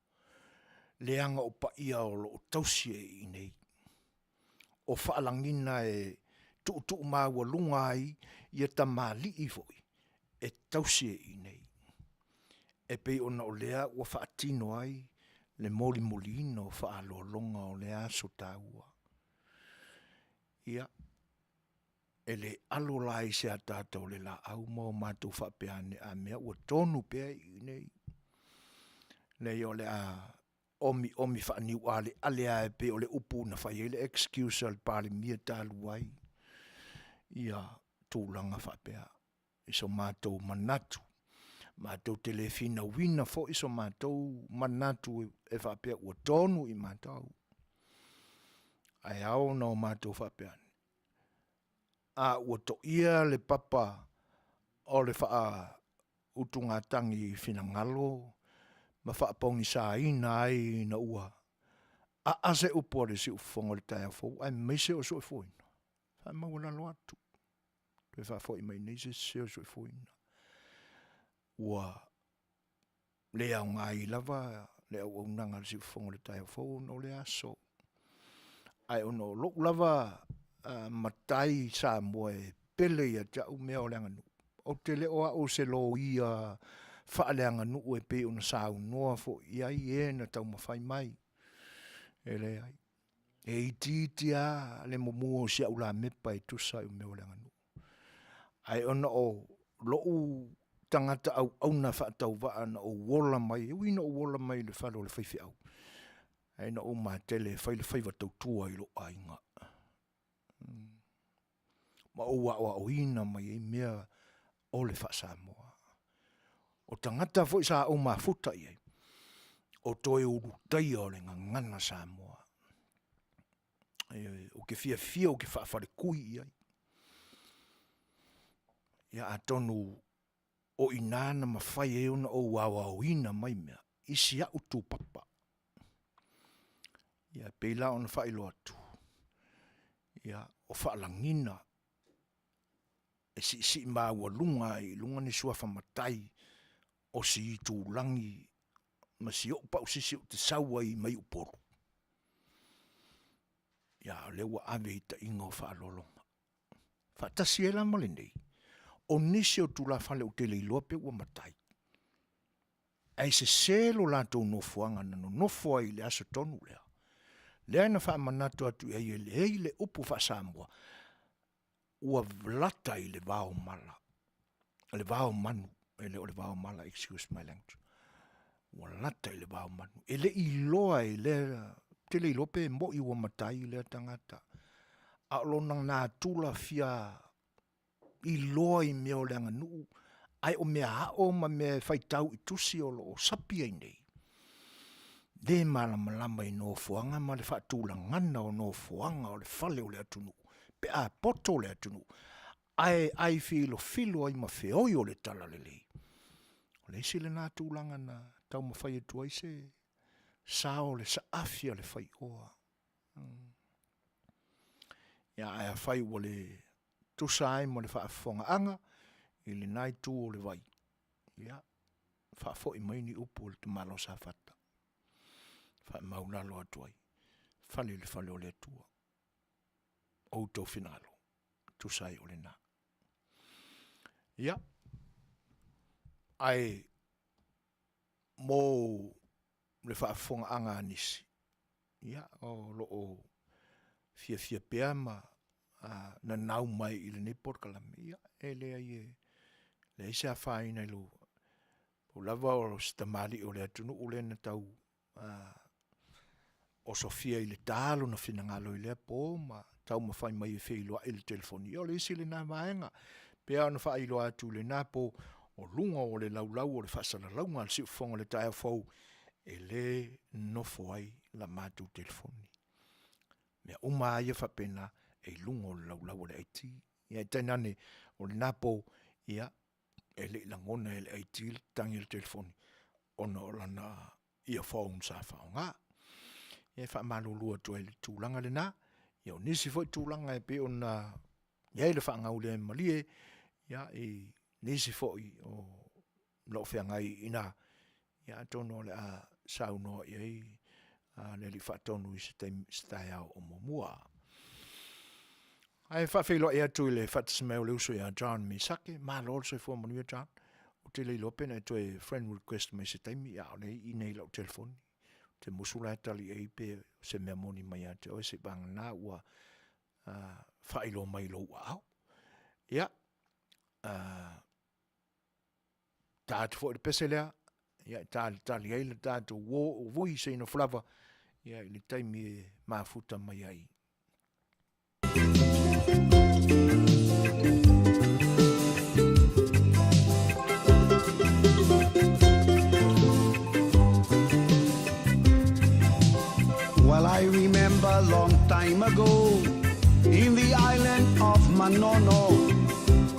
leaga o paia o lo o tausi e i inei, o faalagiga e tuutuumaualuga ai ia tamalii foi e tausi e i inei, e pei ona o lea ua faatino ai le molimoliina o faaaloaloga o lea aso taua. Ia, e le alo la i se ataata o le laau ma o matou faapea ane, a mea ua tonu pea i inei. Leai o le a omiomi faaniualeale lava e pei o le upu na fai ai le excuse a le Palemia talu ai ia tulaga faapea i so matou manatu, matou te le finauina foi so matou manatu e faapea ua tonu i matou, ae ao ona matou faapea ane, a ua toia le papa o le faautugatagi i finagalo ma faapogisaina ai ina ua aa se upu a le siufofoga i le taeao fou aemaise o soifuaina, faamaualalo atu, toe faafoi mai i inei se sese o le soifuaina. Ua le aoga ai lava le auaunaga a le siufofoga i le taeao fou ona o lea aso. Ae ona o lou lava matai Samoa e pele ia te au mea o le aganuu, ou te le o au o se loia faaleaganuu e pei ona saunoa foi i ai e na taumafai mai. E leai. E itiiti lava le mumu o si au lamepa e tusa ai o mea o le aganuu. Ae ona o lou tagata auauna faatauvaa na ou ola mai, e ui ina ou ola mai i le fale o le faifeau, ae na ou matele e fai le faiva tautua i lou aiga ma ou aoaoina mai ai mea o le faa-Samoa. O tagata foi sa ou mafuta i ai, o toe ulutaia o le gagana Samoa. Ioe, ou te fiafia ou te faafalekui i ai. Ia atonu o i ina na mafai ai ona ou aoaoina mai mea i si au tupapa. Ia e pei la ona faailoa atu, ia o faalagiga e siisii maualuga ai i luga ni suafa matai o si itulagi ma si ou pausisi ou te sau ai mai Upolu, ia o lea ua ave i taiga o faaaloaloga. Faatasi ai la ma lenei, o nisi o tulafale ou te le iloa pe ua matai, ae sese lo latou nofoaga na nonofo ai i le aso tonu lea, lea na faamanatu atu i ai e leai le upu faa-Samoa ua lata i le vao mala, le vao manu, e le o le vao mala, excuse my language, ua lata i le vao manu. E le i iloa e lea, ou te le iloa pe moni ua matai lea tagata, a o lona natura fia iloa i mea o le aganuu, ae o mea ao ma mea e faitau i tusi o lo o sapi ai nei, le malamalama i nofoaga ma le faatulagaga o nofoaga o le fale o le atunuu pe a poto le atunuu. Ae ai filofilo ai ma feoi o le talalelei. O le isi lena tulaga na taumafai atu ai se sao o le saafi a le faioa. Ia, ae afai ua le tusa ai ma le faafofogaaga i lena itu o le vai, ia, faafoi mai ni upu a le tamaloa Safata, faamaulalo atu ai, fale i le fale o le Atua, outou finagalo, tusa ai o lena. Ia, ae mo le faafofogaaga a nisi, ia, o lo o fiafia pea ma nanau mai i lenei polokalame, ia, e leai e leai se afaina i lou pau lava o si tamalii o le atunuu lea na tau osofia i le ta lona finagalo i lea po ma taumafai mai e feiloai i le telefoni, ia o le isi lena vaega. Pei lava ona faailoa atu i lena po, o luga o le laulau o le faasalalauga a le Siufofoga o le Taeao Fou, e le nofo ai la matou telefoni. Mea uma lava ia faapena e i luga o le laulau a le IT. Ia ae tainane o lena po, ia, e le i lagona e le IT le tatagi o le telefoni ona o lana earphone sa faaaoga. Ia e faamalulu atu ai i le tulaga lena. Ia o nisi foi tulaga e pei ona i ai le faagaulemalie ia i nisi foi o lo o feagai i ina, ia atonu o le a saunoa i ai le Alii Faatonu i se taimi, se taeao o muamua. Ae faafeiloai atu i le faatasi mai o le uso ia John Mesake. Malo le soifua manuia John. Ou te le iloa pe na e toe friend request mai se taimi, a o lea e i nei i lau telefoni. Ou te musu la e tali i ai pe o se mea moni mai ia te oe seivagana ua faailoa mai i lou aao. Ia, ta atu foi le pese lea, ia e talitali ai le tatou uo o vui seinofu lava, ia i le taimi e mafuta mai ai. Well, I remember long time ago in the island of Manono,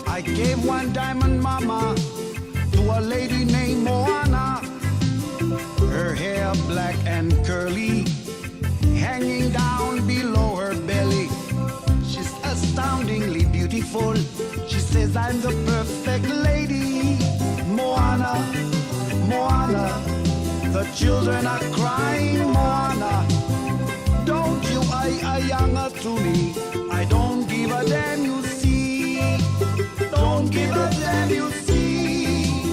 I gave one diamond mama to a lady named Moana. Her hair black and curly, hanging down below her belly. She's astoundingly beautiful. She says I'm the perfect lady. Moana, Moana, the children are crying, Moana. Don't you I ayanga to me. I don't give a damn, you see. Don't give a damn, you see.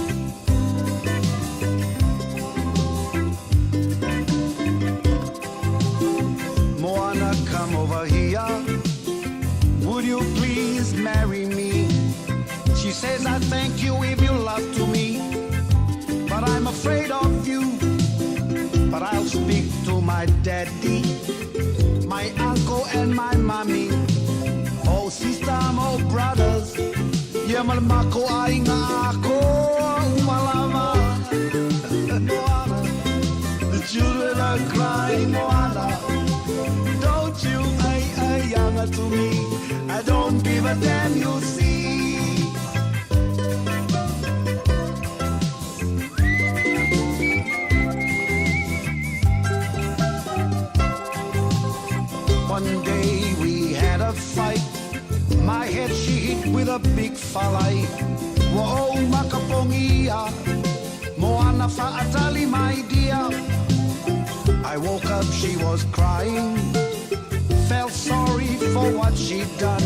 Moana, come over here. Would you please marry me? She says, I thank you if you love to me. But I'm afraid of you. But I'll speak to my daddy, my uncle and my mommy. Oh, sister, oh, brothers. Yeah, malmako ay nga ako umalama. Moana, the children are crying, Moana. Don't you ay ay yanga to me. I don't give a damn, you see. One day we had a fight. My head she hit with a big falai. Whoa, makapongia. Moana fa'atali, my dear. I woke up, she was crying. Felt sorry for what she'd done.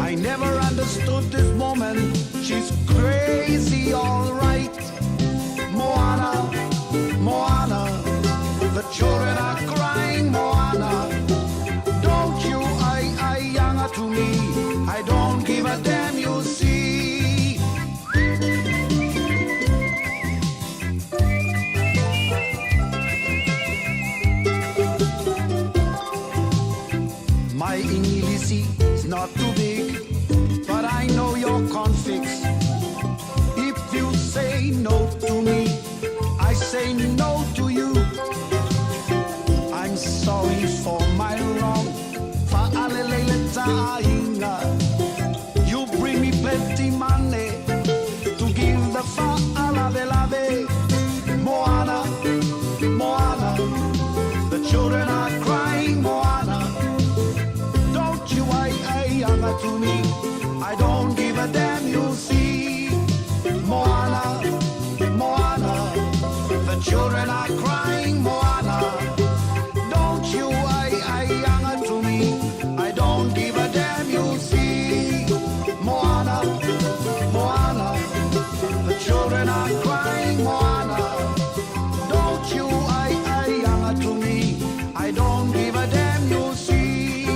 I never understood this woman. She's crazy, all right. Moana, Moana, the children are crying, Moana. Don't you I I yanga to me. I don't give a damn, you see. My English is not too big, but I know your configs. If you say no to me, I say no to you. I'm sorry for my wrong. Fa'alelele ta'aiga. You bring to me. I don't give a damn, you'll see. Moana, Moana, the children are crying, Moana. Don't you ai ai anga to me. I don't give a damn, you'll see. Moana, Moana, the children are crying, Moana. Don't you ai ai anga to me. I don't give a damn, you'll see.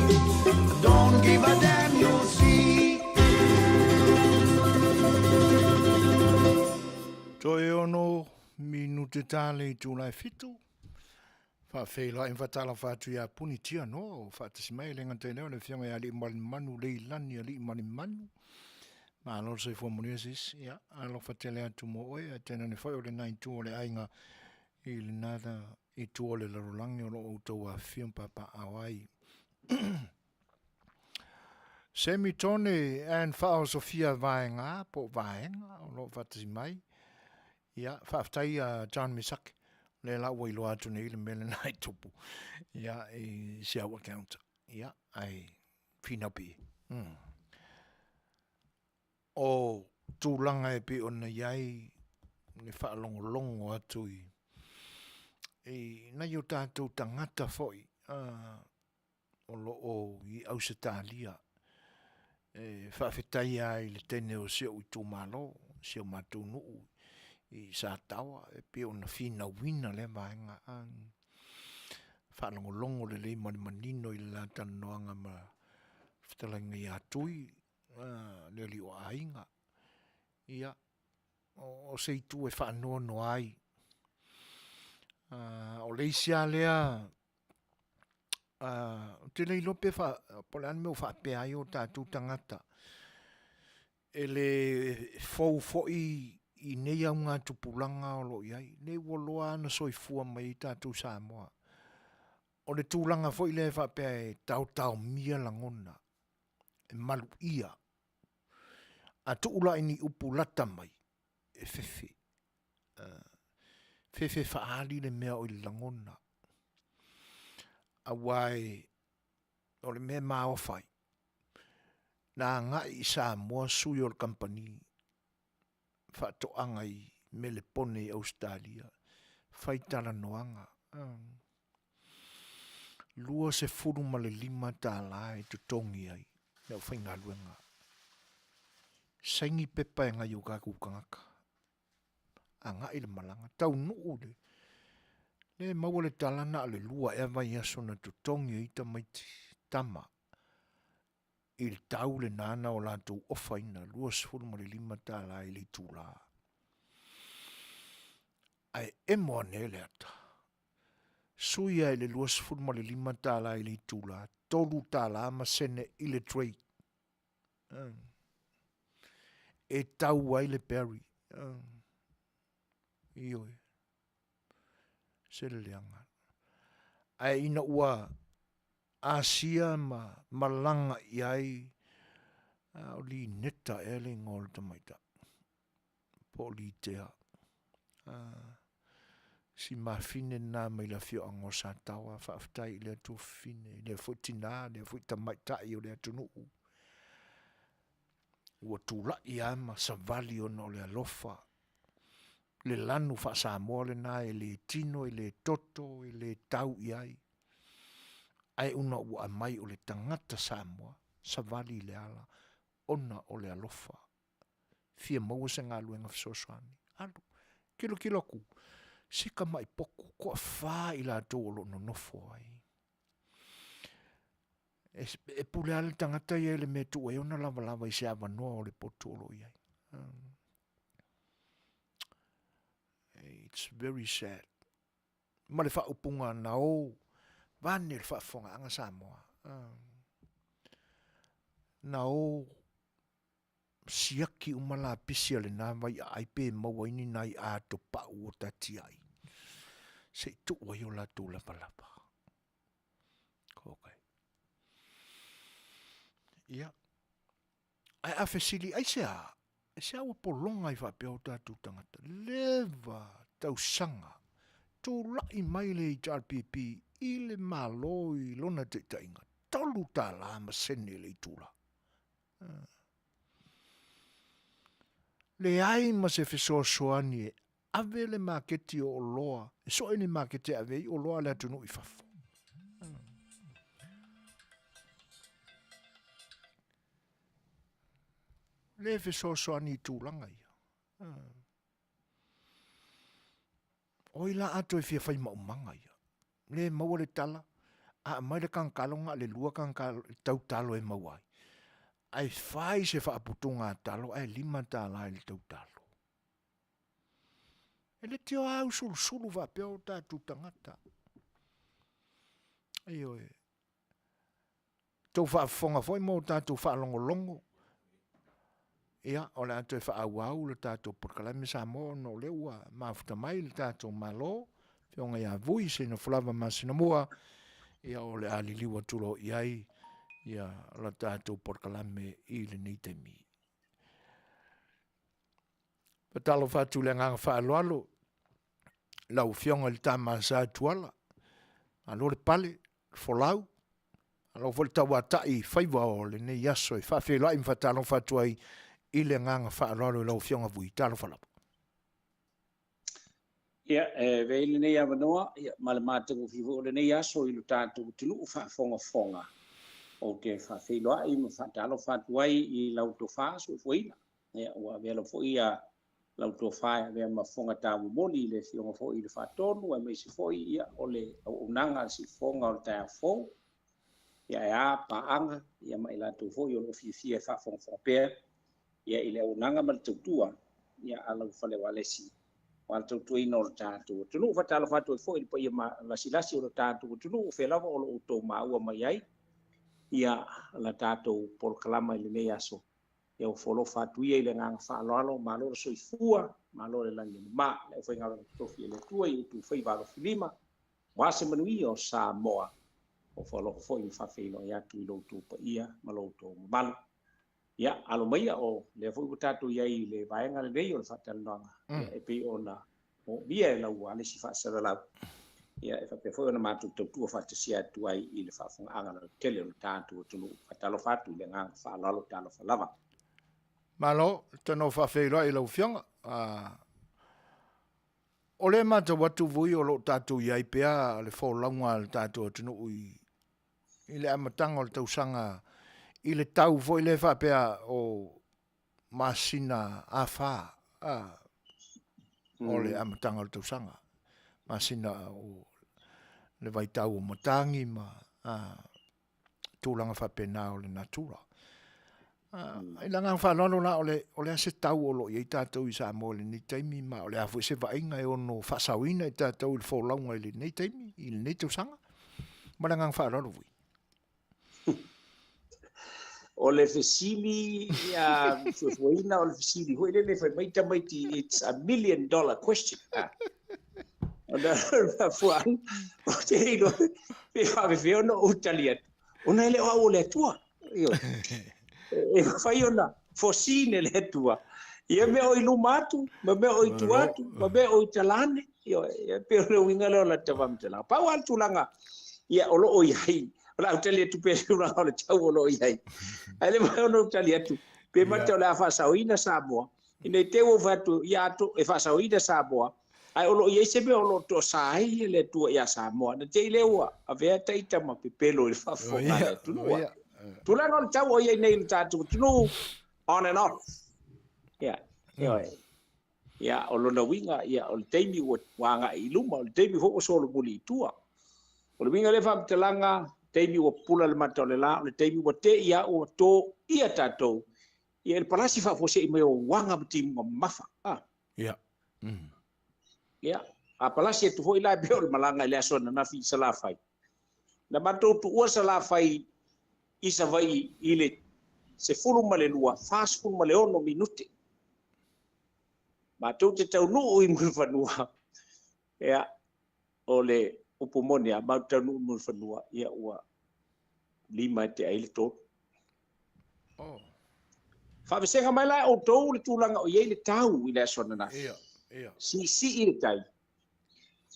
Don't give a damn, you'll see. Toe ono minute tāle i tūlae fitu. Faafeiloai ma faatalofa atu iā Puni Tianoa o faatasi mai e le gata i lea o le Afioga ia Aliimalemanu Leilani Aliimalemanu. Malo le soifua manuia sis. Ia, alofa tele atu mo oe, ae tainane foi o lena itu o le aiga i lena itu o le lalolagi o lo o outou afifio ma papaaao ai. Semi Tone and Faaosofia Vaega po o Vaega o lo o faatasi mai. Ia, faafetai a John Misake, lea la ua iloa atu nei le mea lena i tupu, ia, i si au account. Ia, ai, finau pii. O tulaga e pei ona i ai le faalogologo atu i, i nai o tatou tagata foi, o lo o i Ausetalia e faafetaia ai le teine o si ou itumalo, si o matou nuu i Sataoa e pei ona finauina lea vaega. Faalogologo lelei ma le manino i le la talanoaga ma fetalaiga ia Tui, le alii o aiga. Ia, o se itu e faanoanoa ai. O le isi lava lea ou te le iloa pe fa, po o le a le mea ua faapea ai o tatou tagata, e le fou foi i nei augatupulaga o lo o i ai, nei ua loa lava ona soifua mai ai tatou Samoa. O le tulaga foi lea e faapea e taotaomia lagona, e maluia. A tuu la i ni upu lata mai, e fefe. Fefe faaali le mea o i le lagona. Aua e, o le mea e maofa ai, na agai i Samoa sui o le kamupani faatoaga i Melepone i Ausetalia, fai talanoaga. $25 e totogi ai le aufaigaluega. Saini pepa e nai o tatou tagata. Agai le malaga, taunuu le, le maua le tala na o le 2 ea vaiaso na totogi ai tamaiti tama i le tau lena na o latou ofaina $25 i le itula. Ae emo ane ai le ata. Sui ai le $25 i le itula, $3 ma sene i le tray. E tau ai le berry. Ioe. Se le leaga. Ae ina ua asia ma malaga i ai, o Lineta ea le igoa o le tamaitai, po o Litea. Si mafine lena mai le afioaga o Sataoa, faafetai i le Atua fafine, i lea foi tina, lea foi tamaitai o le atunuu, ua tulai lava ma savali ona o le alofa, le lanu faa-Samoa lena e le tino, e le toto, e le tau i ai, ae una ua aumai o le tagata Samoa, savali i le ala ona o le alofa. Fia maua se galuega fesoasoani, alu, tilotilo atu, si tamai potu, toafa i latou o lo o nonofo ai. E pule lava le tagata ia i le mea e tuu ai ona lavalava i se avanoa o le potu o lo o i ai. It's very sad. Ma le faaupuga na o vaeane le faafofogaaga Samoa. Na o siaki uma lapisi a lena vaiaai pe maua ai ni nai atopau o tatiai se i tuu ai o latou lavalava. Okay. Ia. Ae a fesili aisea, aisea ua pologa ai faapea o tatou tagata? Leva tausaga tulai mai le HRPP i le Malo i lona taitaiga, $3 ma sene le itula. Leai ma se fesoasoani e ave le maketi o oloa, e soe ni maketi e ave ai oloa a le atunuu i fafo. Le fesoasoani i tulaga ia. O ai la a toe fia fai maumaga ia? Le maua le tala, a aumai le kankalo na o le lua kankalo, tau talo e maua ai. Ae fai se faaputuga a talo ae $5 i le tau talo. E le tio au sulusulu faapea o tatou tagata. Ioe. Tou faafofoga foi ma o tatou faalogologo, ia, o le a toe faaauau le tatou polokalame Samoa ona o lea ua mafuta mai le tatou Malo, Afioga ia Vui Seinofulava Masinamua, ia o le a liliu atu loa i ai ia la tatou polokalame i lenei taimi. Faatalofa atu i le agaga faaaloalo lau Afioga i le Tama Sa Tuala, malo le pale, le folau, malo foi le tauatai i faiva o lenei aso e faafeiloai ma faatalofa atu ai i le agaga faaaloalo i lau Afioga Vui. Talofa lava. Ia, e avea ai lenei avanoa ia, ma le matagofie foi o lenei aso i lo tatou atunuu faafogafoga. Ou te faafeiloai ma faatalofa atu ai i lau tofa soifuaina. Ia, ua avea lava foi ia lau tofa e avea ma fofoga taumomoli i le Afioga foi i le Faatonu, aemaise foi ia, o le auaunaga a le siufofoga o le taeao fou. Ia, e a paaga ia, ma i latou foi o lo o fiafia e faafogafoga pea ia, i le auaunaga ma le tautua ia, a lau fale ualesi aua le tautuaina o le tatou atunuu. Faatalofa atu ai foi i le paia lasilasi o le tatou atunuu, o fea lava o lo o outou maua mai ai ia la tatou polokalama i lenei aso. Ia ua folofa atu ia i le agaga faaaloalo, malo le soifua, malo le lagi e mama, le aufaigaluega totofi a le Atua i outou faiva alofilima, aua se manuia o Samoa. Ua folofa foi ma faafeiloai atu i lo outou paia ma lo outou mamalu. Ia, alo maia, o lea foi ua tatou i ai i le vaega lenei o le faatalanoaga, ia, e pei ona moomia e lau ualesi faasalalau, ia, e faapea foi ona matou tautua faatasia atu ai i le faafofogaaga lautele o le tatou atunuu. Faatalofa atu i le agaga faaaloalo, talofa lava. Malo, tano faafeiloai i lau Afioga. O lea e matau atu Vui o lo o tatou i ai pea le folauga a le tatou atunuu i i le amataga o le tausaga i le tau foi lea faapea o masina a fa o le amataga o le tausaga, masina o le vaitau o matagi ma tulaga faapena o le natura. I le agaga faaaloalo la, o le, o le a se tau o lo o i ai tatou i Samoa i lenei taimi, ma o le a foi se vaaiga e ono faasaoina i tatou i le folauga i lenei taimi, i lenei tausaga? Ma le agaga faaaloalo foi. O le fesili ia fuafuaina, o le fesili foi lele fai mai tamaiti, it's a million dollar question. Ah. Ona mafuaaga, ou te le iloa pe faafefea ona ou tali atu, ona e le o au o le Atua. Ioe. E mafai ona foreseen e le Atua ia mea o i luma atu, ma mea o i tua atu, ma mea o i talane. Ioe. E pei o le uiga lea o lata faamatalaga. Pau lava le tulaga ia, o lo o i ai, o le a ou tali atu pea i le tulaga o le tau o lo o i ai. Ae le mafai ona ou tali atu, pe mata o le a faasaoina Samoa, ina i te i ua ou fai atu, ia ato, e faasaoina Samoa, ae o lo o i ai se mea o lo o toasa ai le Atua ia Samoa, na te i lea ua avea ita ma pepelo i le faafofoga a le atunuu. Tulaga o le tau o i ai nei i le tatou atunuu, on and off. Ia, ioe. Ia, o lona uiga, ia, o le taimi ua agai i luma, o le taimi foi ua solomuli i tua. O le uiga o lea faamatalaga, taimi ua pupula le mata o le la, o le taimi ua te i a ua toia tatou, ia, i le palasi faafuasei mai o uaga ma timuga mamafa. Ah. Ia. Ia, a palasi atu foi la e pei o le malaga i le aso ananafi i Salafai. Na matou tuua Salafai i Savaii i le 12, 46 minute. Matou te taunuu i Mulifanua, ia, o le upu moni lava, matou te taunuu i Mulifanua, ia ua 5 e tea ai le 3. Oh. Faavesega mai la e outou le tulaga o i ai le tau i le aso ananafi. Ia, ia. Siisii le tai.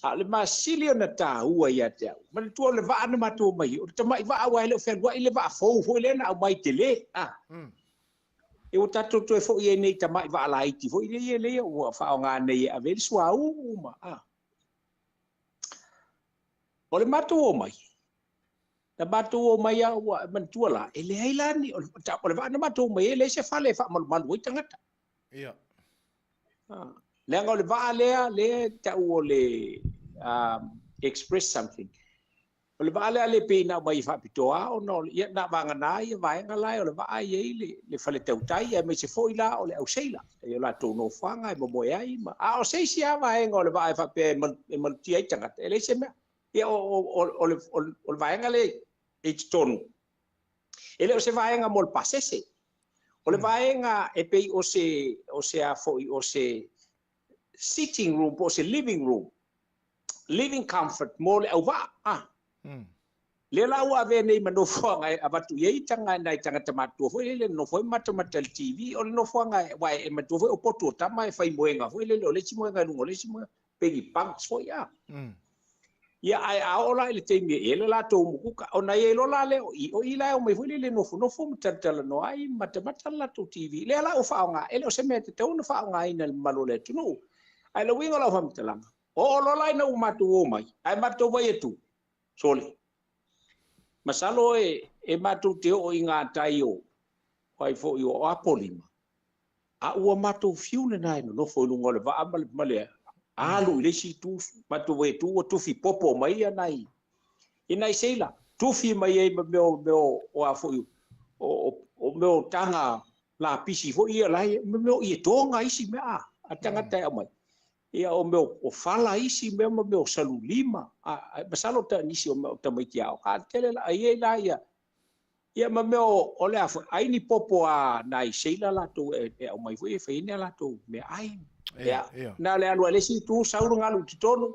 A o le masili ona taua ia te au, manatua o le vaa na matou omai ai, o le tamai vaa aua e le o fealuai le vaa fou foi lea na aumai tele. Ah. E ua tatou toe foi ai nei i tamai vaa laiti foi ia lea ua faaaoga nei e ave ai le suauu ma a. O le matou omai, na matou omai a ua manatua la, e leai la ni, o le vaa na matou omai ai, e leai se fale e faamalumalu ai tagata. Ia. Leaga o le vaa lea, lea e tau o le Express something. O le vaa lea le pei na aumai faapitoa ona o le, ia, na vagana ia vaega la o le vaa e i ai le fale tautai, aemaise foi la o le auseila, e o latou nofoaga e momoe ai. Ma, a o se isi lava vaega o le vaa e faapea e malutia ai tagata, e leai se mea. Ia, o le vaega lea i totonu, e le o se vaega mo le pasese. O le vaega e pei o se, o se a foi, o se sitting room po o se living room, living comfort mo le auvaa. Ah. Lea la ua avea nei ma nofoaga e avatu i ai taga nai tagata matutua foi lele nofo ai matamata i le TV, o le nofoaga aua e matua foi o potu o tama e fai moega foi lele, o le isi moega i luga o le isi moega, pei ni bunks foi a. Ia, ae a oo la i le taimi e ele latou mukuka, ona i ai loa la lea o i, o i la e omai foi lele nofonofo ma talatalanoa ai ma matamata le latou TV. Lea la ua faaaoga, e le o se mea e tatau ona faaaogaina e le mamalu o le atunuu. Ae le uiga o lau faamatalaga, oo loa la ina ua matou omai, ae matou vaai atu, sole. Masalo e matou te oo i gatai o ai foi o Apolima, a ua matou fiu lena e nonofo i luga o le vaa ma le alu i le isi itu, matou vaai atu ua tufi popo mai ia nai i nai seila, tufi mai ai ma mea o a foi o mea o taga lapisi foi ia la ma mea o ietoga isi mea a tagata e aumai. Ia o mea o fala isi mea ma mea o salulima, a masalo ta nisi o mea o tamaiti aoga, a tele la ai la ia ia ma mea o le a foi ai ni popo a nai seila latou e aumai foi e fai ai ni a latou meaai. Ia, na o le alu a le isi itu sau le galu i totonu,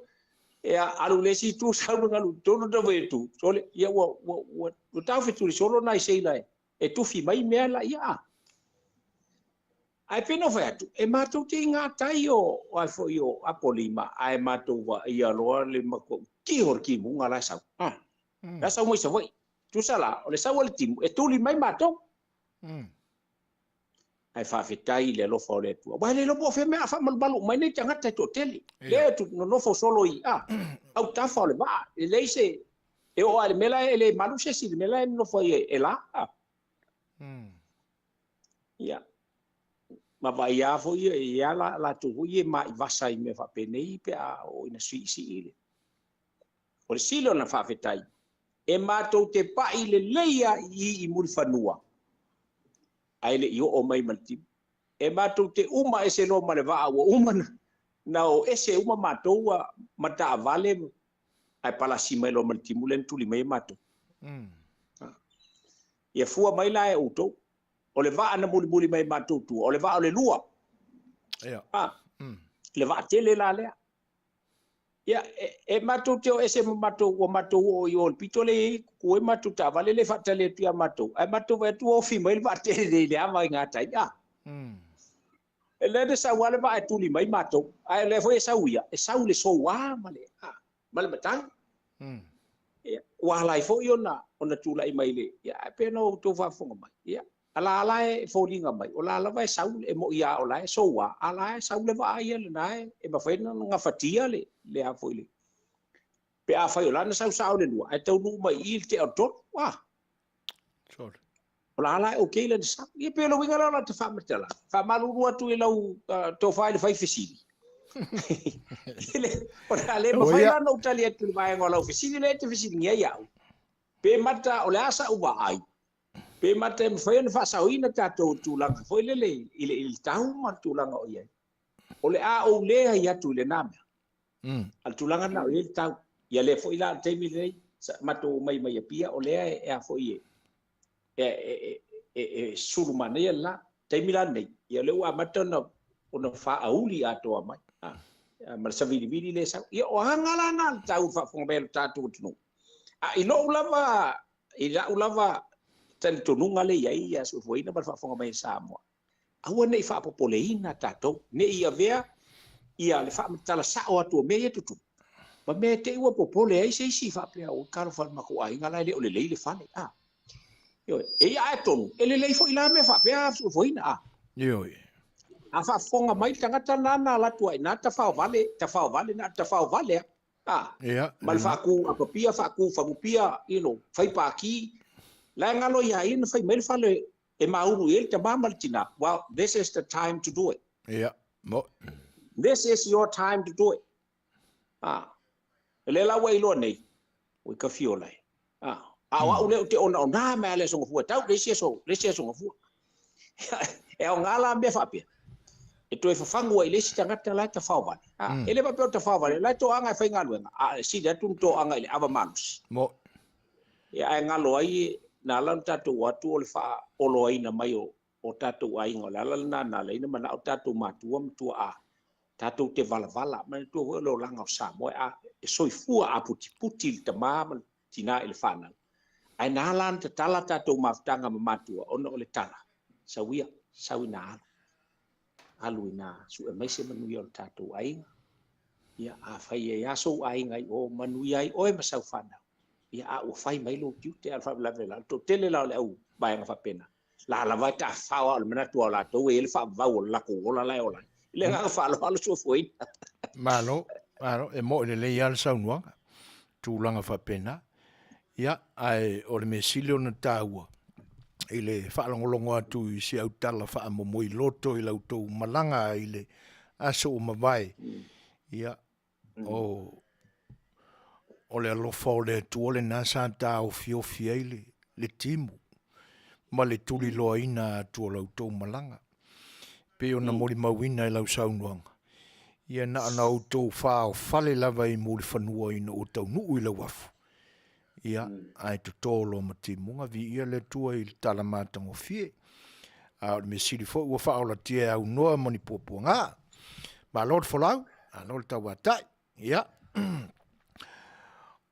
ia alu le isi itu sau le galu i totonu na vaai atu, sole, ia ua taufetuli solo nai seila e tufi mai mea la ia a. Ae pei ona ou fai atu, e matou te i gatai o ai foi o Apolima, ae matou vaaia loa le matautia o le timuga la e sau. La e sau mai Savaii. Tusa la, o le sau a le timu, e tuli mai matou. Ae faafetai i le alofa o le Atua. Aua e le iloa po o fea mea a faamalumalu uma ai nei tagata e toatele. Lea e nonofo solo i autafa o le vaa. E leai se, e oo lava i le mea la e le malu se isi i le mea la e nonofo ai e la. Ia, ma vaai foi ia, ia latou foi ia mai vasa i mea faapenei pe a oo ina siisii le. O le sili ona faafetai, e matou te pai lelei lava i i Mulifanua, ae le i oo mai ma le timu. E matou te uma ese loa ma le vaa ua uma na o ese uma matou ma taavale, ae palasi mai loa ma le timu lea na tuli mai ai matou. Ia fua mai la e outou. O le vaa na mulimuli mai matou tua, o le vaa o le lua. Ia. Le vaa tele la lea. Ia, e matou te o ese ma matou, ua matou oo i o le pito le i kuku ai matou taavale le faatali atu ia matou. Ae matou vaai atu ua ofi mai le vaa tele nei i le ava i gatai. E le na sau lava le vaa e tuli mai matou. Ae o lea foi e sau ia, e sau le soua ma le, ma le matagi. Ia, ua ala ai foi ona tulai mai le, ia, ae pei ona outou faafofoga mai. Ia, a la la e foliga mai, o la lava e sau, e moi lava o la e soua, a la e sau le vaa ia lena e mafai ona gafatia le a foi le. Pe a fai o la na sau sao le lua, ae taunuu mai i i le tea o le tolu. Sure. O la la e okay lana sau. Ia pei o le uiga la o la ta faamatala. Faamalulu atu i lau tofa i le fai fesili. O le a le mafai la ona ou tali atu i le vaega o lau fesili lea e te fesiligia ai au. Pe mata o le a sa'u vaai, pe mata e mafai ona faasaoina tatou i le tulaga foi lele i le tau ma le tulaga o i ai. O le a ou leai atu i lena mea. A le tulaga lena o i ai le tau. Ia lea foi la o le taimi lenei, matou omai mai Apia, o lea e a foi e sulu manaia le la. Taimi la lenei, ia lea ua amata ona faaauli atoa mai. Ma le savilivili lea e sau. Ia o aga la na le tau faafofoga mai a le tatou atunuu. A i lou lava, i lau lava talitonuga lea i ai ia soifuaina ma le faafofoga mai a Samoa, aua ne i faapopoleina tatou, ne i avea ia le faamatala sao atu o mea ia tutupu, ma mea te i ua popole ai se isi faapea, oi talofa i le matou aiga la e le o lelei le fale. Ioe, e ia ae tonu, e lelei foi la mea faapea soifuaina a. Ioe. A faafofoga mai le tagata lena na alu atu ai i ina tafaovale, tafaovale, na o le tafaovale lava. A. Ia, Ma le lena. faatu apapia, faatu fagupia, you know, fai paki. La e galo ia ia na fai mai le fale e maulu i ai le tama ma le tina. Well, this is the time to do it. Ia, mo. This is your time to do it. A. O lea la ua e iloa nei, ua i ka fiola e. A, a o au lea ou te onaona mai lava i le Aso Gafua, tau le isi aso, le isi Aso Gafua. E aoga la mea faapea, e toe fafagu ai i le isi tagata la e tafaovale. A, e le faapea o tafaovale, o la e toaga e faigaluega, a e sili atu ona toaga i le ava malosi. Mo. Ia, ae galo ai, na ala ona tatou o atu o le faaoloaina mai o o tatou aiga, o le ala lena na ala ai ona manao tatou matua ma tuaa tatou te valavala. Manatua foi o le olaga o Samoa e, e soifua aputiputi le tama ma le tinā i le fanau. Ae na ala ona tatala tatou mafutaga ma matua ona o le tala, sau ia, sau ina alu. Alu ina sue mai se manuia o le tatou aiga. Ia, afai e i ai sou aiga i o, manuia ai oe ma sau fanau. Ia, a ua fai mai lou tiute, a o le faalavelave la, o le toatele la o le au vaega faapena, la lava e taafao a o le manatu lava o latou e i ai le faavavau o le latou ola la e ola ai. I le agaga faaaloalo soifuaina. Malo, malo, e mo'i lelei lava le saunoaga, tulaga faapena. Ia, ae o le mea sili ona taua, i le faalogologo atu i si au tala faamomoi loto i la outou malaga i le aso ua mavae, ia, o, o le alofa o le Atua lena sa taofiofi ai le, le timu ma le tuliloaina atu o la outou malaga. Pei ona molimauina e lau saunoaga, ia na ona outou faaofale lava i Mulifanua ina ua taunuu i le uafu, ia, ae toto loa ma timuga, viia le Atua i le tala matagofie. A o le mea sili foi ua faaolatia e aunoa ma ni puapuaga. Malo le folau, malo le tauatai. Ia,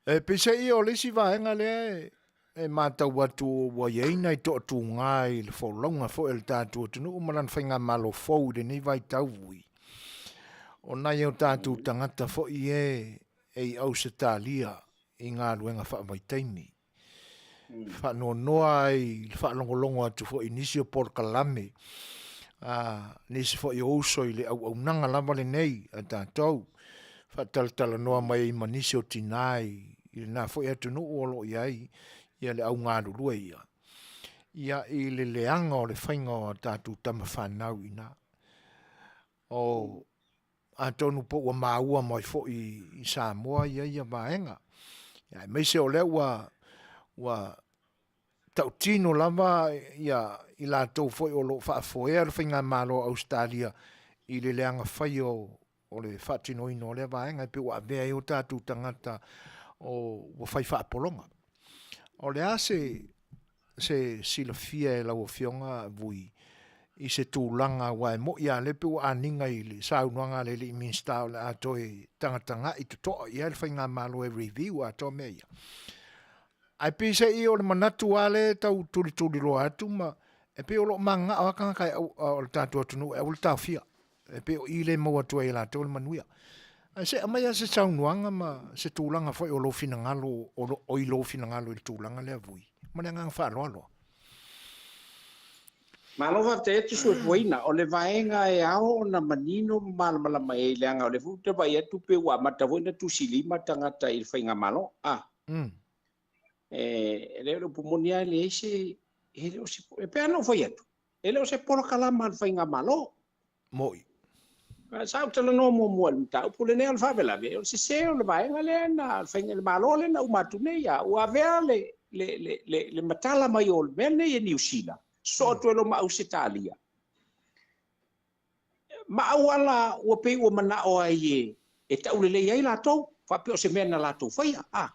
e peiseai o le isi vaega lea e matau atu ua i ai nai toatuga i le folauga foi a le tatou atunuu ma lana faigamalo fou i lenei vaitau ui. O nai o tatou tagata foi e e i Ausetalia i galuega faavaitaimi. Faanoanoa ai i le faalogologo atu foi i nisi o polokalame a nisi foi o uso i le auaunaga lava lenei a tatou, faatalatalanoa mai ai ma nisi o tina i lena foi atunuu o lo o i ai ia le au galulue ia, ia i le leaga o le faiga o a tatou tama fanau i ina. O Atonu po ua maua mai foi i Samoa ia ia vaega. Aemaise o lea ua ua tautino lava ia i latou foi o lo o faafoea le faigamalo a Ausetalia i le leaga faia o o le faatinoina o lea vaega e pei ua avea ai o tatou tagata o ua fai faapologa. O le a se se silafia e lau Afioga Vui i se tulaga aua e mo'i lava lea pei ua aniga i le saunoaga a le alii Minisita o le a toe tagatagai toto'a i ai le faigamalo e review atoa mea ia. Ae peiseai o le manatu lava lea e tau tulituliloa atu ma e pei o lo o mananao lava tagata e o le tatou atunuu e aua le taofia. E pei o i lea e maua atu ai e latou le manuia. Ae se aumai lava se saunoaga ma se tulaga foi o lou finagalo, o i lou finagalo i le tulaga lea Vui. Ma le agaga faaaloalo. Malo faafetai atu Soifuaina. O le vaega e ao ona manino ma malamalama i ai leaga o lea foi ou te vaai atu pei ua amata foi ona tusilima tagata i le faigamalo. A. E le o le upu moni lava e leai se, e le o se, e pei lava ona ou fai atu, E le o se polokalama a le Faigamalo. Mo'i. Sa ou talanoa muamua i le mataupu lenei, o le faalavelave, o le sese o le vaega lea na, le faiga, le Malo lea na uma atu nei, a ua avea le, le, le, le, le matala mai o le mea lenei e Niu Sila, sosoo atu ai loa ma Ausetalia, ma auala ua pei ua manao ai e, e taulelei ai latou, faapea o se mea na latou faia, a.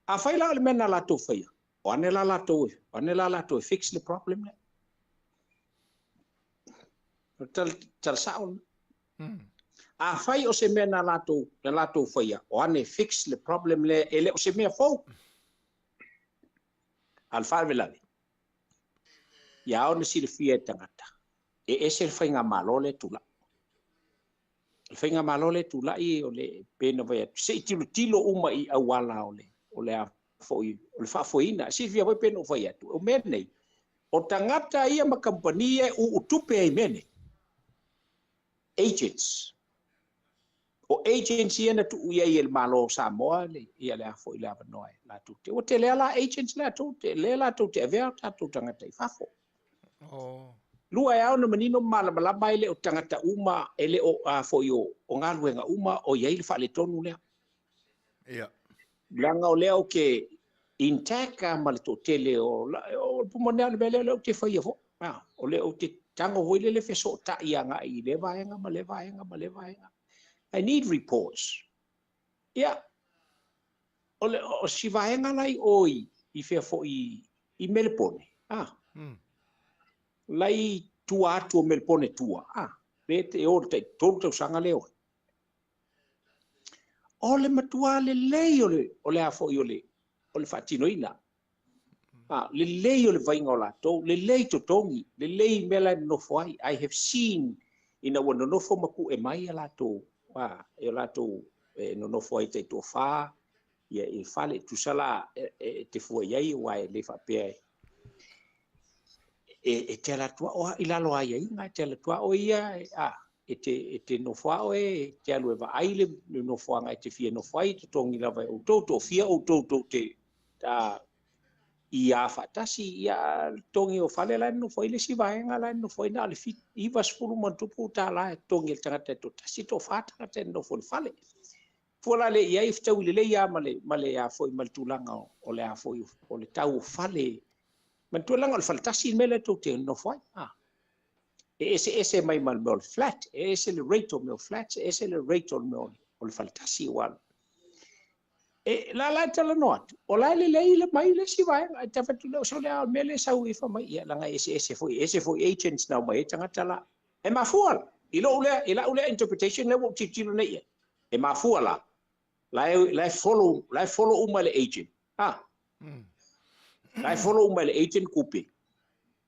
Afai la o le mea na latou faia, O ane la latou e, o ane la latou e fix le problem lea. O le tala, tala sao lena. Afai o se mea na latou, na latou faia, o ane e fix le problem lea, e le o se mea fou. A o le faalavelave, ia ao ona silafia e tagata, e ese le faigamalo lea e tulai. O le faigamalo lea e tulai, o le, pei ona fai atu, se i tilotilo uma i auala o le, o le a foi o le faafoeina. Silafia foi pei ona ou fai atu, o mea nei, o tagata ia ma kamupani ia e uu tupe ai i mea nei, agents. O agents ia na tuu i ai e le Malo o Samoa le, ia le a foi le avanoa e latou te. Ua tele lava la agents latou te, lea latou te avea o tatou tagata i fafo. Oh. Lua e ao ona manino ma malamalama e le o tagata uma, e le o a foi o, o galuega uma o i ai le faaletonu lea. Ia. Leaga o lea ou te intact ma le toatele o, o le pumone o le mea lea lea ou te faia foi. Ah, o lea ou te tago foi lele fesootai agai i lea vaega ma lea vaega ma lea vaega. I need reports. Ia, o, le, o si vaega la i o i, i fea foi i Melepone, ah, la i tua atu o Melepone tua, ah, le te o le tai tolu tausaga lea oe. O le matua lelei o le, o le a foi o le, o le faatinoina. Ah, lelei o le vaaiga o latou, lelei totogi, lelei mea la e nonofo ai. I have seen ina ua nonofo ma pue mai a latou, ah, e o latou e nonofo ai taitoafa, ia i fale, tusa la e, e te fua i ai, aua e le faapea e, e, e te ala atu o i lalo o aiaiga, e te ala atu o ia, e, a, e te, e te nofo lava oe, e te alu e vaai le, le nofoaga e te fia nofo ai, totogi lava e outou, toafia outou tou te a, i a faatasi, ia totogi o fale la e nofo ai le isi vaega la e nofo ai na o le 90 ma tupu tala e totogi e le tagata e toatasi, toafa tagata e nofo i le fale. Fua la le i ai fetaui lelei lava ma le, ma le a foi ma le tulaga o, o le a foi o le tau o fale. Manatua leaga o le fale tasi le mea lea tou te nofo ai. Ah. E eseese mai ma le mea o le flat, e ese le rate o mea o flats, e ese le rate o le mea o le fale tasi ua e la la e talanoa atu, o la e lelei le mai le isi vaega, e ta fai atu lea, o le a o le mea lea e sau i fai mai, ia leaga e eseese foi, e ese foi agents na omai ai tagata la. E mafua la, i lou lea, i lau lea interpretation lea ua ou tilotilo nei i ai. E mafua la, la e, la e follow, la e follow uma le agent. Ah. La e follow uma le agent kupe.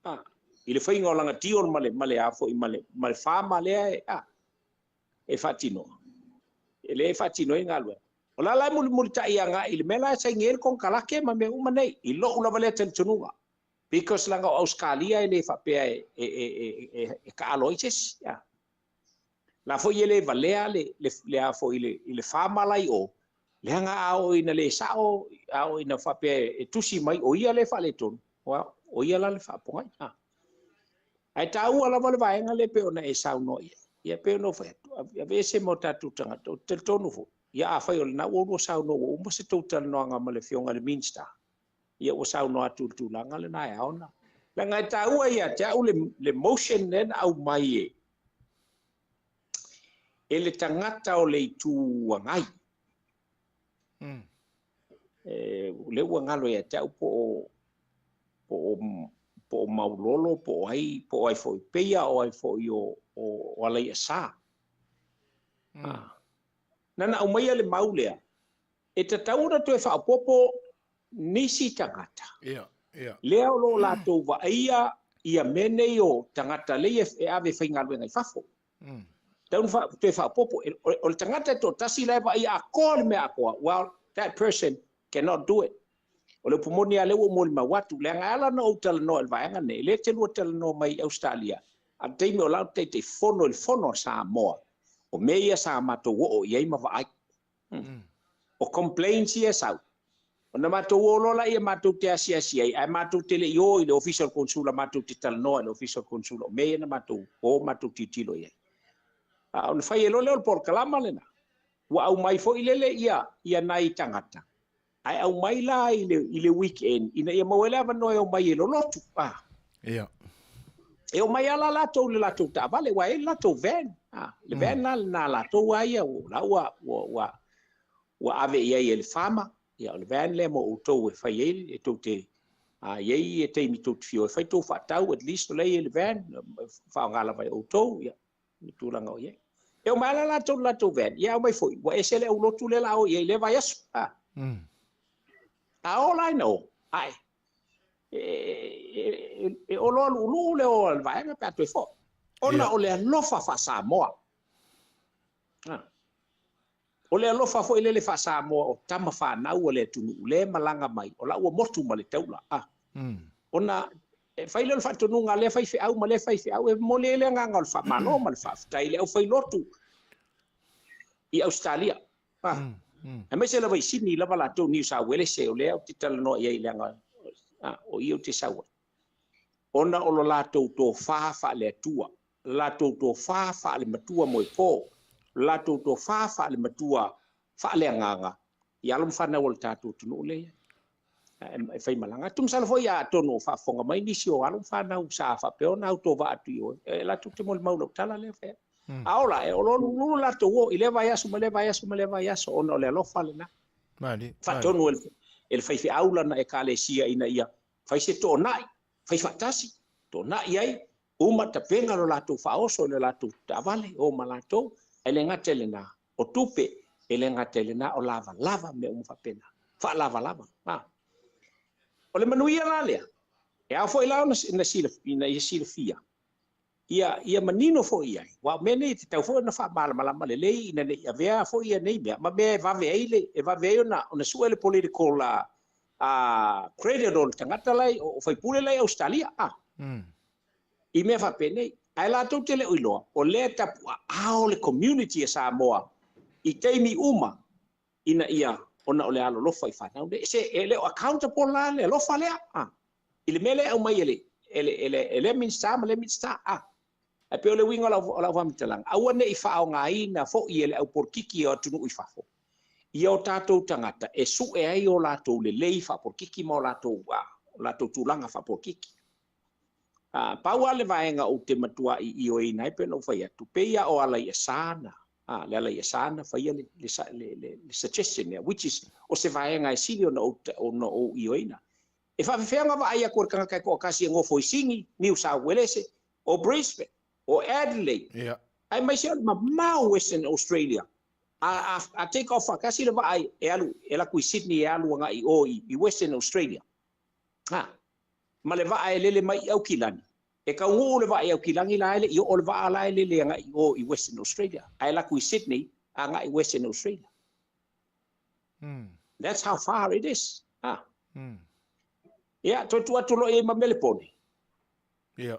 Ah. I le faiga o lana deal ma le, ma le a foi, ma le, ma le farmer lea e, ah, e faatinoa. E le faatino ai galuega. O la la e mulimulitai agai i le mea la e saini ai le konekarate ma mea uma nei, i lou lava lea talitonuga. Because leaga o Ausetalia e le faapea e, e, e, e, e, e taalo ai se isi. Ah. La foi e le valea le, le, le a foi i le, i le farmer la i o, leaga a oo ina le sao, a oo ina faapea e tusi mai, o ia le faaletonu, well, o ia la le faapogai. Ah. Ae taua lava le vaega lea pei ona e saunoa i ai. Ia pei ona ou fai atu, aveese ma o tatou tagata, ou te talitonu foi, ia afai o lena ua oulua saunoa ua uma se tou talanoaga ma le afioga i le Minista, ia ua saunoa atu i le tulaga lena e ao ona. Leaga e taua ia te au le, le motion lea na aumai e, e le tagata o le Itu Agai. E, lea ua galo ia te au po o, po o, po o Maulolo, po o ai, po o ai foi, peia o ai foi o, o, o Alaiasa. Ah. Na na aumaia le mau lea, e tatau ona toe faaopoopo nisi tagata. Ia, ia. Lea o lo o latou vaaia ia mea nei o tagata lea e ave e faigaluega i fafo. Tatau ona faa, toe faaopoopo. O, o le tagata e toatasi la e vaaia atoa le mea atoa, well, that person cannot do it. O le upu moni lava lea ua ou molimau atu, leaga e ala ona ou talanoa i le vaega lenei, e le te lua talanoa mai i Ausetalia, a o le taimi o la ou Taitaifono i le Fono a Samoa, o mea ia sa matou oo i ai ma vaai. O complaints ia e sau, ona matou o loa laia matou te asiasi ai, ae matou te le i o i le Ofisa o le Konesula matou te talanoa i le Ofisa o le Konesula, o mea ia na matou o matou tilotilo i ai. A ona fai ai loa lea o le polokalama lena, ua aumai foi lele ia, ia nai tagata, ae aumai la i le, i le weekend ina ia maua ai le avanoa e omai e lolotu. Ah. Ia. E omai lava la latou i le latou taavale, aua e i ai le latou van. Ah, le van la lena a latou lava ia, la ua, ua, ua, ua ave i ai e le farmer. Ia, o le van lea mo outou e fai ai, e tou te, a i ai taimi tou te fia o e fai tou faatau, at least o la e i ai le van, faaaoga lava e outou, ia, le tulaga o i ai. E omai lava la latou i le latou van, ia aumai foi, ua ese le aulotu lea o le a o i ai i lea vaiaso. Ah. A o la ina o, ae, e, e, e, e oloa luuluu le o a le vaega pe a toe foi. Ona o le alofa faa-Samoa. Ah. O le alofa foi lele faa-Samoa o tama fanau a le atunuu lea e malaga mai, o la ua motu ma le taula. A. Ona e fai lea o le faatonuga a lea faifeau ma lea faifeau, e momoli ai le agaga o le faamalo ma le faafetai i le aufailotu i Ausetalia. A. Aemaise lava i Sini lava latou Niu Sauelese, o lea ou te talanoa i ai leaga o i ou te sau ai. Ona o lo latou tofa faale-Atua, le latou tofa faale-matua moepo, le latou tofa faale-matua faale-agaga i alo ma fanau o le tatou atunuu lea e faimalaga atu. Masalo foi atonu o faafofoga mai nisi o alo ma fanau sa faapea ona autovaa atu i o, e latou te molimau i lau tala lea fai atu. A ola, e olooloululu latou o i lea vaiaso ma lea vaiaso ma lea vaiaso, ona o le alofa lena. Faatonu e le faifeau lana ekalesia ina ia fai se toonai, fai faatasi, toonai ai, uma tapena lo latou faaoso i le latou taavale, o ma latou, ae le gata i lena, o tupe, e le gata i lena, o lavalava mea uma faapena, faalavalava. A. O le manuia la lea, e ao foi la ona ina ia silafia, ia manino foi i ai, aua o mea nei e tatau foi ona faamalamalama lelei ina ne i avea foi ia nei mea ma mea e vave ai le, e vave ai ona sue le political credit o le tagata la o faipule la i Ausetalia, a. I mea faapenei. Ae latou te le o iloa, o lea e tapuaao le community a Samoa i taimi uma ina ia ona o le alolofa i fanau nei. Se e le o accountable la le alofa lea, a. I le mea lea e aumai e le e le e le e lea Minisita ma lea Minisita, a. Ae pei o le uiga o lau faamatalaga, aua ne i faaaogaina foi e le aupolokiki o atunuu i fafo ia o tatou tagata e sue ai o latou lelei faapolokiki ma o latou tulaga faapolokiki. Pau lava le vaega ou te matuai ioeina ai pei ona ou fai atu, pei lava o Alaiasa na, le Alaiasa na faia le suggestion lea, which is o se vaega e sili ona ou ioeina. E faafefea ona vaai atu e le tagata e toatasi e nofo i Sini, Niu Sauelese, o Brisbane, o Adelaide, aemaise o le mamao Western Australia. A take off faatasi le vaa e alu e alu atu i Sydney e alu agai i o i Western Australia. Ma le vaa e lele mai i Aukilani. E taunuu le vaa i Aukilani la e le i oo le vaa la e lele agai i o i Western Australia. Ae alu atu i Sydney agai i Western Australia. That's how far it is. Ia, toe tuu atu loa i ai ma Melepone. Ia,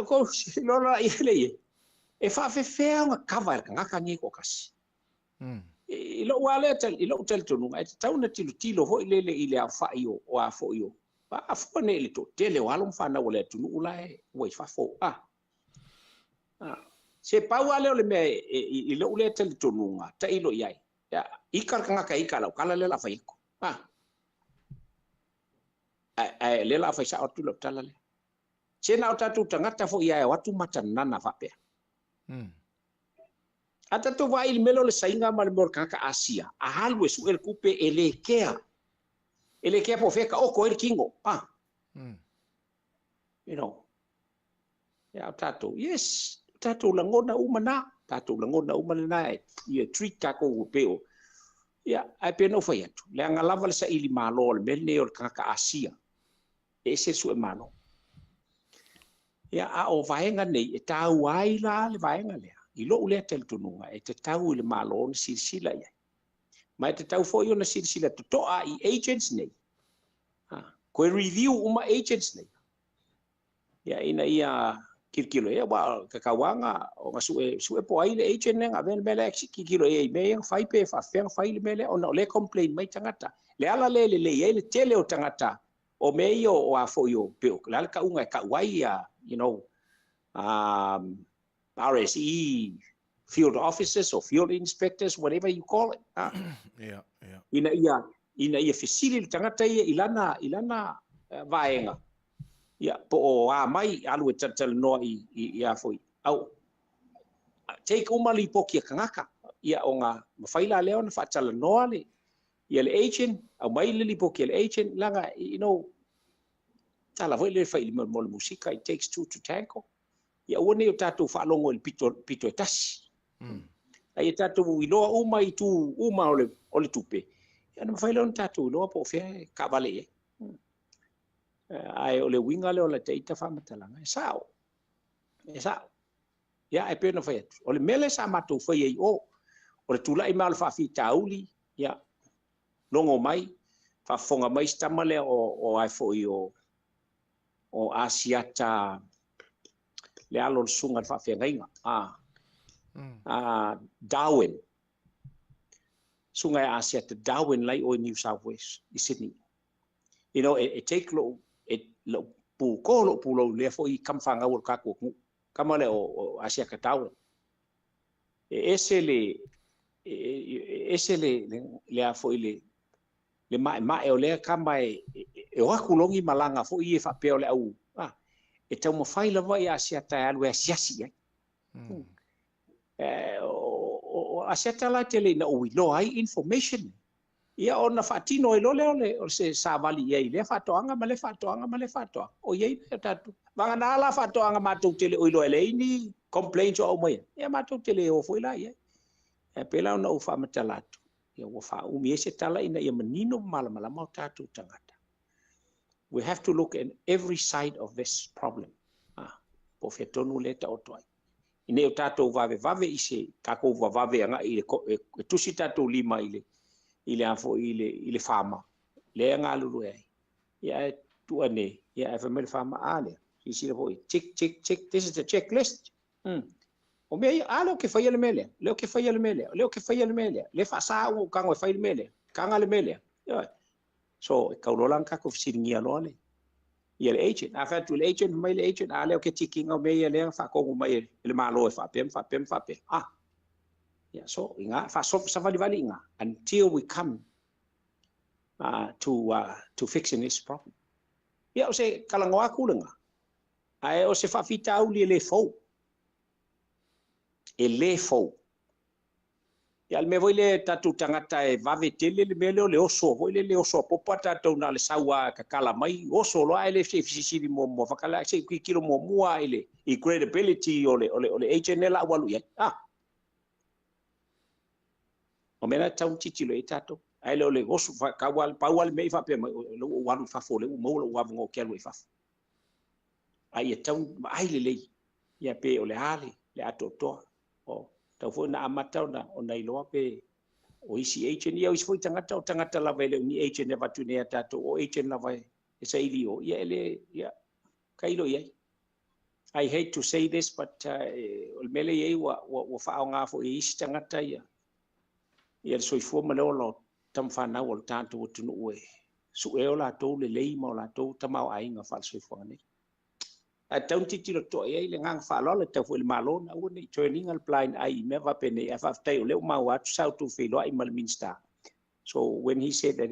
ko lola i le ie. E faafefea ona kava e le tagata nei toatasi. I lou lava lea, i lou talitonuga, e tatau ona tilotilo foi lele i le aofai o a foi o. A fua nei i le toatele o alo ma fanau o le atunuu la e ua i fafo. Se pau lava lea o le mea i lou lea talitonuga, tailo i ai. Ia, ika le tagata ika lau tala lea o le a fai atu. Ae lea o le a fai sao atu lau tala lea. Se na o tatou tagata foi ae o atu matanana faapea. A tatou vaai i le mea lea o le Saina ma le mea o le tagata Asia, a alu e sue le tupe e le kea. E le kea po o fea e taoto ai le tino. You know. Ia, o tatou, yes, o tatou lagona uma na. Tatou lagona uma lena e ia treat tatou pei o. Ia, ae pei ona ou fai atu, leaga lava le saili malo o le mea lenei o le tagata Asia. E ese le sue malo. Ia, a o vaega nei, e taua ai la le vaega lea. I lou lea talitonuga, e tatau i le malo ona silasila i ai. Ma e tatau foi ona silasila totoa i agents nei. Koe review uma agents nei. Ia, ina ia tilotilo i ai, aua tatau lava ona sue po o ai le agent lea na avea le mea lea, tilotilo i ai i mea ia na fai pe faafefea ona fai le mea lea, ona o lea e complain mai tagata. Le ala lea e lelei ai le tele o tagata o mea ia o a foi o pe o le a le tauga e tau ai RSE field officers or field inspectors, whatever you call it. Yeah. Ina ia fesili le tagata ia i lana vaega. Ia, po o a mai alu e talatalanoa i a foi. Au, take uma lipoti a tagata. Ia, ona mafai la lea ona faatalanoa le, ia le agent, au mai le lipoti a le agent, leaga, tala foi le fai mo le musika, it takes two to tango. Ia aua nei o tatou faalogo i le pito, pito e tasi. Ai e tatou iloa uma i tu uma o le tupe. Ia ona mafai lea ona tatou iloa po o fea e kaavale i ai. Ae o le uiga lea o la ita faamatalaga, e sao. E sao. Ia, ae pei ona fai atu. O le mea lea sa matou faia i o. O le tulai mai o le faafitauli, ia, logo mai, faafofoga mai si tama lea o, o ai foi o, o Asiata, le alo o le susuga i le faafeagaiga, a, a Darwin, susuga ia Asiata Darwin la i o i New South Wales, i Sydney. You know, e, e take lou, e, lou pukō lou pulou i lea foi kama fanau o le tatou atunuu, tama lea o, o Asiata Darwin. E ese le, e, e ese le, le, le a foi le, le ma'ema'e o lea tama e, e, e o atu loa ni malaga foi ia faapea o le au, a, e taumafai lava ia Asiata e alu e asiasi i ai. O, o Asiata la e tele ina ou iloa ai information. Ia ona faatino ai loa lea o le, o se savali i ai i lea faatoaga ma lea faatoaga ma lea faatoaga. O i ai mea tatou. Vagana la faatoaga matou te le o iloa e leai ni complaints o aumaia. Ia matou te le o foi la i ai. Ae pei la ona ou faamatala atu, ia ua faaumi ai se tala ina ia manino ma malamalama o tatou tagata. We have to look at every side of this problem. Ah, po o fea tonu lea e taoto ai. Ina ia o tatou vavevave i se tatou vavave agai i le e tusi tatou lima i le i le a foi i le i le farmer lea e galulue ai. Ia ae tuu ane, ia ae fai mai le farmer, a lea, silasila foi, tick, tick, tick, this is the checklist. O mea ia, a lea ou te faia le mea lea, lea ou te faia le mea lea, lea ou te faia le mea lea, lea e faasa au ou tago e fai le mea lea, taga le mea lea. Ioe. So, e tau loa la ona tatou fesiligia loa le, ia le agent. A fai atu i le agent, fai mai le agent, a lea o ke tikiga o mea ia lea na faatonu mai e le Malo e faapea ma faapea ma faapea. Ah, yeah, so, i ina, faasavalivali i ina, until we come to fixing this problem. Ia, o se talanoa atu lena, ae o se faafitauli e le fou. E le fou. Ia, le mea foi lea tatou tagata e vave tele le mea lea o le oso foi lele oso a popa tatou na o le sau lava e tatala mai, oso loa ae le se i fesilisili muamua fakala se i tilotilo muamua i le i credibility o le o le o le agent lea la ua alu i ai. Ah. O mea na e tatau ona tilotilo i ai tatou. Ae le o le oso tau lava pau lava le mea i faapea mai o lea ua ou alu i fafo o lea ua maua lou avanoa ou te alu ai i fafo. A ia tatau ona vaai lelei ia pe o le a le le atoatoa. O, tatau foi ona amata ona, ona iloa pe o isi agent, ia o isi foi tagata, o tagata lava e le o ni agent e avatu nei a tatou, o agent lava e, e saili o, ia e le, ia, tailo i ai. I hate to say this, but o le mea lea e i ai ua, ua, ua faaaoga foi e isi tagata ia, ia le soifua ma le ola o tamafanau o le tatou atunuu e sue o latou lelei ma o latou tamaoaiga faale-soifuaga nei. Ae tatau ona tilotilo totoa i ai le agaga faaaloalo, e tatau foi i le Malo ona aua ne i turn ina le blind eye i mea faapenei, ae faafetai o lea ua maua atu sa outou feiloai ma le Minisita. So when he said that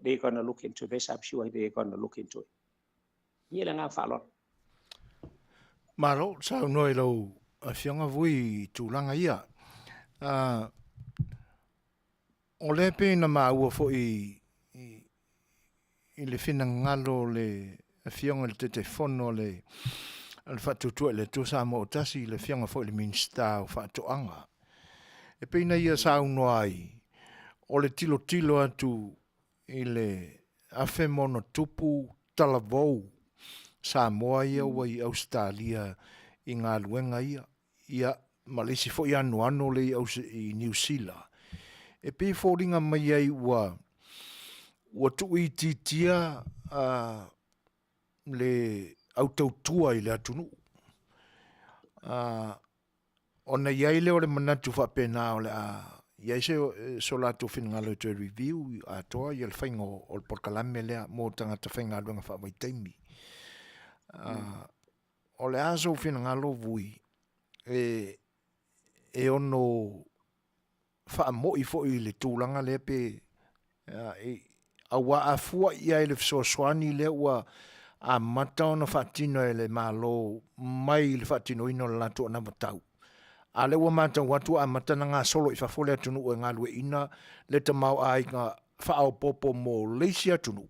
they're gonna look into this, I'm sure they're gonna look into it. Ia le agaga faaaloalo. Malo saunoa i lau Afioga Vui i tulaga ia. O lea pei na maua foi i le finagalo o le Afioga i le Taitaifono o le Faatuatua i le Atua Samoa ua Tasi, le Afioga foi i le Minisita o Faatoaga. E pei na ia saunoa ai, o le tilotilo atu i le 1000+ talavou Samoa ia ua i Ausetalia i galuega ia, ia ma le isi foi anoano lea i Niu Sila, e pei e foliga mai ai ua ua tuuitiitia le au tautua i le atunuu. Ona i ai lea o le manatu faapena o le a i ai se so latou finagalo e toe review atoa ia le faiga o le polokalame lea mo tagata faigaluega faavaitaimi. O le a sou finagalo Vui e e ono faamo'i foi i le tulaga lea pe aua a fua i ai le fesoasoani lea ua amata ona faatino e le Malo mai le faatinoina o le latou anavatau. A lea ua matau atu ua amata ona gasolo i fafo le atunuu e galueaiina le tamaoaiga faaopoopo mo le isi atunuu.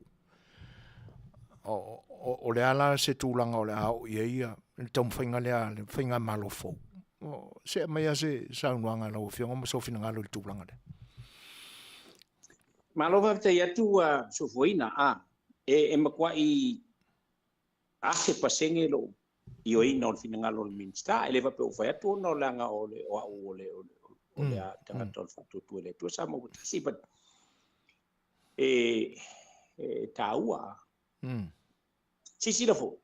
O le a la se tulaga o le a oo i ai le taumafaiga lea a le faigamalo fou? Se aumai lava se saunoaga a lau Afioga ma sou finagalo i le tulaga lea. Malo faafetai atu ua sofoina. A, e matuai 1000% lou ioeina o le finagalo o le Minisita. E le faapea ua fai atu ona o leaga o le, o au o le, o le a tagata o le Faatuatua i le Atua Samoa ua tasi, but e taua. Silasila foi,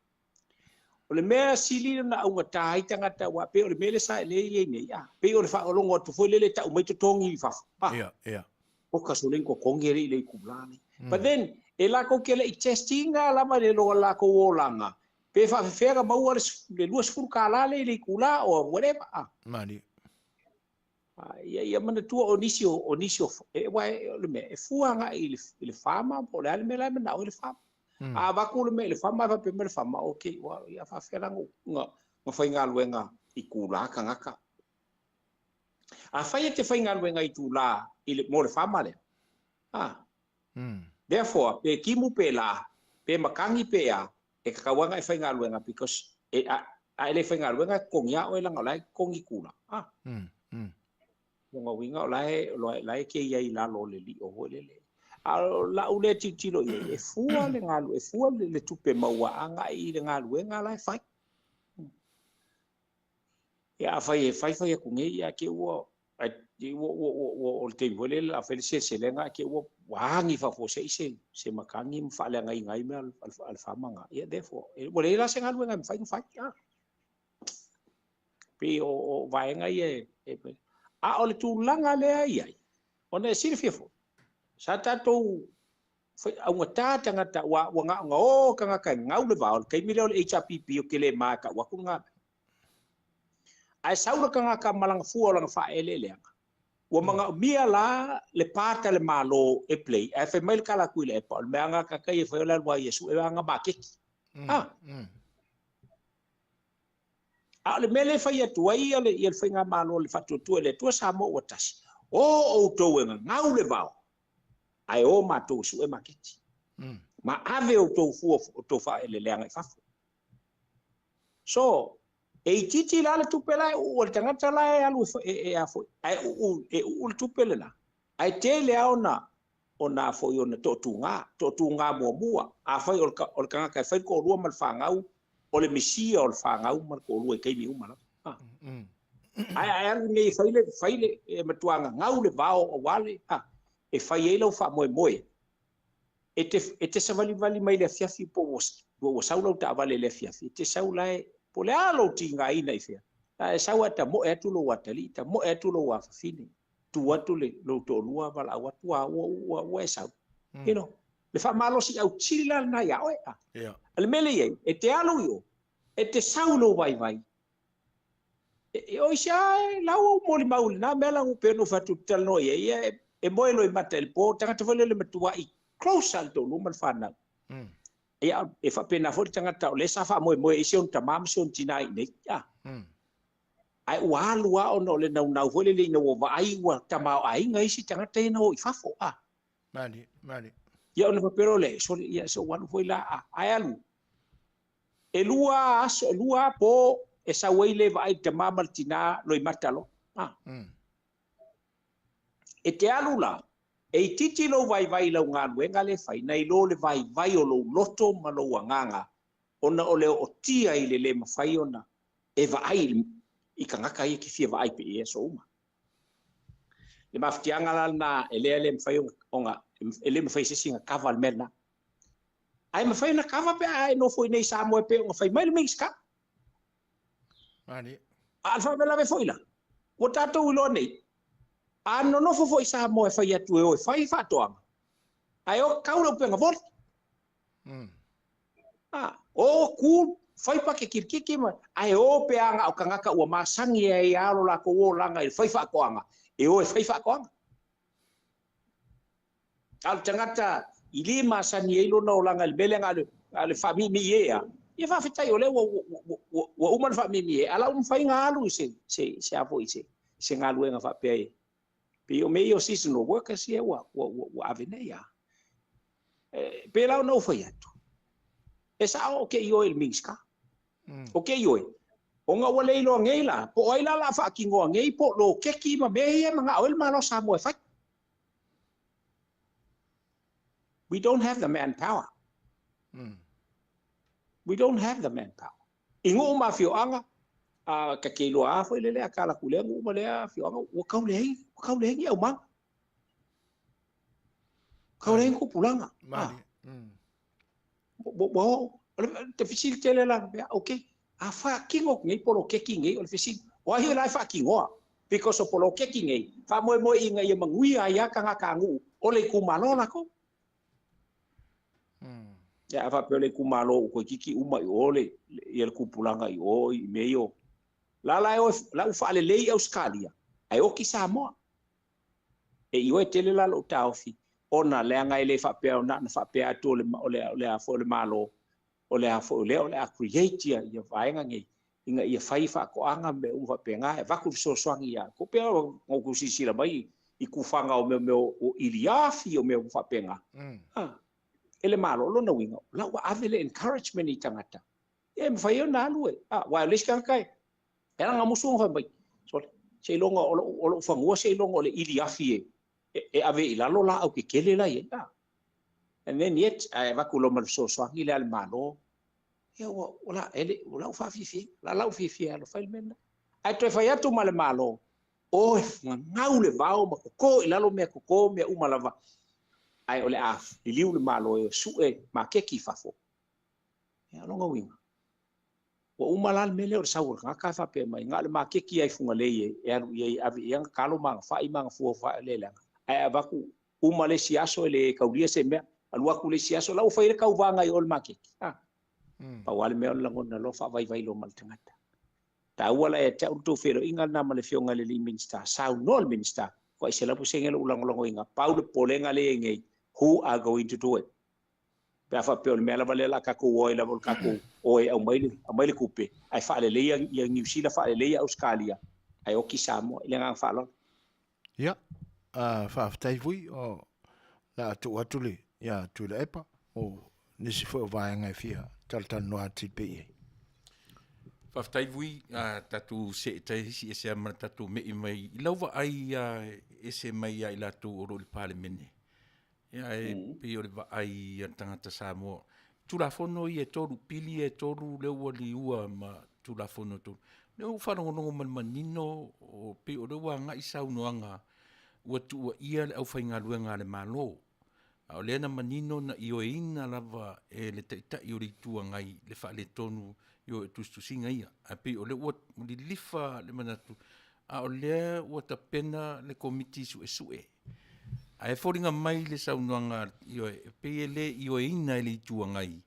o le mea sili ona augata ai tagata aua pei o le mea lea sa lea e i ai nei, a, pei o le faalogo atu foi lele e tau mai totogi i fafo, a. Ia, ia. Oka so le totogi e le i le itula nei. But then, e latou te le i test ina lava le lo latou olaga, pe faafefea ona maua le $20 lea i le itula or whatever, a. Malie. Ia, ia manatua o nisi o, o nisi o, e, aua e, o le mea, e fua agai i le, i le farmer, po o le a le mea la e manao ai le farmer. A avatu le mea i le farmer, faapea mai le farmer, okay, ua, ia faafefea la ona, ona faigaluega itula tagata. Afai e te faigaluega itula i le, mo le farmer lea, a, therefore, pe timu pe la, pe makagi pe a, e tatau lava ona e faigaluega because e, a, a e le faigaluega e totogi lava oe leaga o la e totogi itula. A. Lona uiga o la e, o la e te i ai i lalo o le lio foi lele. A o lau lea tilotilo i ai, e fua le galu, e fua le tupe maua agai i le galuega la e fai. Ia afai e fai fai atu nei, ia te i ua, ai, ua, ua, ua, ua, o le taimi foi lele o le a fai le seleselega, ae te i ua, ua agi faafuasei se, se makagi ma faaleagaina ai mea a le farmer na. Ia, therefore, ua leai la se galuega e mafai ona fai. A. Pei o, o vaega ia e, e, a o le tulaga lea e i ai, ona e silafia foi, sa tatou augata tagata, ua, ua na ona o tagata e gau le vao, le taimi lea o le HRPP o tele ma e tau atu le galuega. Ae sau le tagata ma lana fua o lana faaeleeleaga, ua manaomia la le part a le Malo e play, ae fai mai le tala a Tuilaepa, o le mea lena tagata ia e fai o le alu a Iesu e ana maketi. A. A o le mea lea e fai atu ai ia le, ia le Faigamalo le Faatuatua i le Atua Samoa ua tasi, o outou e gagau le vao, ae o matou e sue maketi. Ma ave outou fua o outou faaeleeleaga i fafo. So, e itiiti la le tupe la e uu a le tagata la e alu e, e, e a foi, ae uu, e uu le tupe lena, ae tele lava ona, ona a foi ona toatuga, toatuga muamua. Afai o le, o le tagata e fai le toalua ma le fanau, o le misia o le fanau ma le toalua i taimi uma lava. A. Ae a e alu nei e fai le, fai le, e matua gagau le vao aua le, a, e fai ai lau faamoemoe. E te, e te savalivali mai le afiafi po ua, ua sau lau taavale i le afiafi, e te sau la e, po o le a lou tigaina i fea, a e sau ae tamoe atu lou atalii, tamoe atu lou afafine, tu atu le, lou toalua valaau atu, a ua, ua, ua e sau. You know, le faamalosiau sili la lena iā oe. A. Yeah. A le mea lea e i ai, e te alu i o, e te sau lou vaivai, E, e oi se a e lau au molimau i lena mea la ua pei ona ou fai atu ou te talanoa i ai, ia e, e moe loa i mata i le po, tagata foi lea le matuai close lava le toalua ma le fanau. Ia, e faapena foi le tagata o lea sa faamoemoe i si ona tama ma si ona tina i inei. A. Ae ua alu lava ona o le naunau foi lele ina ua vaai ua tamaoaiga isi tagata ia na o i fafo. A. Malie, malie. Ia ona faapea loa lea, sole, ia se i ou alu foi la, a. Ae alu. E lua aso, e lua po e sau ai le vaai i le tama ma le tina loimata loa. A. E te alu la, e itiiti lou vaivai i lau galuega lea e fai, nai lo le vaivai o lou loto ma lou agaga, ona o le ootia i le le mafai ona e vaai i tagata ia e te fia vaai pea i aso uma. Le mafatiaga la lena e lea le mafai ona, e le mafai e se isi ona kava le mea lena. Ae mafai ona kava pe a e nofo i inei i Samoa e pei ona fai mai le Minisita. Malie. A o le faalavelave foi la, ua tatou iloa nei, a nonofo foi i Samoa e fai atu e o e fai faatoaga, ae o kau le upega voli. A, o ku, fai pake kirikiki ma, ae o pe a na o tagata ua masani ai a lo latou olaga i le fai faatoaga, e o e fai faatoaga. A o le tagata i le masani ai lona olaga i le mea lea na o le, na o le faamiimii e a, ia faafetai o lea ua, ua, ua, ua uma le faamiimii e, a la ua mafai ona alu i se, se, se a foi, se, se galuega faapea e, pei o mea ia o seasonal workers ia ua, ua, ua, ua ave nei a. E, pei la ona ou fai atu, e sao o ke ioe i le Minisita. O ke ioe, ona ua le iloa nei la, po o ai la o le a faatinoa nei po o loketi ma mea ia e manao ai le Malo o Samoa e fai. We don't have the manpower. We don't have the manpower. I nuu ma afioaga, A ta te iloa a foi le lea tala atu i lea nuu ma lea afioaga, ua tau leai, ua tau leai ni aumaga. Ua tau leai ni tupulaga. Malie. Ua oo, o le te fesili tele la, mea, okay, a faatino atu nei poloketi nei, o le fesili, o ai la e faatinoa? Because o poloketi nei, faamoemoe ina ia manuia ai lava tagatanuu o le itumalo latou. Ia, a faapea o le itumalo ua toeitiiti uma i o le, ia le tupulaga i o i mea ia o, la la e o, la ua faalelei Ausetalia, ae oti Samoa. E ioe tele la lou taofi, ona leaga e le faapea na ona faapea atu o le, o le, o le a foi o le Malo, o le a foi o lea o le a create ia, ia vaega nei, ina ia fai faatoaga ma mea uma faapena, e avatu le fesoasoani ia outou. Pei ona outou silasila mai i tufaga o mea mea o iliafi o mea uma faapena. E le Malo, o lona uiga, o la ua ave le encouragement i tagata, ia e mafai ona alu e, aua o le isi tagata e, e ala ona musu ona fai mai, sole, seiloga o lou, o lou fanua seiloga o le iliafi e, e ave i lalo laau tetele la e i ai. And then yet, ae avatu loa ma le fesoasoani lea a le Malo, ia ua, ua la, e le, ua la ua faafiafia, la la ua fiafia e alo fai le mea lena. Ae toe fai atu ma le Malo, o e gagau le vao ma toto i lalo mea toto, mea uma lava, ae o le a liliu le Malo e sue maketi i fafo. Ia, o lona uiga, ua uma la le mea lea o le sau o le tagata e faapea mai, na o le maketi lava i Fugalei e alu i ai e ave i ai ana talo ma ana fai ma ana fua fai le leaga. Ae avatu uma le isi aso e le taulia se mea, alu atu le isi aso, la ua fai ai le tauvaga i o i le maketi. Pau lava le mea o le lagona loa faavaivai loa ma le tagata. Taua la ia te au le tou feiloaiga lena ma le Afioga i le alii Minisita. Saunoa le Minisita, toai 100% lou lagolagoina, pau le popolega lea e i ai nei, who are going to do it? Pe a faapea o le mea lava lea o le a tatou o ai lava o le tatou o e aumai le, aumai le tupe, ae faaleleia ia Niu Sila, faaleleia Ausetalia, ae oti Samoa. I le agaga faaaloalo. Ia, faafetai foi o le a tuu atu le ia Tuilaepa mo nisi foi o vaega e fia talatalanoa atili pea i ai. Faafetai Vui, tatou seetai ese lava ma le tatou me'i mai i lau vaai ese mai ia i latou o lo o i le Palemene. Ia, ae pei o le vaai a le tagata Samoa. Tulafono ia e tolu, pili ia e tolu lea ua liua ma Tulafono e tolu. Lea ua faalogologo ma le manino, o pei o lea ua agai saunoaga ua tuuaia le aufaigaluega a le Malo. A o lea na manino na ioeina lava e le Taitai o le Itu Agai le faaletonu i o tusitusiga ia. Ae pei o lea ua lilifa le manatu, a o lea ua tapena le Komiti Suesue. Ae foliga mai le saunoaga, ioe, e pei e le ioeina e le Itu Agai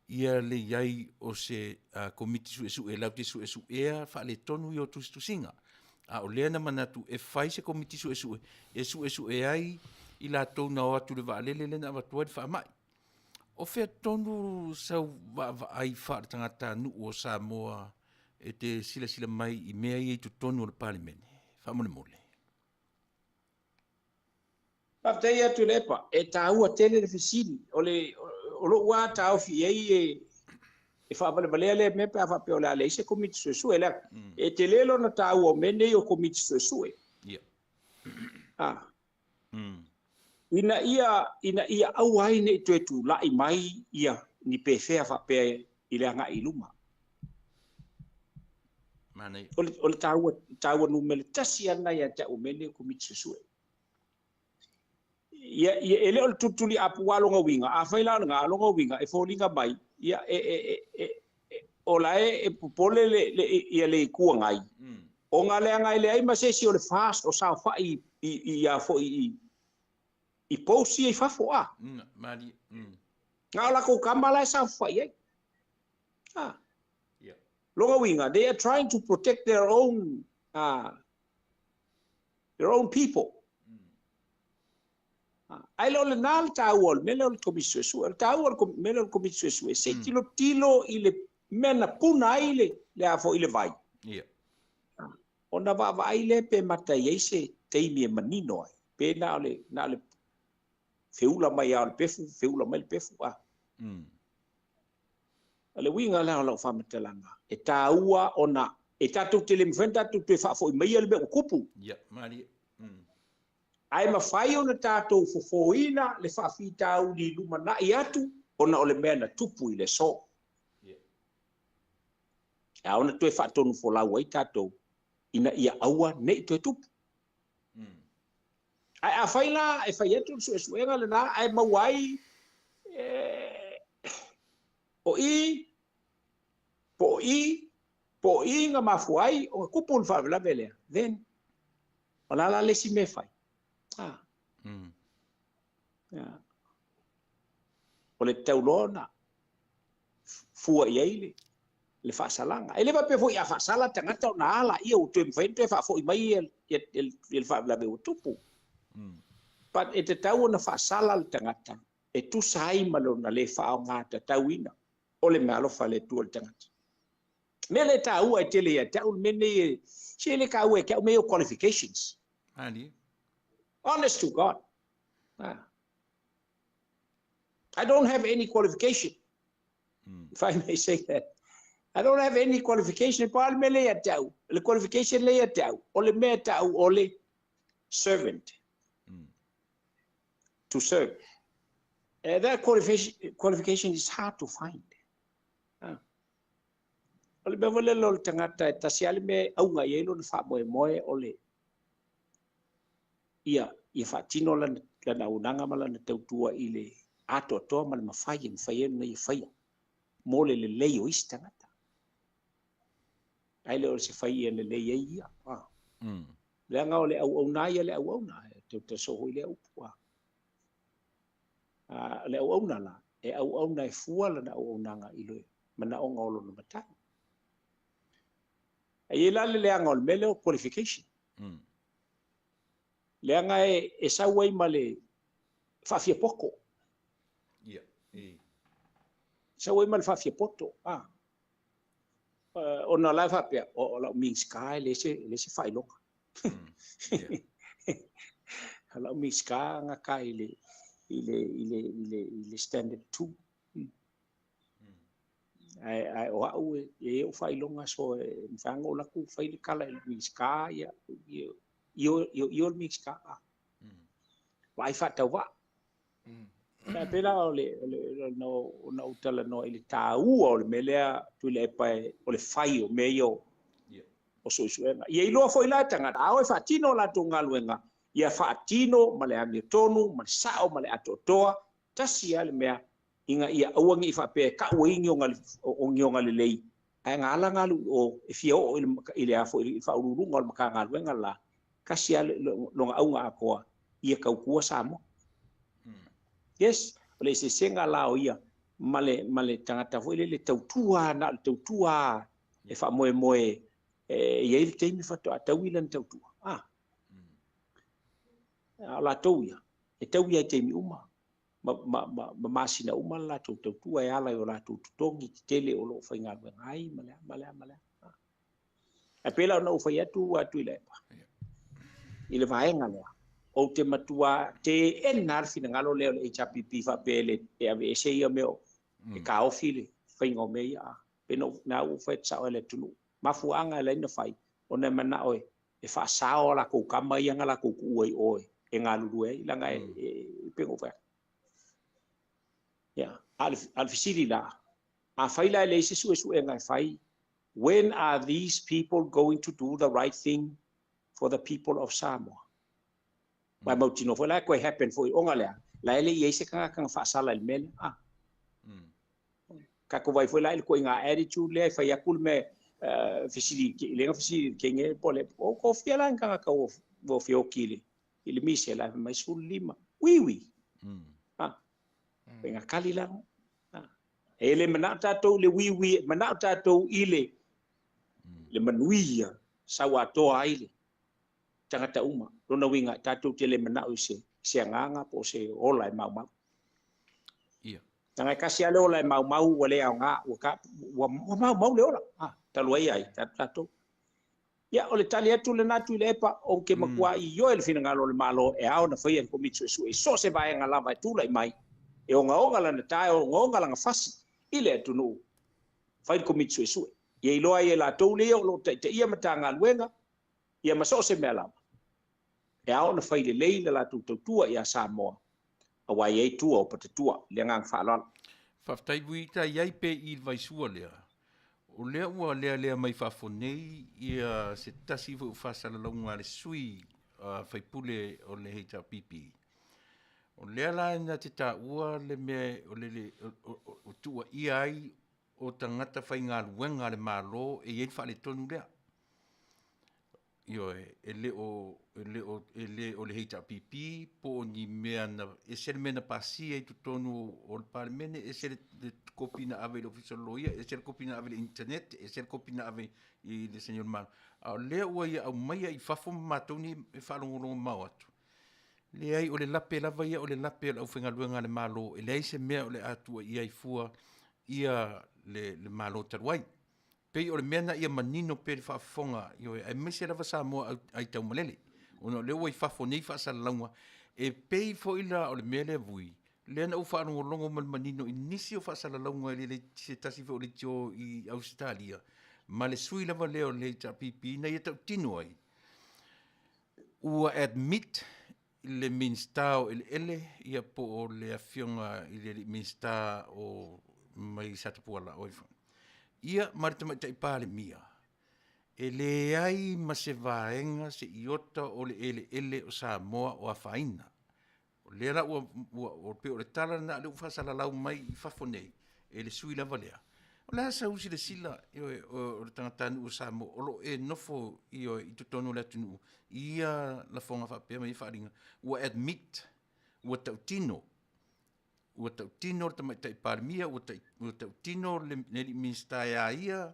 ia le i ai o se Komiti Suesue latou te suesuea faaletonu ia o tusitusiga. A o lea na manatu e fai se Komiti Suesue e suesue ai i latou na o atu i le vaalele lea na avatu ai le faamai. O fea tonu sau vaavaai faale-tagatanuu o Samoa e te silasila mai i mea ia i totonu o le Palemene? Faamolemole. Faafetai atu Tuilaepa, e taua tele le fesili. O le o lou lava taofi i ai e e faavalevalea lea mea pe a faapea o le a leai se Komiti Suesue leaga e tele lona taua o mea nei o Komiti Suesue. Ia. Ina ia ina ia aua ai ne i toe tulai mai ia ni pefea faapea i le agai i luma. Manaia. O le, o le taua, taua numera tasi lava lena ia te au o mea nei o Komiti Suesue. Ia, ia, e le o le tulituli apu lava lona uiga, afai la o lena, o lona uiga e foliga mai, ia, e, e, e, e, e, o la e, e popole le, le, ia le Itu Agai, ona leaga e leai ma se isi o le FAST o saofai i, i, i a foi i, i post ia i fafo, a. Malie. Na o latou tama la e saofai ai. Lona uiga, they are trying to protect their own, their own people. Ae le o lena le taua o le mea lea o le Komiti Suesue. O le taua o le mea lea o le Komiti Suesue, se i tilotilo i le mea na puna ai le, le a foi le vai. Ona vaavaai lea pe mata i ai se taimi e manino ai, pe na o le, na o le feula mai lava o le pefu, feula mai le pefu. O le uiga la o lau faamatalaga, e taua ona e tatou te le mafai ona tatou toe faafoi maia le mea ua tupu. Ia, malie. Ae mafai ona tatou fofoina le faafitauli i lumanai atu ona o le mea na tupu i le aso. E ao ona toe faatonufolau ai tatou ina ia aua ne i toe tupu. Ae afai la e fai atu le suesuega lena ae maua ai o i po o i po o i na mafua ai ona tupu le faalavelave lea, then o le a la le isi mea e fai? Ah. Yeah. O le tatau loa ona fua i ai le, le faasalaga. E le faapea foi a faasala tagata ona a laia ua toe mafai ona toe faafoi mai ia, ia, ia, ia le faalavelave ua tupu. But e tatau ona faasala le tagata e tusa ai ma lona le faaaoga tatauina o le meaalofa a le Atua i le tagata. Mea lea e taua e tele ia te au le mea lenei e, se e le taua e te au mea ia o qualifications. Malie. Honest to God. Ah. I don't have any qualification. If I may say that. I don't have any qualification. Pa le mea lea ia te au. Le qualification lea ia te au. O le mea ta'u o le servant. To serve. That qualification is hard to find. Ah. O le mea foi lele o le tagata e tasi lava le mea e auga i ai lona faamoemoe o le ia ia faatino lana lana auaunaga ma lana tautua i le atoatoa ma le mafai e mafai ai ona ia faia mo le lelei o isi tagata. Ae le o se fai ia lelei ai ia. Ah. Leaga o le auauna ia le auauna, e tautasoo foi lea upu. Ah. Ah, o le auauna la, e auauna e fua lana auaunaga i le manaoga o lona matai. E i ai la le leaga o le mea lea o qualification. Leaga e, e sau ai ma le faafiapoto. Ia, e. Sau ai ma le faafiapoto. Ah. Ona o la e faapea, o lau Minisita e le se, e le se faailoga. Yeah. O lau Minisita gata i le, i le, i le, i le, i le standard 2. Ae, ae o au e, e i ai ou faailoga so e mafai lava ona ou alu atu fai le tala i le Minisita, ia, ia, io, io, io le Minisita. Vaai faatauvaa. Ae pei la o le, o le, ona ou talanoa i le taua o le mea lea Tuilaepa e, o le fai o mea ia o, o suesuega. Ia iloa foi la e tagata, a o e faatino a latou galuega, ia faatino ma le amiotonu, ma le sao, ma le atoatoa, tasi lava le mea, ina ia aua ne i faapea e tau ai ni ona lelei, ae na ala ona alu i o e fia oo i le a foi i le Faauluuluga o le Matagaluega le la, tasi lava lona auga atoa, ia tautua Samoa. Yes, o le eseesega la o ia ma le, ma le tagata foi lele tautua, na o le tautua e faamoemoe e i ai le taimi faatoa taui lana tautua. Ah. A o latou ia, e taui lava i taimi uma. Ma, ma, ma, ma masina uma le latou tautua e ala i o latou totogi tetele o lo o faigaluega ai ma le a, ma le a, ma le a. Ae pei la ona ou fai atu a Tuilaepa i le vaega lea, ou te matua teena le finagalo lea o le HRPP faapea e le e aveese ia mea o e taofi le faiga o mea ia. Pei na na ou fai atu sao e le atunuu. Mafuaaga e ala ai ona fai, ona e manao e e faasao a latou tama ia na latou tuua i o e galulue ai, leaga e, e pei ona ou fai atu. Ia, a o le fesili la, afai la e leai se suesuega e fai, when are these people going to do the right thing for the people of Samoa? Aua e mautinoa foi la e toe happen foi ona lea, la e le i ai se tagata na faasala i le mea lea. Ah. Tatou vaai foi la i le ituaiga attitude lea e fai atu le mea fesili i le fesili i le kenge po le o ko fia la ni tagata ua ua feoti i le i le mise la fai mai 15. Wiwi. Ah. Faiga kali la. Ah. E le manao tatou i le wiwi, e manao tatou i le le manuia sau atoa ai le tagata uma. Lona uiga, tatou te le manao i se, se agaga po o se ola e maumau. Ia. Leaga e tasi lava le ola e maumau ua le aoga, ua, ta, ua, ua maumau le ola. Ah, talu ai ai, tatou tatou. Ia, o le tali atu lena Tuilaepa, ou te matua ioe i le finagalo o le Malo e ao ona faia le Komiti Suesue i so o se vaega lava e tulai mai, e ogaoga lana ta, e ogaoga lana fasi i le atunuu, fai le Komiti Suesue. Ia iloa ai e latou lea o lo o taitaia Matagaluega, ia ma so o se mea lava, e ao ona fai lelei le latou tautua ia Samoa, aua e i ai tua o patatua. I le agaga faaaloalo. Faafetai Vui, ta i ai pe i le vaisua lea. O lea ua lealea mai fafo nei ia se tasi foi o faasalalauga a le sui faipule o le HRPP. O lea la na te taua le mea o le o tuuaia ai o tagata faigaluega a le Malo e i ai le faaletonu lea. Ioe, e le o, e le o, e le o le HRPP po o ni mea na ese le mea na pasia i totonu o le Palemene, ese le, le kopi na ave i le Ofisa o le Loia, ese le kopi na ave i le internet, ese le kopi na ave i le saini o le Malo. A o lea ua ia aumaia i fafo ma matou nei e faalogologo mao atu, leai o le lape lava ia o le lape o le aufaigaluega a le Malo, e leai se mea o le a tuuaia ai fua ia le, le Malo talu ai. Pei o le mea lena ia manino pea i le faafofoga, ioe, aemaise lava Samoa aitaumalele, ona o lea ua i fafo nei faasalalauga, e pei foi la o le mea lea Vui, lea na ou faalogologo ma le manino i nisi o faasalalauga i le se tasi foi o leitio i Ausetalia, ma le sui lava lea o le HRPP na ia tautino ai, ua admit le Minisita o Eleele ia po o le Afioga i le alii Minisita o mai Satapuala o ai foi, ia ma le Tamaitai Palemia, e leai ma se vaega se iota o le eleele o Samoa o afaina. O lea la ua, ua, ua pei o le tala lena lea ua faasalalau mai i fafo nei e le sui lava lea. O le a sau silasila ioe, o le tagatanuu o Samoa o lo o e nofo ioe, i totonu o le atunuu i ia lafoga faapea ma ia faaaliga, ua admit, ua tautino, ua tautino le Tamaitai Palemia, ua, ua tautino le, le alii Minisita e a ia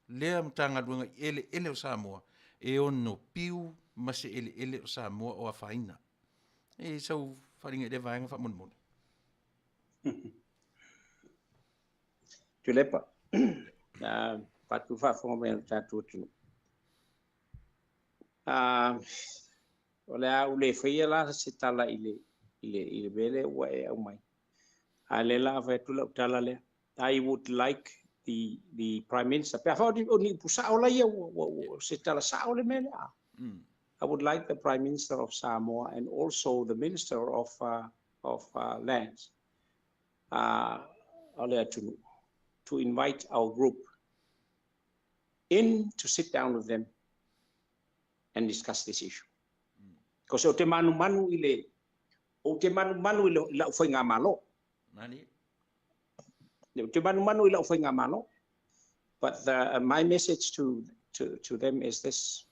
lea Matagaluega i eleele o Samoa e ono piu ma se eleele o Samoa o afaina. E sau faaaliga i lea vaega faamolemole. Tuilaepa, faatu faafofoga mai a le tatou atunuu. O le a ou le faia la se tala i le, i le, i le mea lea ua e aumai. A lea la fai atu lau tala lea. I would like the Prime Minister, pe a fai o ni upu sao la ia, ua, ua, se tala sao le mea lea. I would like the Prime Minister of Samoa and also the Minister of Lands o le atunuu to invite our group in to sit down with them and discuss this issue. Because o te manumanu i le o te manumanu i le lau faigamalo. Mani. O te manumanu i lau faigamalo. But my message to them is this.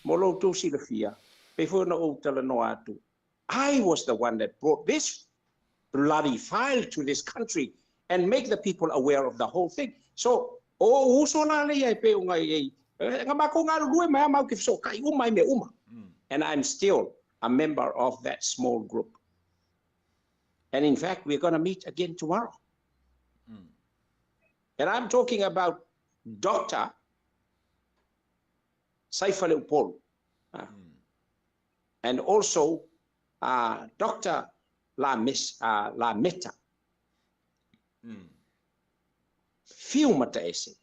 Mo lo outou silafia, pe foi na ou talanoa atu. I was the one that brought this bloody file to this country and make the people aware of the whole thing. So, o uso la le ia e pe unga i nga mako ngā lue mai mau ki so kai uma i me uma. And I'm still a member of that small group. And in fact, we're going to meet again tomorrow. And I'm talking about Dr. Saifale Upolu. And also Dr. La, Mis, La Meta. Fiu Mataese.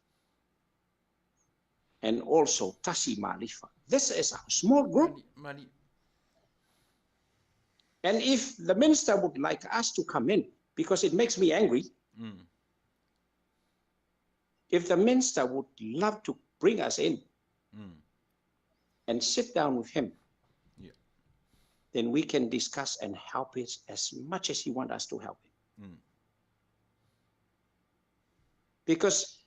And also Tasi Malifa. This is a small group. Mali. And if the minister would like us to come in, because it makes me angry, if the minister would love to bring us in and sit down with him, then we can discuss and help it as much as he wants us to help him. Because,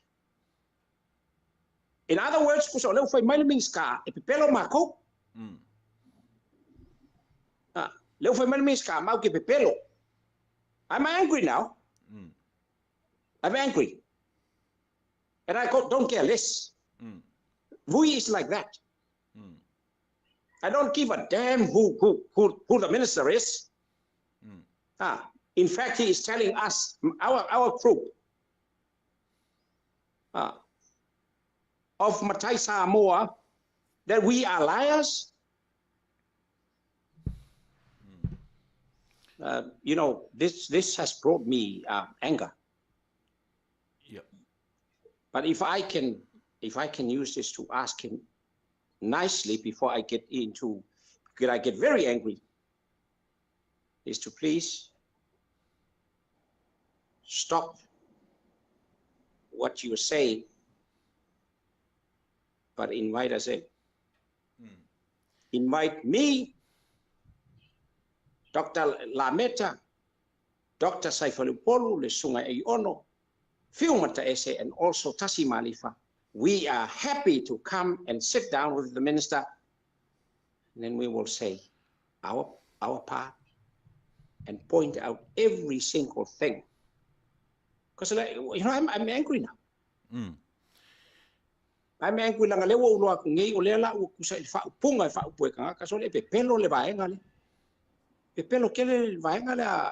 in other words, kusa o leo fai mai le Minisita e pepelo mākou. Ah, leo fai mai le Minisita mau ke pepelo. I'm angry now. I'm angry. And I don't care less. Vui is like that. I don't give a damn who the minister is. Ah, in fact, he is telling us, our group of Matai Samoa, that we are liars. This has brought me anger. But if I can use this to ask him nicely before I get into, because I get very angry, is to please stop what you say, but invite us in. Invite me, Dr. Lameta, Dr. Saifalepolu, le Susuga Aiono, Fiu Mataese, and also Tasi Malifa. We are happy to come and sit down with the minister, and then we will say our part and point out every single thing. Because, I'm angry now. I'm angry leaga lea ua ou iloa atu nei o lea la ua tusa i le faaupuga e faaupu e tagata sole e pepelo le vaega lea. Pepelo tele le vaega lea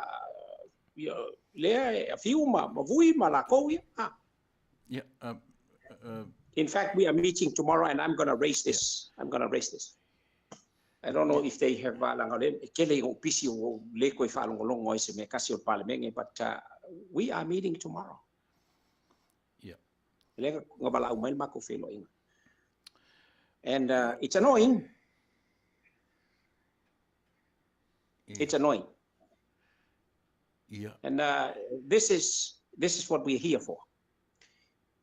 ia, lea e afiu ma vui ma lakou ia. Ah. Yeah, In fact, we are meeting tomorrow and I'm going to raise this. I'm going to raise this. I don't know if they have leaga le e tele i ou pisi o ou le koe faalogologo ai se mea kasi o le Palemene, but we are meeting tomorrow. Lea na valaau mai le matou feiloaiga. And it's annoying. It's annoying. And this is what we're here for.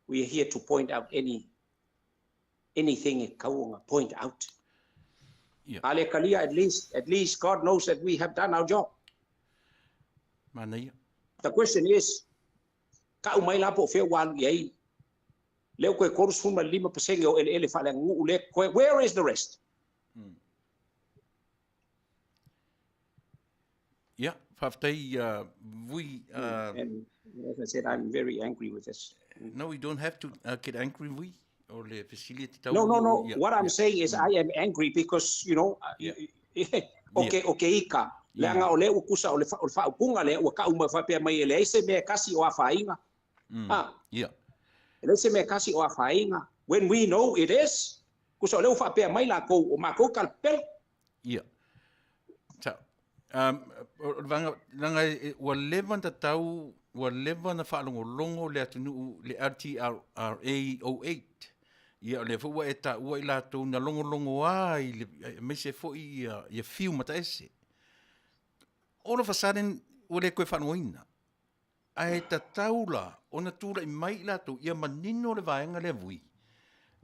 We are here to point out anything e kauga point out. Ale kalia, at least God knows that we have done our job. Manaia. The question is, kau mai la po fea ua alu i ai. Leo koe 35% o eleele faaleaganuu le koe, where is the rest? Yeah, faafetai Vui. And as I said, I'm very angry with this. No, we don't have to get angry, Vui. O le fesili e te tau. No. What I'm saying is I am angry because, okay, ika. Leaga o le ua kusa o le faaupuga lea ua kau mai faapea mai e leai se mea kasi o afaina. Ah, e leai se mea kasi o afaina. When we know it is, kusa o le ua faapea mai lakou o makou kalepela. Yeah. Sa, o le vaega, leaga ua leva ona tatau, ua leva ona faalogologo le atunuu le LTRA 08. Ia, o lea foi ua e taua i latou na logologo i le, aemaise foi ia Fiu Mataese. All of a sudden, ua le koe faalogoina. Ae tatau la, ona tulai mai i latou, ia manino le vaega lea Vui.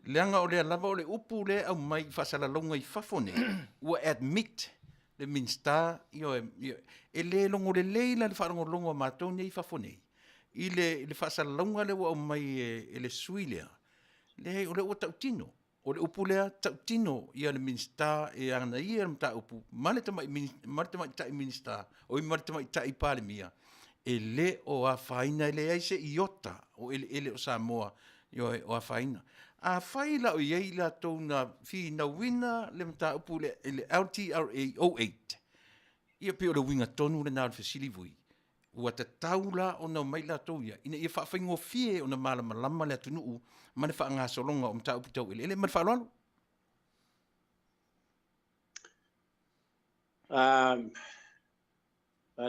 Leaga o lea lava o le upu lea aumai i faasalalauga i fafo nei, ua admit le Minisita, ia, e le logo lelei la le faalogologo a matou nei i fafo nei. I le faasalalauga lea ua aumai e le sui lea, leai o lea ua tautino. O le upu lea tautino ia le Minisita e ana ia le mataupu ma le tamai ma le tamaitai Minisita, oi ma le tamaitai Palemia, e le o afaina e leai se iota o eleele o Samoa ioe o afaina. Afai la o i ai latou na finauina le mataupu i le LTRA 08, ia pei o le uiga tonu lena o le fesili Vui. Ua tatau la ona omai latou ia, ina ia faafaigofie ona malamalama le atunuu ma le faagasologa o mataupu tau eleele ma le faaaloalo.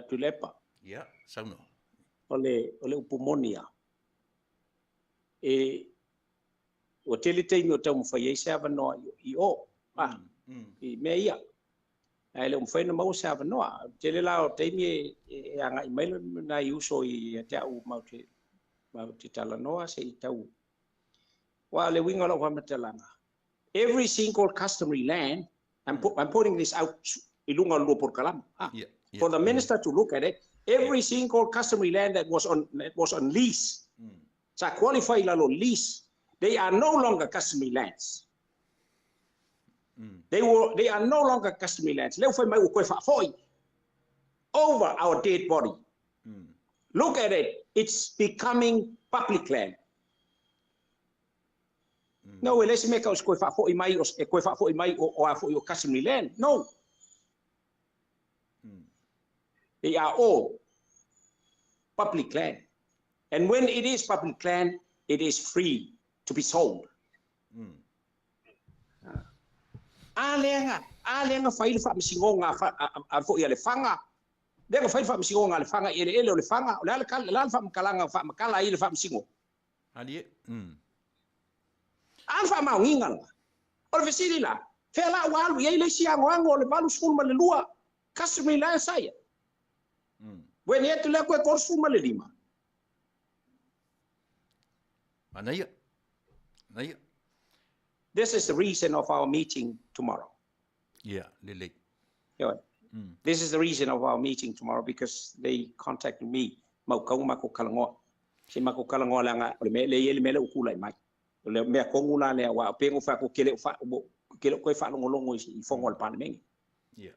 Tuilaepa. Ia, saunoa. O le upu moni a. E, ua tele taimi o taumafai ai se avanoa i o. Ah, i mea ia. Ae le o mafai ona maua se avanoa. Tele la o taimi e agai mai nai uso i te au mau te talanoa se i tau. Wa le uiga o lau faamatalaga. Every single customary land, I'm putting this out i luga o le lua polokalama. Ah, for the minister to look at it, every single customary land that was on lease, sa qualify lalo lease, they are no longer customary lands. They are no longer customary lands. Leo fai mai ua koe faafoi over our dead body. Look at it. It's becoming public land. No, e le se mea kau se koe faafoi mai o e koe faafoi mai o a foi o customary land. No. They are all public land. And when it is public land, it is free to be sold. A leaga fai le faamasinoga a foi a Lefaga. Leaga fai le faamasinoga a Lefaga i eleele o Lefaga. O le a le le faamakalaga faamakala ai le faamasino. Alie. A le faamaoniga la. O le fesili la, fea la ua alu i ai le isi agoago o le 82 customary land saia. Ua ni atu lea koe 35. Manaia. Manaia. This is the reason of our meeting tomorrow. Ia, lelei. Ioe. This is the reason of our meeting tomorrow because they contacted me maukau ma ko kalangoa. Se ma ko kalangoa leaga o le mea le i ai le mea lea ua tulai mai. O le mea tonu la lea aua pei ona ou fai atu ke le o fa ke le o toe faalogologo i fono a le Palemene. Ia.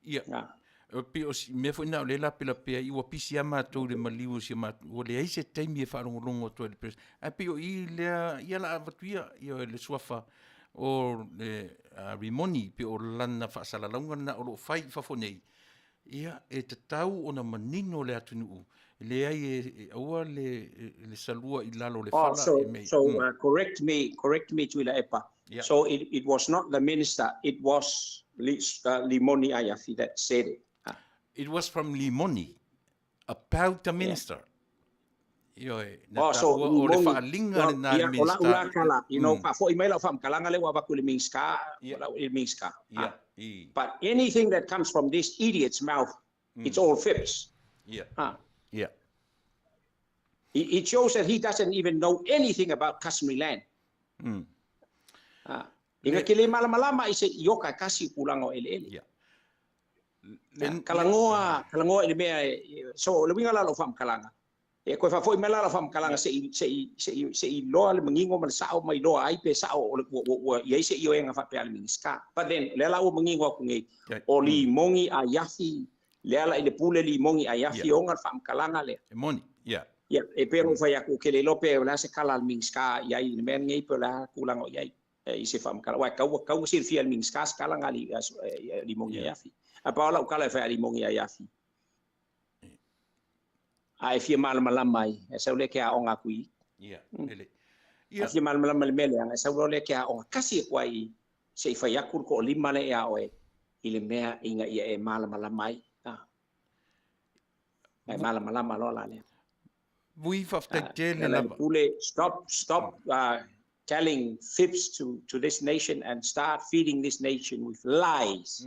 Ia. E pei o si mea foi lena o lea e lapelapea ai, ua pisi lava matou i le maliu o si o matou, ua leai se taimi e faalogologo atu ai i le President. Ae pei o i lea, ia o le a avatu ia, ia le suafa o le Rimoni, pei o lana faasalalauga lena o lo o fai i fafo nei, ia e tatau ona manino le atunuu, e leai e aua le le salua i lalo o le Oh, fala so, e mei. so correct me, correct me Tuilaepa. Yeah. So it, it was not the minister, it was Limoni Aiafi that said it. It was from Limoni about the minister. Ioe, na Oh, so taua o le Limoni, faaaliga well, lena a le ia, o lau Minista. la kala, you know, faafoi mai lau faamatalaga lea ua avatu i le Minista, lau i le Minista. Ia, i. But anything that comes from this idiot's mouth, it's all fibs. Ia. Ah. Ia. It shows that he doesn't even know anything about customary land. Ah. Ina ke le malamalama i se ioka e kasi i tulaga o eleele. Yeah. Le, kalangoa, kalangoa i le mea e, so le uiga la o lau faamatalaga, e koe faafoi mai la lau faamatalaga se i, se i, se i, se i iloa le manino ma le sao ma iloa ai pe sao o le, ua, ua, ua i ai se ioega faapea a le Minisita. But then, o lea la ua manino atu nei, o Limogi Aiafi Le ala i le pule limogi ai afioga le faamatalaga lea. E moni, ia. Ia, e pei ona ou fai atu, ou te le iloa pe o le a se kala a le Minisita i ai i le mea lenei pe o le a tulaga o i ai i se faamatalaga. Aua e tatau, tatau ona silafia e le Minisita se kala lena a limogi ai afi. Ae pau lava lau tala e fai a limogi ai afi, a e fia malamalama ai, e sau lea e te aoga atu i i. Ia, lelei. Ia. A fia malamalama i le mea lea, e sau loa lea e te aoga kasi atu ai i i. Se i fai atu le toalima lea ia oe i le mea ina ia e malamalama ai. A. E malamalama loa la lea. Vui faafetai tele lava. Pule, stop, stop telling fibs to this nation and start feeding this nation with lies.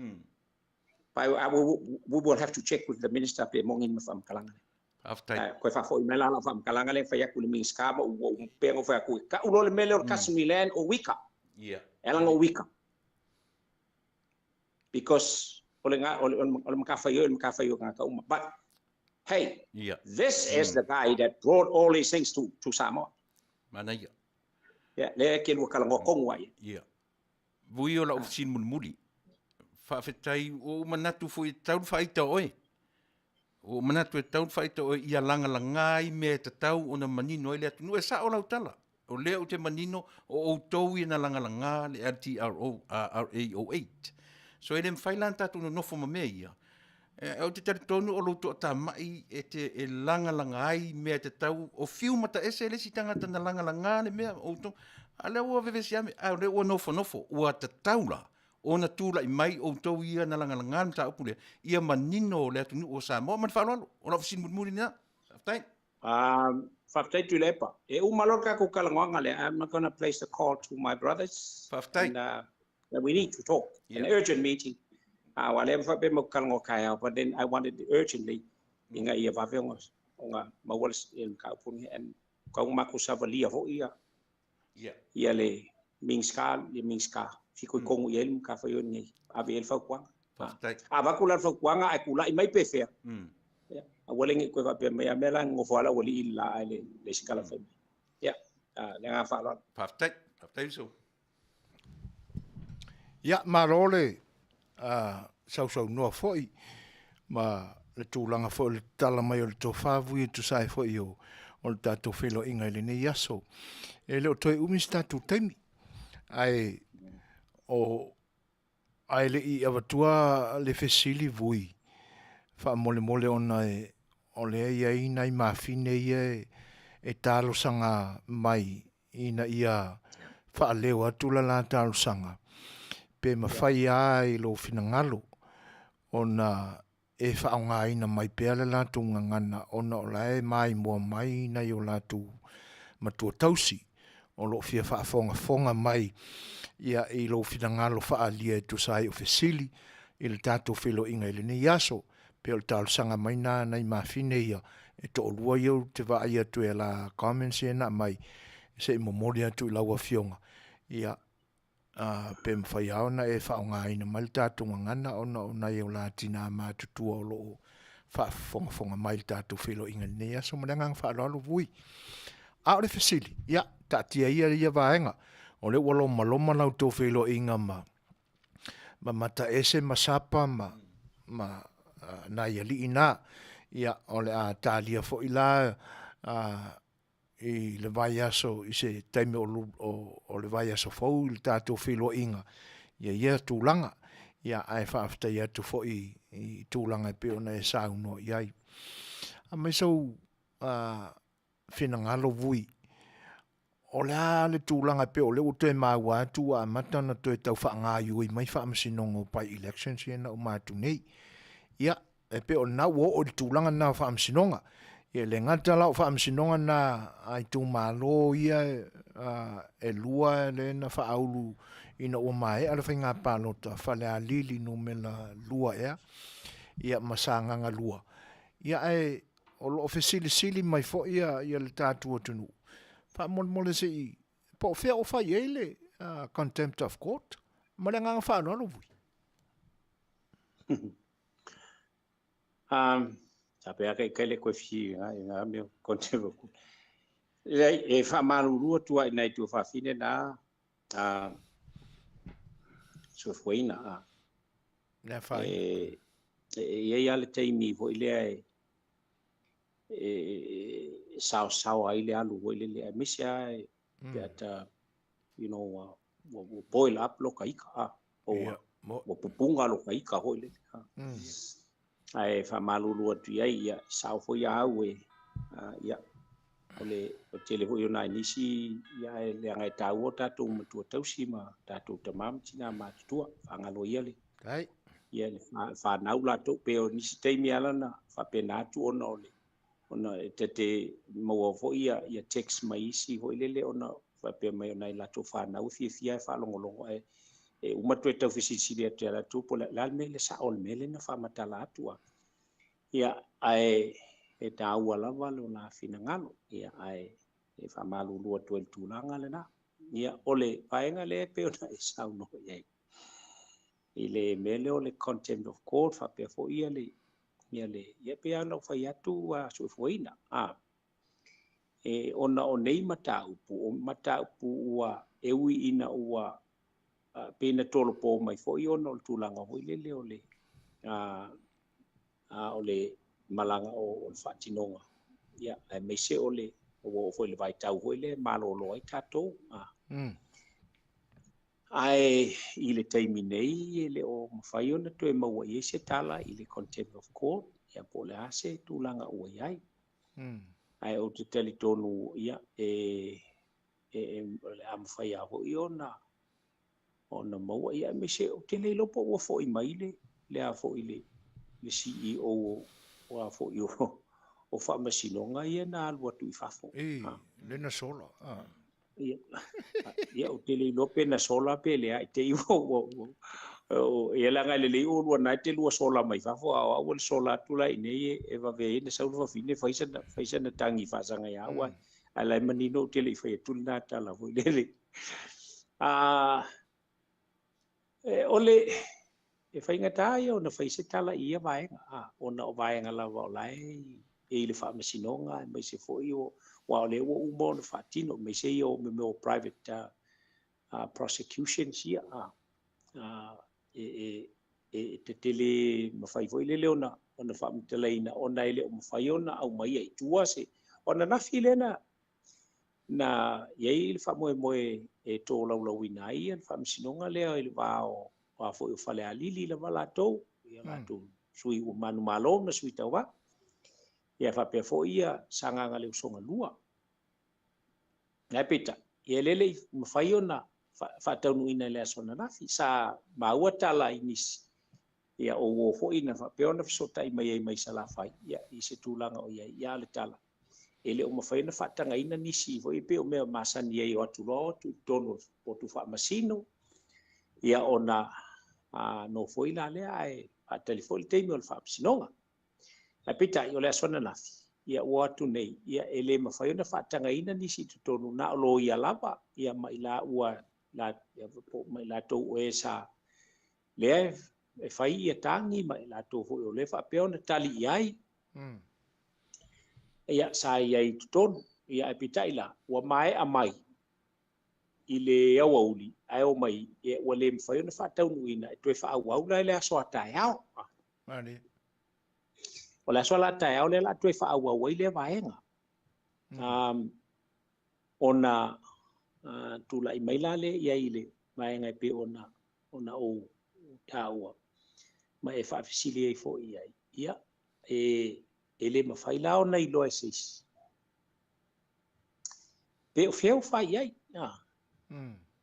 But I, we, we will have to check with the minister pe moni ma faamatalaga lea. Faafetai. Koe faafoi mai la lau faamatalaga lea fai atu i le Minisita ma ua ou pea ona fai atu, tau loa le mea lea o le customary land o wika. Yeah. E ala ona wika. Because o le, o le, o le matafaioi o le matafaioi o tagata uma. But hey, yeah. this is the guy that brought all these things to Samoa. Manaia. Yeah, lea ke lua talanoa tonu ai. Yeah. Vui o lau fesili mulimuli. Faafetai, ua ou manatu foi e tatau le faaita o oe. Ua ou manatu e tatau le faaita o oe ia lagalaga ai mea e tatau ona manino ai le atunuu. E sao lau tala. O lea ou te manino o outou ia na lagalaga le LTRO, RA08. So e le mafai la ona tatou nonofo ma mea ia. E, ou te talitonu o lou toatamai e te e lagalaga ai mea e tatau, o fiu mataese le isi tagata na lagalaga le mea outou. A lea ua vevesi ame, a o lea ua nofonofo, ua tatau la ona tulai mai outou ia na lagalaga le mataupu lea, ia manino le atunuu o Samoa. Ma le faaaloalo, o lau fesili mulimuli lena. Faafetai. Faafetai Tuilaepa. E uma loa le tatou talanoaga lea, I'm not gonna place the call to my brothers. Faafetai. And, we need to talk. An urgent meeting. Aua lea faapea matou te talanoa taeao, but then I wanted it urgently ina ia vave ona maua le mataupu lenei. And tau na matou savalia foi ia ia le Minisita, le Minisita fitoitonu i ai le matafaioi lenei, ave i ai le fautuaga. Faafetai. A avatu la le fautuaga ae tulai mai pe fea, ia, aua le ne i toe faapea mai, a mea la e nonofo lava le aualii i le la ae leai se tala fai mai. Ia, le agaga faaaloalo. Faafetai. Faafetai uso. Ia, malo le sausaunoa foi ma le tulaga foi o le tatala mai o le tofa vui e tusa ai foi o, o le tatou feiloaiga i lenei aso. E le o toe umi se tatou taimi, ae o ae le i avatua le fesili vui faamolemole ona e o lea e i ai nai mafine ia e talosaga mai ina ia faaleo atu la la talosaga, pe mafai lava i lou finagalo ona e faaaogaina mai pea le latou gagana ona o la e maimoa mai nai o latou matua tausi o lo o fia faafogafoga mai ia i lou finagalo faaalia e tusa ai o fesili i le tatou feiloaiga i lenei aso. Pei o le talosaga mai na nai mafine ia e toalua ia ou te vaai atu e ala comments ia na aumai. se i momoli atu i lau Afioga, ia, pe mafai lava ona e faaaogaina mai le tatou gagana ona o nai o la tinā matutua o lo o faafofogafoga mai i le tatou feiloaiga i lenei aso. Ma le agaga faaaloalo Vui. A o le fesili, ia, taatia ia ia vaega, o lea ua lomaloma la outou feiloaiga ma ma Mataese ma Sapa ma, ma nai alii na. Ia, o le a talia foi la i le vaiaso, i se taimi o, o, o le vaiaso fou i le tatou feiloaiga, ia ia tulaga. Ia, ae faafetai atu foi i tulaga e pei ona e saunoa i ai. Aumai sou finagalo Vui, o le a le tulaga e pei o lea ua toe maua atu ua amata ona toe tau faagaioi mai faamasinoga o by-elections ia na uma atu nei. Ia, e pei o lena ua oo i le tulaga lena o faamasinoga. Ia e le gata la o faamasinoga na a itumalo ia e lua lea na faaulu ina ua maea le faiga palota, Falealili numera 2 ea, ia ma Sagaga 2. Ia ae o lo o fesilisili mai foi ia le tatou atunuu, faamolemole se i, po o fea o fai i ai le contempt of court? Ma le agaga faaaloalo Vui. Sa pea kai kai le koe fi nga nga me contempt of court. Leai, e faamalulu atu ai nai tuafafine na soifuaina. Le afaina. E i ai lava le taimi foi lea e saosaoa ai le alu foi lele, aemaise lava pe a ta, you know, ua boil up loka ika, po ua pupuga loka ika foi lele. Ae faamalulu atu i ai, ia, sao foi a au e, ia, o le tele foi o nai nisi, ia, ae leaga e taua o tatou matua tausi ma tatou tama ma tina matutua, faagalo ia le, ia le fanau latou, pe o nisi taimi ala na faapena atu ona o le, ona e tate maua foi ia, ia text mai isi foi lele ona faapea mai o nai latou fanau e fiafia e faalogologo ae e uma toe tau fesilisili atu ia latou po o le a le mea le sao o le mea lea na faamatala atu a. Ia, ae e taua lava lo la finagalo, ia, ae e faamalulu atu ai i le tulaga lena. Ia, o le vaega lea e pei ona e saunoa i ai i le mea lea o le contempt of court, faapea foi ia le, ia le, ia pei lava ona ou fai atu ua soifuaina, a. E, ona o nei mataupu, o mataupu ua e ui ina ua pei na tolopo mai foi ona o le tulaga foi lele o le o le malaga o le faatinoga, ia, aemaise o le ua oo foi i le vaitau foi lea e malolo ai tatou. Ae i le taimi nei e le o mafai ona toe maua i ai se tala i le contempt of court, ia po o le a se tulaga ua i ai. Ae ou te talitonu, ia, e o le a mafai lava foi ona ona maua, ia, aemaise ou te le iloa po ua foi mai le le a foi le le CEO o a foi o faamasinoga ia na alu atu i fafo. I, le na sola. Ia, ia ou te le iloa pe na sola pe leai, te i ua ia leaga e lelei oulua na e te lua sola mai fafo, a o au le sola atu la i nei e vave ai na sau le fafine fai sana tagi faasaga ia au, ae la e manino ou te le i fai atu lena tala foi lele. O le e faigata ia ona fai se tala i ia vaega, ona o vaega lava o la e i le faamasinoga, aemaise foi o aua o lea ua uma ona faatino, aemaise ia o mea o private prosecutions ia, e tetele mafai foi lele ona ona faamatalaina ona e le o mafai ona aumaia i tua se o ananafi lea na na i ai le faamoemoe e tolaulauina ai le faamasinoga lea i le va o a foi o Falealili lava latou, ia latou sui ua manumalo ma sui tauva, ia faapea foi ia Sagaga le Usoga 2. Ae peitai, ia e le i mafai ona faataunuuina i le aso ananafi. Sa maua tala i nisi, ia o uo foi na faapea ona fesootai mai ai mai Salafai, ia i se tulaga o i ai, ia a o le tala, e le o mafai ona faatagaina nisi foi e pei o mea masani ai o atu loa o atu i totonu o le potu faamasino, ia ona nofoi la lea ae faatali foi le taimi o le faamasinoga. Ae peitai o le aso ananafi, Ia ua o atu nei, ia e le mafai ona faatagaina nisi i totonu, na o loia lava, ia ma i laua la, ia, po ma i latou o e sa lea e fai ia tagi ma i latou foi o lea faapea ona tali i ai. Ia sa i ai i totonu. Ia ae peitai la, ua maea mai i le aoauli ae o mai, ia, ua le mafai ona faataunuuina e toe faaauau la i le aso a taeao. Malie. O le aso la taeao lea la toe faaauau ai lea vaega. Ona tulai mai la lea i ai i le vaega e pei ona ou taua ma e faafesili ai foi i ai. Ia, e le mafai la ona iloa e se isi pe o fea o fai i ai.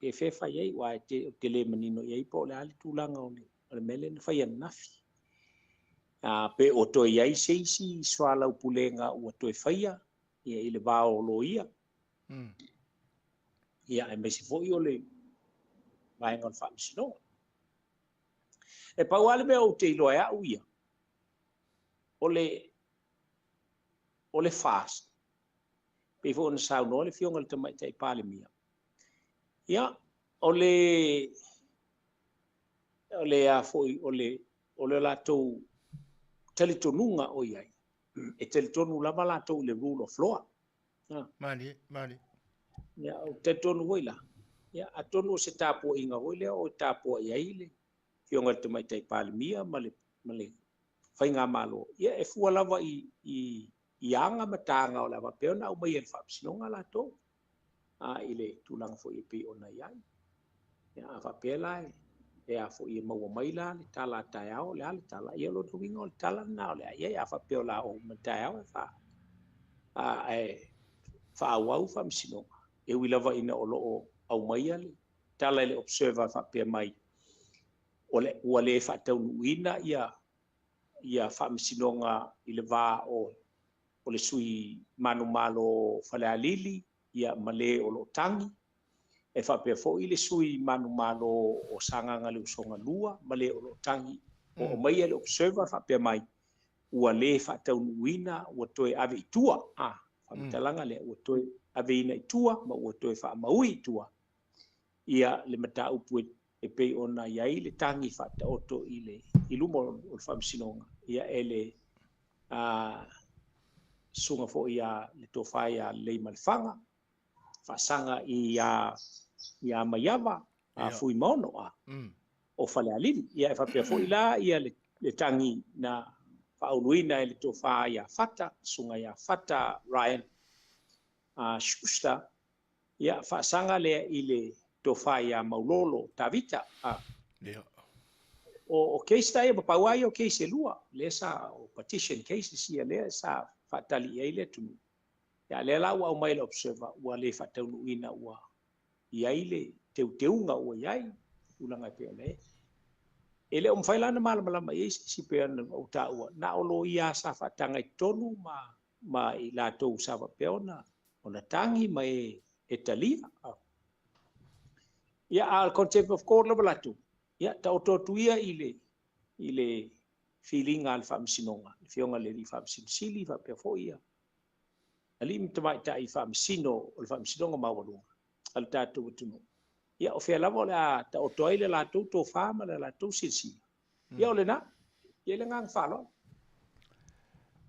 Pe fea fai i ai, aua ou te le manino i ai po o le a le tulaga o le mea lea na fai ananafi. Pe o toe i ai se isi soalaupulega ua toe faia ia, i le va o loia. Ia, aemaise foi o le vaega o le faamasinoga. E pau lava le mea ou te iloa e au ia, o le FAST, pei foi ona saunoa le Afioga i le Tamaitai Palemia. Ia, o le a foi o le latou talitonuga o i ai, e talitonu lava latou i le rule of law. Malie, malie. Ia, ou talitonu foi la, ia, atonu o se tapuaiga foi lea o tapuai ai le Afioga i le Tamaitai Palemia ma le Faigamalo. Ia, e fua lava i aga ma taga o le a faapea ona aumai e le faamasinoga latou i le tulaga foi e pei ona i ai. Ia, a faapea la e a foi e maua mai la le tala a taeao, o le a le tala? Ia, o lona uiga o le tala lena o le a i ai. A faapea o la oo mai taeao e ae faaauau faamasinoga, e ui lava ina o lo o aumaia le tala i le Observer faapea mai o le, ua le faataunuuina ia faamasinoga i le va o le sui manumalo Falealili ia ma le o lo o tagi, e faapea foi le sui manumalo o Sagaga Le Usoga 2 ma le o lo o tagi. O aumaia le Observer faapea mai ua le faataunuuina, ua toe ave i tua. Faamatalaga lea ua toe aveina i tua ma ua toe faamaui i tua ia le mataupu e pei ona i ai le tagi faataoto i luma o le faamasinoga ia e le susuga foi ia le tofa ia Leimalefanga faasaga ia Maiava a Fuimaono o Falealili. Ia, e faapea foi la ia le tagi na faauluina e le tofa ia Fata, susuga ia Fata Ryan Schuster, ia faasaga lea i le tofa ia Maulolo Tavita. O case ta ia, pau lava ia o case e lua lea sa o petition cases ia lea sa faatali i ai le atunuu. Ia, lea la ua aumai le Observer ua le faataunuuina, ua i ai le teuteuga, ua i ai tulaga e pei ona i ai. E le o mafai la ona malamalama i ai se isi pei ona ou taua, na o loia sa faataga i totonu ma i latou sa faapea ona tagi ma e talia. Ia, a o le contempt of court lava latou, ia taoto atu ia i le filiga a le faamasinoga, le Afioga i le Alii Faamasino Sili faapea foi ia alii ma tamaitai faamasino o le Faamasinoga Maualuga a le tatou atunuu. Ia, o fea lava o le a taoto ai le latou tofa ma le latou silasila. Ia, o lena. Ia, le agaga faaaloalo.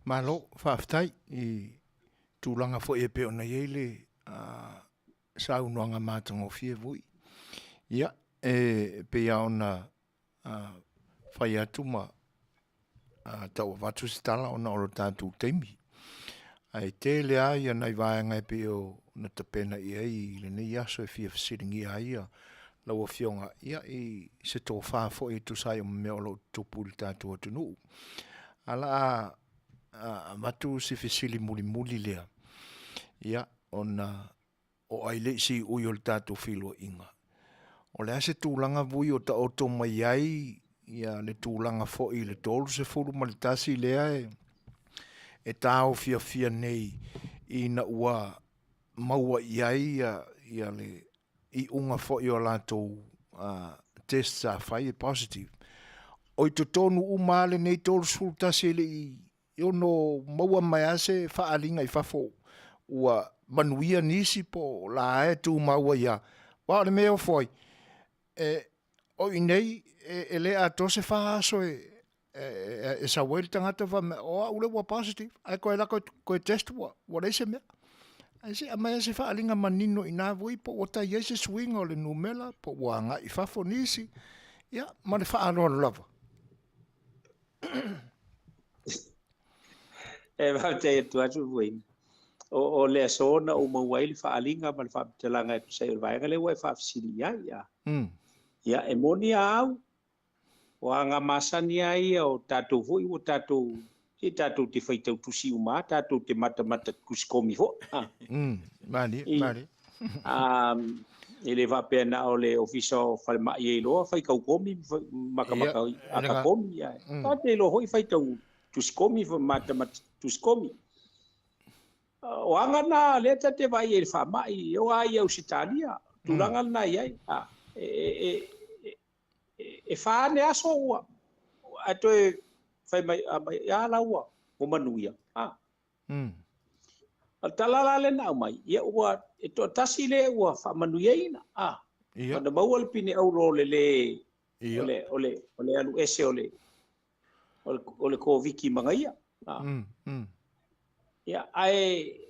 Malo, faafetai i tulaga foi e pei ona i ai le saunoaga matagofie foi. Ia, e pei lava ona fai atu ma tau avatu se tala ona o lo tatou taimi. Ae tele lava ia nai vaega e pei ona tapena i ai i lenei aso e fia fesiligia ai ia lau Afioga ia i se tofa foi e tusa ai o mea o lo o tutupu i le tatou atunuu. Ae o le a avatu si fesili mulimuli lea, ia ona o ai le isi ui o le tatou feiloaiga. O le a se tulaga vui o taoto mai ai ia le tulaga foi i le 31 lea e taofiafia nei ina ua maua i ai ia le iuga foi o latou test sa fai e positive. O i totonu uma lava lenei 31 e le i e ono maua mai lava se faaaliga i fafo ua manuia nisi po o la e tumau ai lava. Aua o le mea e ofo ai, e, o i nei e, e le atoa se fa aso e, e, e sau ai le tagata fai mai, o au lea ua positive, ae toe lako toe test ua, ua leai se mea. Ae se aumai se faaaliga manino i na voi po ua tai ai se suiga o le numera, po ua agai i fafo nisi, ia, ma le faaaloalo lava. E faafetai atu lava Soifuaina. O, o le aso na ou maua ai le faaaliga ma le faamatalaga e tusa ai o le vaega lea ua e faafesili i ai. A. Ia, e moni a au, o aga masani lava ia o tatou foi ua tatou, se tatou te faitau tusi uma lava, tatou te matamata tusikomi foi. A. Malie, malie. E le faapea na o le Ofisa o Falemai e iloa faitau komi, matamata ata komi. Ta te iloa foi faitau tusi komi, matamata tusi komi. O aga na lea ta te vaai ai i le faamai, e oo lava i Ausetalia, tulaga lena e i ai. E fa ane aso ua, ae toe fai mai, a la ua manuia. O le tala la lea na aumai, ia ua e toatasi le ua faamanuiaina, a. Ia. Ona maua le pine auro o le le, o le, o le, o le alu ese o le, o le, o le Koviti magaia. A. Ia, ae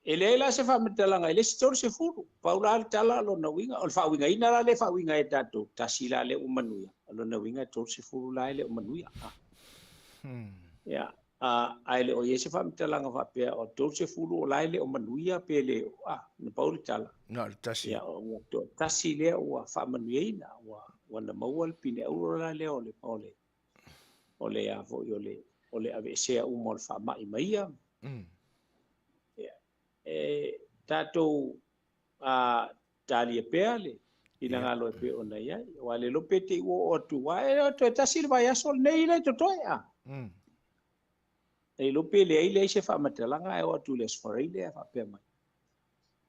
e leai la se faamatalaga i le isi 30. Pau la le tala lona uiga, o le faauigaina la lea e faauiga ai e tatou, tasi la lea ua manuia, o lona uiga e 30 la e le o manuia. A. Ia, a, ae le o i ai se faamatalaga faapea o 30 o la e le o manuia pe le, a, na pau le tala. Na o le tasi. Ia, ua toatasi lea ua faamanuiaina, ua, ua na maua le pine auro la lea o le, o le, o le, a foi, o le, o le aveesea uma o le faamai ma ia. Ia, e tatou a, talia pea le finagalo e pei ona i ai. Aua le iloa pe te i ua oo atu, aua e toe tasi le vaiaso lenei lea e totoe. A. E iloa pe leai leai se faamatalaga ae oo atu i le Aso Faraile ae faapea mai.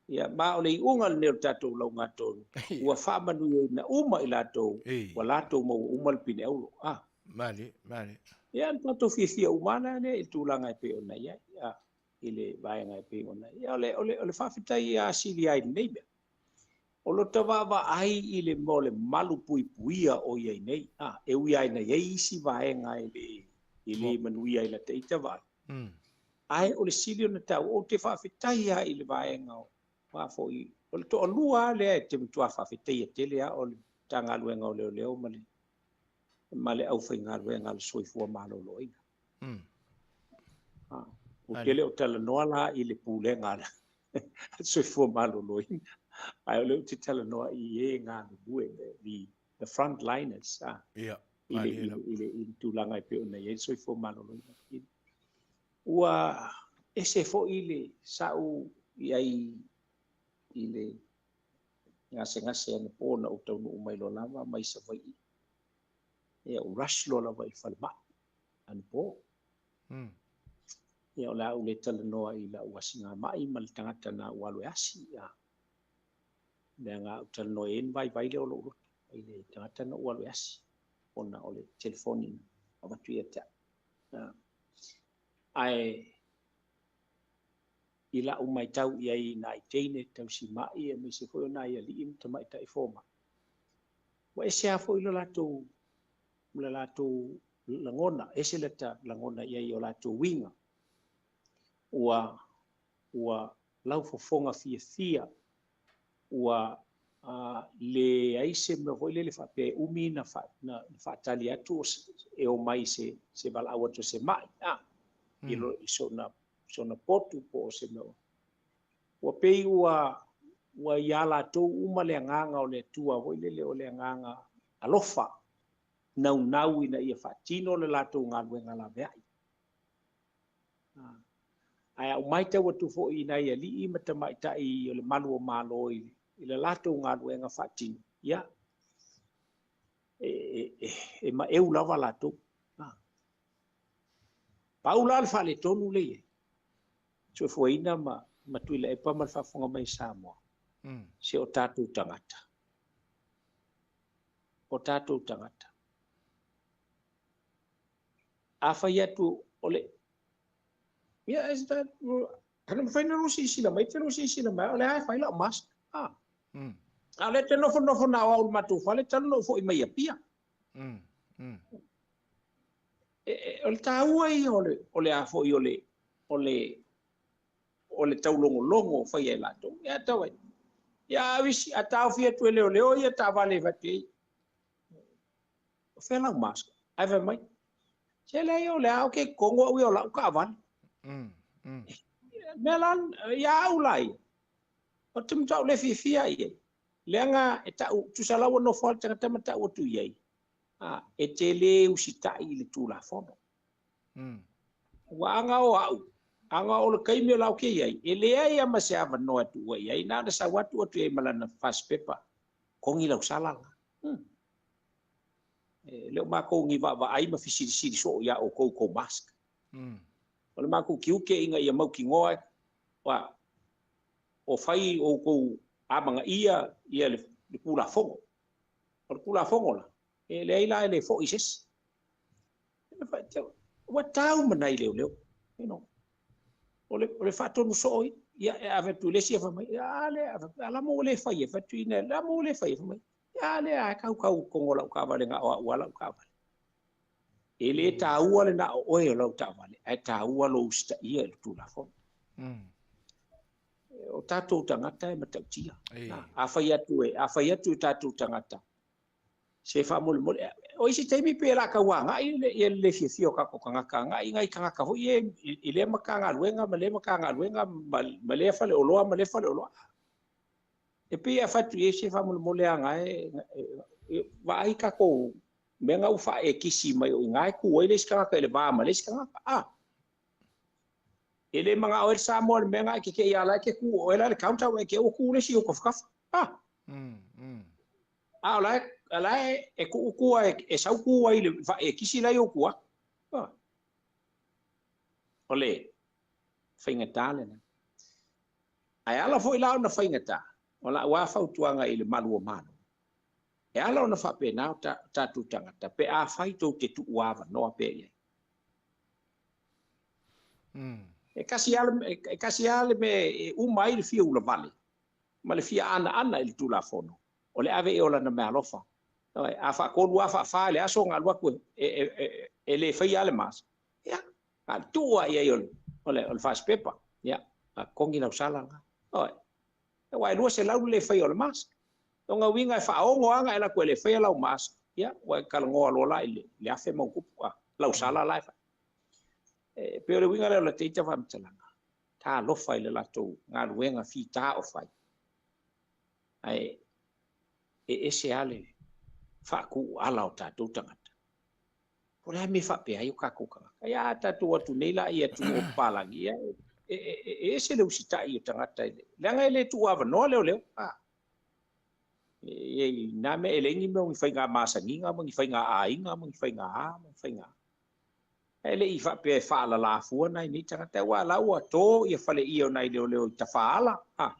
Ia, ma o le iuga lenei o le tatou laugatonu, ua faamanuiaina uma i latou, ua latou maua uma le pine auro. A. Malie, malie. Ia, na tatou fiafia uma lava lea i le tulaga e pei ona i ai, a, i le vaega e pei ona i ai. O le, o le, o le faafetai asili ai i lenei mea. O lota vaavaai i le mea o le malu puipuia o i ai nei, a, e ui lava ina i ai isi vaega e le, e le manuia ai lata ita vaai. Ae o le sili ona taua, ou te faafetai lava i le vaega o a foi, o le toalua lava lea e te matua faafetaia tele lava o le Matagaluega o Leoleo ma le ma le aufaigaluega a le Soifua Maloloina. Ou te le o talanoa la i le pulega a le Soifua Maloloina, ae o lea ou te talanoa i e galulue, the frontliners, Ia, i le, i le, i le, i le tulaga e pei ona i ai le Soifua Maloloina. Ua ese foi le sa'u i ai i le gasegase anapo na ou taunuu mai loa lava mai Savaii. Ia, ua rush loa lava i le falemai anapo. Ia, o le a ou le talanoa i lau asigamai ma le tagata na ou alu e asi. Ia, leaga a ou talanoa i ai ona vaivai lea o lou loto i le tagata na ou alu e asi ona o le telefoni na avatu ia te au. Ia, ae i lau matau i ai i nai teine tausimai aemaise foi o nai alii ma tamaitai fomai, ua ese lava foi lo latou, le latou lagona, ese le ta lagona i ai i o latou uiga. Ua, ua laufofoga fiafia, ua a, leai se mea foi lele faapea e umi na, fa, na, na faatali atu e omai se, se valaau atu o se mai, a, i, lo, i sona, sona potu po o se mea. Ua pei ua, ua iā latou uma le agaga o le Atua foi lele o le agaga alofa, naunau ina ia faatino le latou galuega laveai. Ae a ou matau atu foi i nai alii ma tamaitai o le malu o Malo i, i le latou galuega faatino, ia, e, e, e, e maeu lava latou. Pau la le faaletonu lea e i ai, soifuaina ma, ma Tuilaepa ma le faafofoga mai a Samoa, se o tatou tagata. O tatou tagata. A fai atu o le ia e sa ana mafai na lou silasila mai, te lou silasila mai o le a e fai lau mask. A. A o lea te nofonofo na o au i le matou fale talu ona ou foi mai Apia. O le taua ia o le o le a foi o le o le o le taulogologo o faia e latou. Ia tau ai. Ia a isi a taofi atu e leoleo ia taavale e fai atu i ai. O fea lau mask? Ae fai mai, se leai o lea ou te totonu au ia o lau taavale. Mea la, ia au la ia, o te matuai le fiafia i ai. Leaga e tau, tusa la ua nofo lava le tagata ma tau atu i ai, a, e te le usitai i le Tulafono. Ua aga o au, aga o le taimi o la ou te i ai, e leai lava ma se avanoa e tuua i ai, na ona sau atu atu i ai ma lana fasipepa, kogi lau sala la. E le o makou ni vaavaai ma fesilisili soo iā oukou i kou mask. O le makou tiute ina ia mautinoa ua o fai oukou amanaia ia le Tulafono. O le Tulafono la, e leai la e le foi i se isi. Ua tau ma nai leoleo. You know. O le, o le faatonu soo ia, ia e ave atu i le isi e fai mai, a le, a la mo ua le fai e, fai atu ina, la mo ua le fai e, fai mai, a lea e kaukau i totonu o lau taavale na o au lava lau taavale. E le taua le na o oe o lau taavale, ae taua lou usitaia i le Tulafono. O tatou tagata e matautia. A fai atu e, a fai atu e tatou tagata, se faamolemole. O isi taimi pei o le a tau agai le, ia le le fiafia o tatou tagata agai i nai tagata foi ia i lea Matagaluega ma lea Matagaluega ma lea faleoloa ma lea faleoloa. E pei e fai atu i ai se faamolemole aga e vaai tatou mea na ua faaekisi mai o i ina e tu ai le isi tagata i le va ma le isi tagata. A! E le manao ai le Samoa i le mea na e tetee ia la e te tu o oe la i le counter ua e te ua tu le isi i ou tafatafa. A! A o la e, la e, e tuu tua e sau tu ai i le faaekisi la i ou tua. A! O le faigata lena. Ae ala foi la ona faigata, o lau lava fautuaga i le malu o Malo, e ala ona faapena o tatou tagata pe afai tou te tuuavanoa pea i ai. E tasi lava e tasi lava le mea e uma ai le fia ulavale ma le fia anaana i le Tulafono, o le ave i o lana meaalofa. A faatolu lava faafa i le aso ona alu atu e le faia lava le mask, ia, A tuu lava i ai o le, o le, o le fasipepa, ia, a totogi lau sala lena. Oi. Aua e 200 le le faia o le mask. O lona uiga e faaono lava ona e alu atu e le faia lau mask, ia, ua e talanoa loa la i le, le 1000 ma ona tupu, a, lau sala la e fai. E pei o le uiga lea o la te ita faamatalaga, talofa i le latou galuega fita o fai. Ae e ese lava le faatuuala o tatou tagata. Po o le a le mea e faapea ai o tatou tagata. Ia a tatou o atu nei la i atunuu o papalagi, ia e, e, e, e ese le usitai o tagata i le, leaga e le tuuavanoa leoleo. A. E, i nā mea e leai ni mea o ni faiga masaniga ma ni faiga aiga ma ni faiga a ma ni faiga a. E le i faapea e faalalā fua nai nei tagata, aua la ua tō ia faleia o nai leoleo i tafaala. A.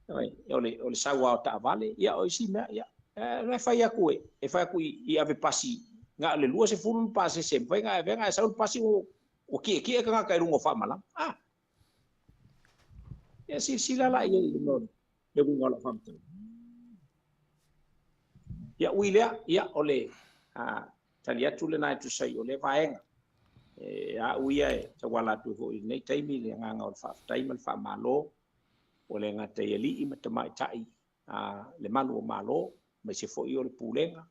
O le, o le sau lava o taavale, ia o isi mea, ia, e fai atu e, e fai atu i, i ave pasi, na o le 20 le pasese e mafai ona ave, ae sau le pasi ua, ua tietie tagata i luga o faamalama. Ah! Ia silasila la i ai i le mea o le uiga o lau faamatalaga. Ia ui lea, ia o le a, tali atu lena e tusa ai o lea vaega. E a au ia e tauala atu ai foi i lenei taimi le agaga o le faafetai ma le faamalo ua le gata i alii ma tamaitai a le malu o Malo, aemaise foi o le Pulega.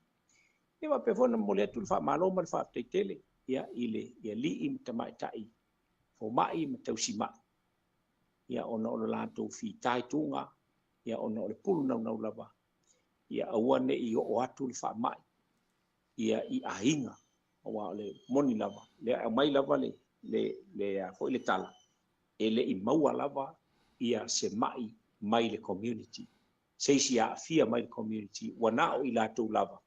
Ia faapea foi ona momoli atu le faamalo ma le faafetai tele ia i le i alii ma tamaitai fomai ma tausimai ia ona o le latou fitaituga ia ona o le pulu naunau lava ia aua ne i oo atu le faamai ia i aiga aua o le moni lava lea e aumai lava le le le a foi le tala e le i maua lava ia se mai mai le community, se isi aafia mai le community, ua na o i latou lava,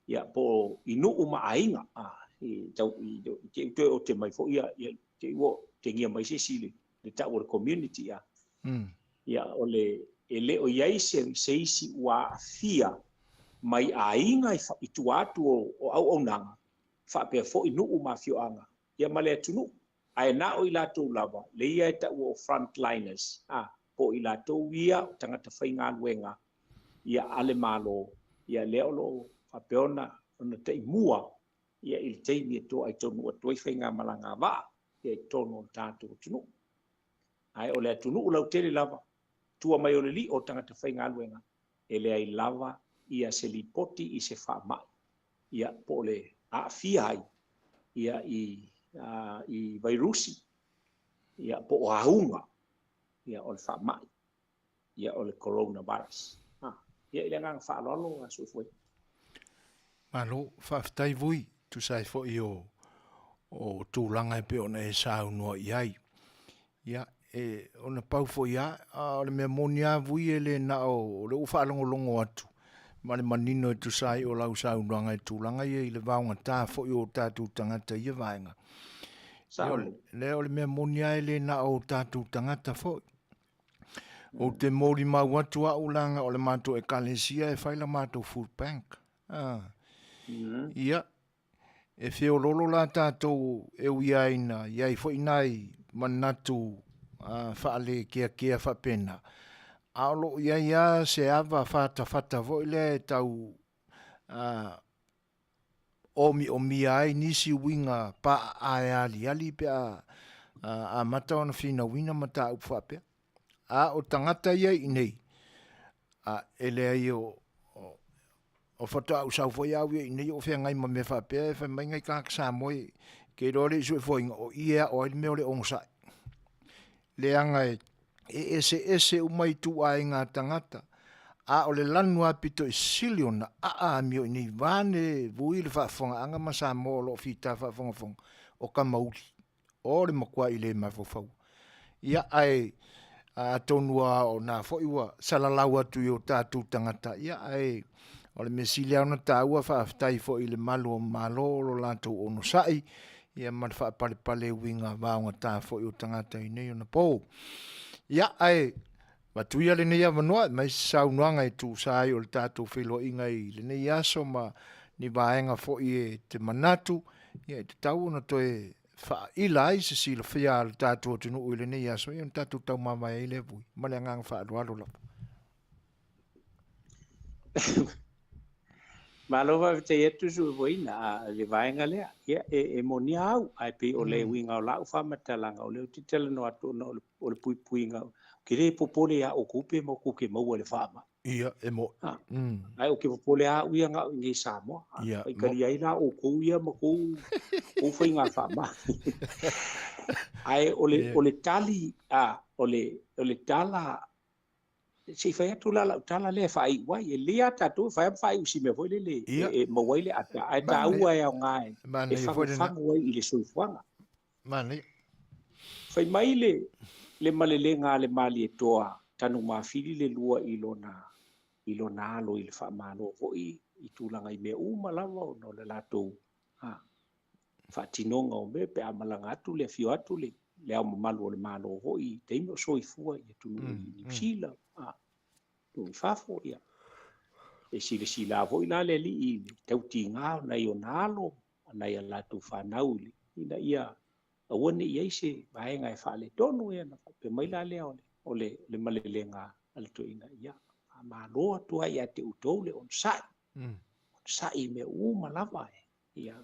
ia po o i nuu ma aiga, a, i tau, i, i te i toe ote mai foi ia, ia te i ua otegia mai se isi i le, le tau o le community, a. Ia, o le, e le o i ai se, se isi ua aafia mai aiga i, i tua atu o, o auaunaga, Faapea foi nuu ma afioaga, ia ma le atunuu. Ae na o i latou lava, le ia e taua o frontliners, a, po o i latou ia o tagata faigaluega, ia a le Malo, ia lea o lo o faapea ona ona taimua ia i le taimi e toai taunuu atu ai faigamalaga a vaa ia i totonu o le tatou atunuu. Ae o le atunuu lautele lava, tua mai o le lio o tagata faigaluega, e leai lava ia se lipoti i se faamai ia po o le aafia ai ia i i vairusi ia po o auga ia o le faamai ia o le coronavirus. Ia i le agaga faaaloalo a Soifua. Malo, faafetai Vui, tusa ai foi o o tulaga e pei ona e saunoa i ai. Ia, e, ona pau foi lava, a o le mea moni lava Vui e le na o, o lea ua faalogologo atu ma le manino e tusa ai o lau saunoaga i tulaga ia i le vaogata foi o tatou tagata i ia vaega. Sao. Lea o le mea moni lava e le na o tatou tagata foi. Ou te molimau atu au leaga o le matou ekalesia e fai la matou food bank. Ah. Ia, e feololo la tatou e ui lava ina i ai foi nai manatu faalekeakea faapena, a o lo o i ai lava se ava fatafata foi lea e tau omiomia ai nisi uiga paaae aliali pe a amata ona finauina mataupu faapea. A o tagata ia i inei, a e leai o, o, o faatoa ou sau foi au ia i inei o feagai ma mea faapea e fai mai nai tagata Samoa e ke iloa le suefuaina o i e ao ai le mea o le onosai. Leaga e e eseese uma ituaiga tagata, a o le lanu lava pito i sili ona aa amio i nei vaeane vui le faafofogaaga ma Samoa o lo o fita faafogafoga, o Kamauli. O le matuai le mafaufau. Ia, ae atonu lava o na foi ua salalau atu i o tatou tagata, ia, ae o le mea sili lava ona taua, faafetai foi i le malu o Malo o lo latou onosai, ia ma le faapalepale uiga vaogata foi o tagata i nei ona po. Ia, ae avatu ia lenei avanoa e aumai se saunoaga e tusa ai o le tatou feiloaiga i lenei aso ma ni vaega foi e te manatu, ia e tatau ona toe faaila ai se silafia a le tatou atunuu i lenei aso, ia ona tatou taumamae ai lea vui. Ma le agaga faaaloalo lava. Malo faafetai atu Suefuaina a le vaega lea. Ia e, e moni au, ae pei o le uiga o lau faamatalaga o lea ou te talanoa atu ona o le puipuiga. Ou te le popole ia outou pe matou te maua i le faamai. Ia, e mo. Ae ou te popole lava au ia na o i inei i Samoa. Ia, Faitalia ai la outou ia ma tou, tou faiga faamai. Ae o le, o le tali, a, o le, o le tala Se i fai atu la lau tala lea e faaiu ai. E lelei lava tatou e fai ma faaiu i si mea foi lele e maua ai le ata, ae taua e aoga e fagufagu ai i le soifuaga. Manaia. Fai mai le, le malelega a le Malietoa Tanumafili le lua i lona, i lona alo i le faamalo foi i tulaga i mea uma lava ona o le latou a, faatinoga o mea pe a malaga atu le afio atu le Le Ao Mamalu o le Malo foi i taimi o soifua i atunuu i Niu Sila, a, atunuu i fafo, ia. E silasila foi la le alii i le tautiga o nai ona alo ma nai a latou fanau i le, ina ia aua ne i i ai se vaega e faaletonu, ia ona faapea mai la lea o le, o le, le malelega a le toeaina, ia, faamalo atu ai ia te outou le onosai, onosai i mea uma lava, ia.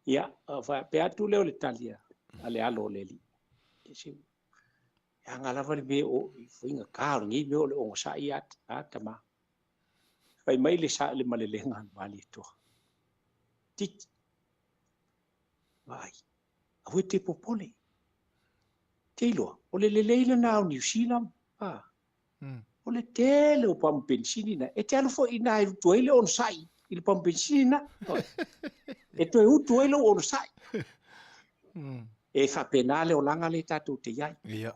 Ia, faapea atu lea o le tali a le alo o le alii. E se, e aga lava le mea o faigata o lenei mea o le onosai a, a tama. Fai mai le sa le malelega a le Malietoa. Titi. Vaai. Aua e te popole. Te iloa, o le lelei lena o Niu Sila. Ah. O le tele o pamu penisini na. E te alu foi i ina e utu ai le onosai i le pamu penisini na. E toe utu ai lou onosai. E faapena le olaga lea tatou te i ai. Ia.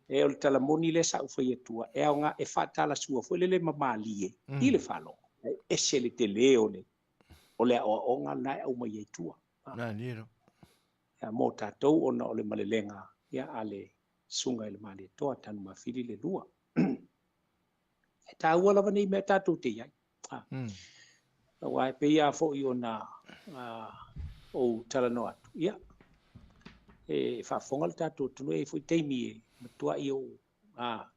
E o le tala moni lea sa ou fai atua, e aoga e faatalasua foi lele ma malie i le faalogo. E ese le tele o le o le aoaoga lena e aumai ai tua. Malie lava. Ia, mo tatou ona o le malelega ia a le Susuga i le Malietoa Tanumafili le lua. E taua lava nei mea tatou te i ai. Aua e pei lava foi ona ou talanoa atu, ia, e faafofoga le tatou atunuu, e i ai foi taimi e matuai ou,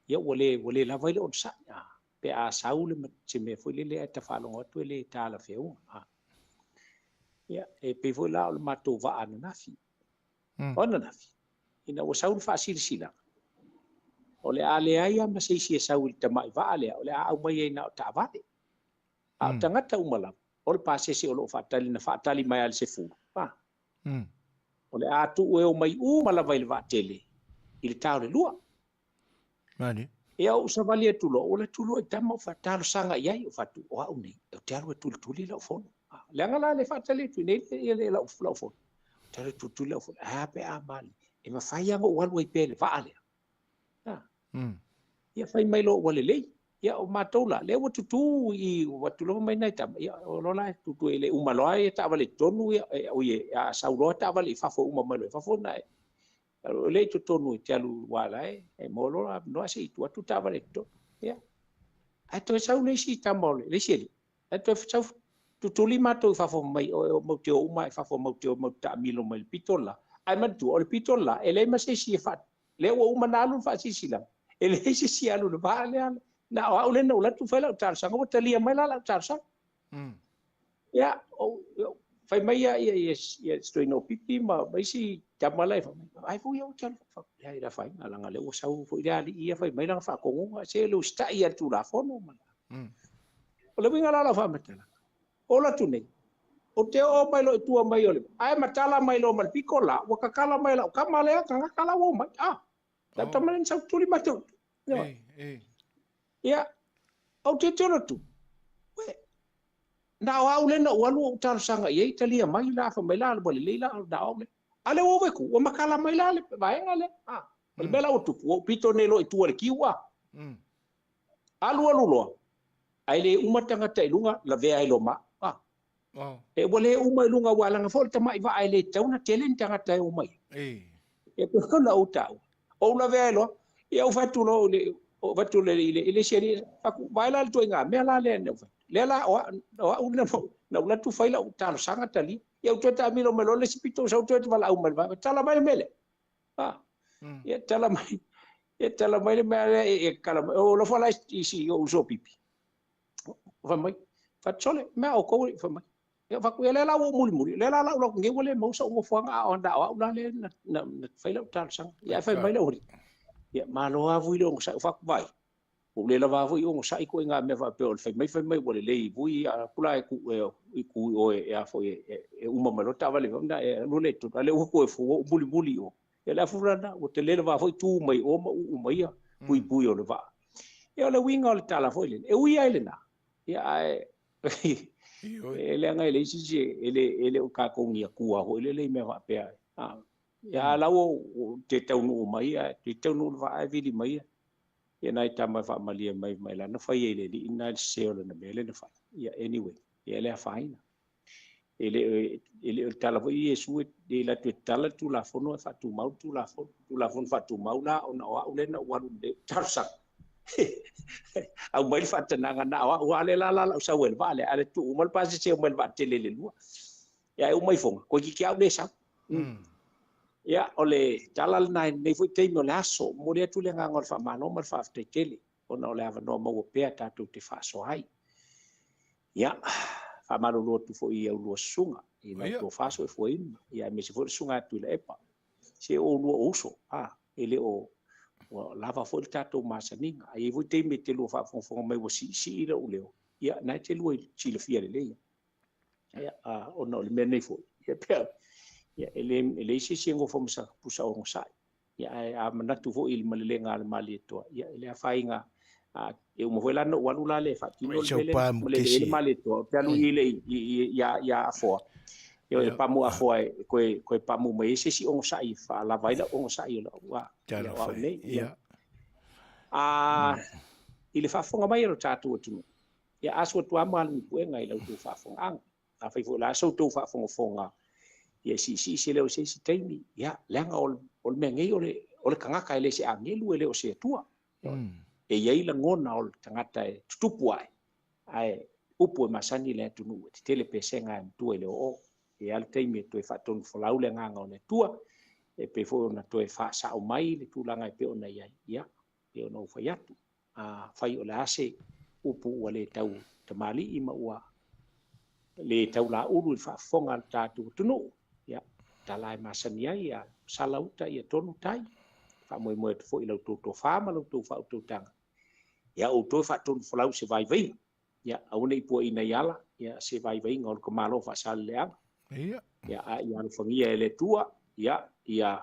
ia ua le, ua le lava ai le onosai, pe a sau le, se mea foi lele ae ta faalogo atu e le talafeauga. Ia, e pei foi la o le matou vaa ananafi. O ananafi, ina ua sau le faasilasilaga, o le a leai lava ma se isi e sau i le tamai vaa lea, o le a aumai ai na o taavale. A o tagata uma lava, o le pasese o lo o faatali, na faatali mai lava i le 10, o le a tuu e omai uma lava i le vaatele i le ta o le 2. Mani. Ia ou savali atu loa, ou alu atu loa i tama ou faatalosaga i ai, ou fatu, o au nei, ou te alu e tulituli lau fono. Leaga la le faatali atu nei ia le lau fono. Ou te alu e tulituli lau fono. Ae a pe a mali, e mafai lava ona ou alu ai pea i le vaa lea. Ia fai mai loa ua lelei. Ia o matou la, lea ua tutu i, ua atu lava mai nai tama, ia o loa la e tutu e le uma loa ia taavale i totonu, ia, e, oi, e, a sau loa taavale i fafo uma mai loa i fafo na e, o le i totonu e te alu ua la e, e mo loa noa se i tu atu taavale i totonu. Ia. Ae toe sau le isi tama o le, le isi alii. Ae toe sau tutuli matou i fafo mai, o, o mau te o uma i fafo mau te o mau taamilo mai le pito la. Ae manatua, o le pito la, e leai ma se isi e fa, lea ua uma na alu le faasilasila. E leai se isi e alu i le vaa lea. Na o au lea na ou alu atu fai lau talosaga, ua talia mai la lau talosaga. Ia, o, o, fai mai ia, ia, ia, ia, Stoino Pipi ma, ma isi tama la e fai mai, ai foi au te alu, fa, ia, ila fai, nga langa le ua sau foi le alii ia fai mai langa faakogoga, se le usita'i ia le Tulafono ma la. O le uiga la o lau faamatalaga, o alu atu nei, o te oo mai loa i tua mai o le, ae matala mai loa ma le piko la, ua kakala mai lau kama lea, tagata la ua omai. Lau tama lea na sau tuli matou. Ia, ou te tilotilo atu, ué, na o au lea na ou alu ou talosaga i ai, talia mai la, fai mai la, ua lelei la, na o au lea. A lea ua ou vaai atu, ua matala mai la le vaega lea. O le mea la ua tupu, ua ou pito nei loa i tua i le kiu, Alu alu loa, ae le uma tagata i luga, lavea ai loa ma au. E ua le uma i luga, ua leaga foi le tamai vaa e le tatau ona tele ni tagata e omai. E pei ona ou taua. Ou lavea ai loa, ia ou fai atu loa i le, ou fai atu i le, i le isi alii, fai atu, vaai la le ituaiga mea la lea na ou fai atu. Lea la, o au, o au na, na ou alu atu fai lau talosaga talia. Ia ou toe taamilo mai loa le isi pito, sau toe valaau mai le vaa, tala mai le mea lea. Ia tala mai, ia tala mai le mea lea, e tala mai, o alofa la i si ou uso pipi. Fai mai, fai atu, sole, mea o kou, fai mai. Ia fai atu, ia lea la ua ou mulimuli, lea la lau lau nei ua le maua so'u nofoaga, a o na o au la lea na, na, na fai lau talosaga. Ia fai mai lau alii, ia malo lava vui le onosai, fai atu, vai, ua ou le lava foi onosai ituaiga mea faapea o le fai mai, fai mai ua lelei vui, a atu la e ku, e, i ku i oe, e a foi, e, e uma mai loa taavale, na e alu lea i totonu, a lea ua toe fua, ua mulimuli i o. Ia le afu lana, ua tele lava foi tu mai o ma uu mai ia, puipui o le vaa. Ia o le uiga o le tala foi lele, e ui ai lena, ia ae, e leaga e leai se isi e le, e le o tatou ni Atua foi lele i mea faapea. Ia a la ua te taunuu mai, ae te taunuu le vaa e vili mai, ia nai tama e faamalie mai mai lana fai ai le alii na le sese o lana mea lea na fai. Ia anyway, ia le afaina. E le, e le o le tala foi Iesu e le alu atu e tala le Tulafono ae faatumau le Tulafono. Tulafono faatumau la ona o au lea na ou alu i le talosaga. Aumai le faatanaga na o au lava lea la la lau sau ai i le vaa lea, ae le tuu uma le pasese mai le vaatele i le lua. Ia e uma ifoga, toeitiiti lava au le sau. Ia o le tala lena i lenei foi taimi o le aso, momoli atu le agaga o le faamalo ma le faafetai tele ona o le avanoa maua pea tatou te faasoa ai. Ia, faamalulu atu foi i au lua susuga, i lau tofa soifuaina, ia aemaise foi le susuga ia Tuilaepa. Se o oulua o uso, e le o ua lava foi le tatou masaniga. A i ai foi taimi e te lua faafogafoga mai ua siisii lou leo, ia, na e te lua i silafia lelei. Ia, ona o le mea nei foi, ia pea, ia, e le, e leai se isi e nofo ma sa pusa onosai. Ia, ae a manatu foi i le malelega a le Malietoa, ia, e le afaina, e uma foi la na ou alu la lea e faatino le mea lea, malele ai le Malietoa, ou te alu i le, i, i, ia Afoa. Ia, e pamu Afoa e koe, koe pamu mai ai se isi onosai, faalava ai lau onosai o lau, ia, o au nei. Ia. I le faafofoga mai a lo tatou atunuu, ia asu atu lava malu i puega i la outou faafofogaaga. Afai foi o le a sa outou faafogafoga, ia e siisii se leo i se isi taimi, ia, leaga o le mea nei o le tagata e le se agelu e le o se Atua. E i ai lagona o le tagata e tutupu ae, ae Upu e masani i le atunuu, e tetele pesega ae matua i le oo. E i ai le taimi e toe faatonufolau le agaga o le Atua, e pei foi ona toe faasao mai le tulaga e pei ona i ai, ia, pei ona ou fai atu, afai o le a se upu ua le tau tamalii ma ua le tau laulu i le faafofoga a le tatou atunuu, ia, tala e masani ai, ia sala uta ia tonu tai. Faamoemoe atu foi i la outou tofa ma la outou faautautaga, ia outou e faatonufolau i se vaivaiga, ia aua ne i puaina i ala ia se vaivaiga o le tamaloa Faasaleleaga. Ia. Ia, a ia alofagia e le Atua, ia, ia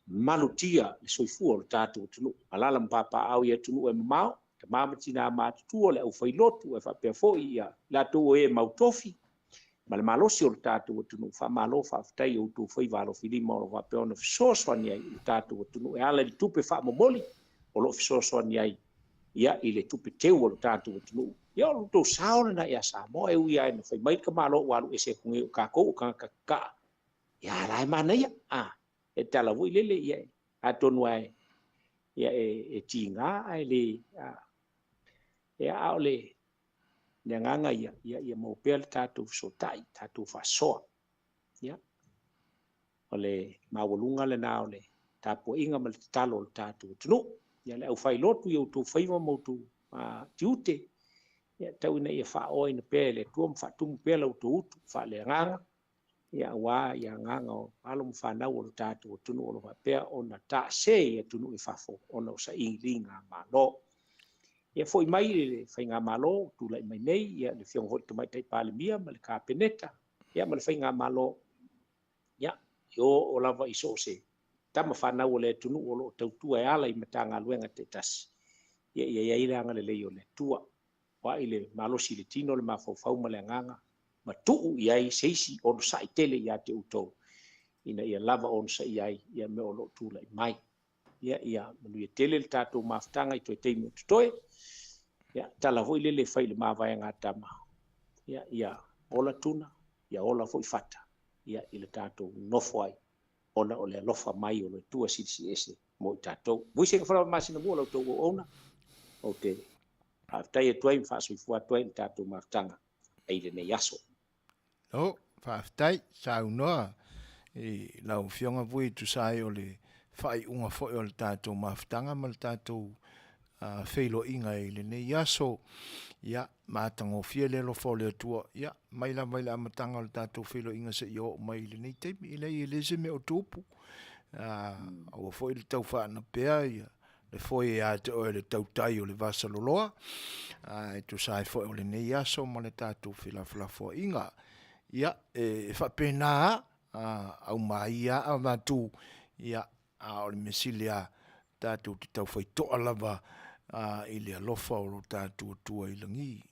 malutia le soifua o le tatou atunuu. Alaala ma papaaao i atunuu e mamao, tama ma tina matutua, le aufailotu, ae faapea foi ia latou o e mautofi ma le malosi o le tatou atunuu. Faamalo faafetai i outou faiva alofilima o lo o faapea ona fesoasoani ai i le tatou atunuu e ala i le tupe faamomoli o lo o fesoasoani ai ia i le tupe teu o le tatou atunuu. Ia o lo outou sao lena ia Samoa, e ui lava ina fai mai le tamaloa ua alu ese atu nei o tatou o tagata kakaa, ia a la e manaia, a e tala foi lele, ia atonu lava e, ia e tiga ae le, a, ia a o le le agaga ia, ia, ia maua pea le tatou fesootai, tatou faasoa. Ia, o le maualuga lena o le tapuaiga ma le tatalo o le tatou atunuu. Ia, le aufailotu i outou faiva ma outou tiute, ia, tau ina ia faaoaina pea e le Atua ma faatumu pea la outou utu faaleagaga, ia, aua ia agaga o alo ma fanau o le tatou atunuu o lo o faapea ona taase i atunuu i fafo ona o sailiga malo. Ia foi mai le faigamalo ua tulai mai nei, ia le Afioga foi i le Tamaitai Palemia ma le Kapeneta, ia ma le faigamalo, ia, e oo lava i so o se tama fanau o le atunuu o lo o tautua e ala i Matagaluega taitasi, ia ia i ai le agalelei o le Atua. Aua i le malosi i le tino, le mafaufau ma le agaga, ma tuu i ai se isi onosai tele ia te outou, ina ia lava onosaia ai ia mea o lo o tulai mai. Ia, ia manuia tele le tatou mafutaga i toe taimi o totoe. Ia, tala foi lele e fai i le mavaega a tama. Ia, ia ola tuna, ia ola foi fata, ia, i le tatou nofo ai, ona o le alofa mai o le Atua Silisili Ese mo i tatou. Muise ka masina mua la outou auauna, ou te faafetai atu ai ma faasoifua atu ai i le tatou mafutaga ai lenei aso. O, faafetai, saunoa i lau Afioga Vui e tusa ai o le faaiuga foi o le tatou mafutaga ma le tatou feiloaiga i lenei aso. Ia, matagofie le alofa o le Atua, ia, mai lava i le amataga o le tatou feiloaiga seia oo mai i lenei taimi. E leai, e le se mea o tupu. Aua foi le tau faanapea ia le foe ia te oe le tautai o le vasaloloa, e tusa ai foi o lenei aso ma le tatou felafolafoaiga. Ia, e faapena a, aumaia a avatu, ia, a o le mea sili lava, tatou te tau faitoa lava i le alofa o lo tatou Atua i lagi.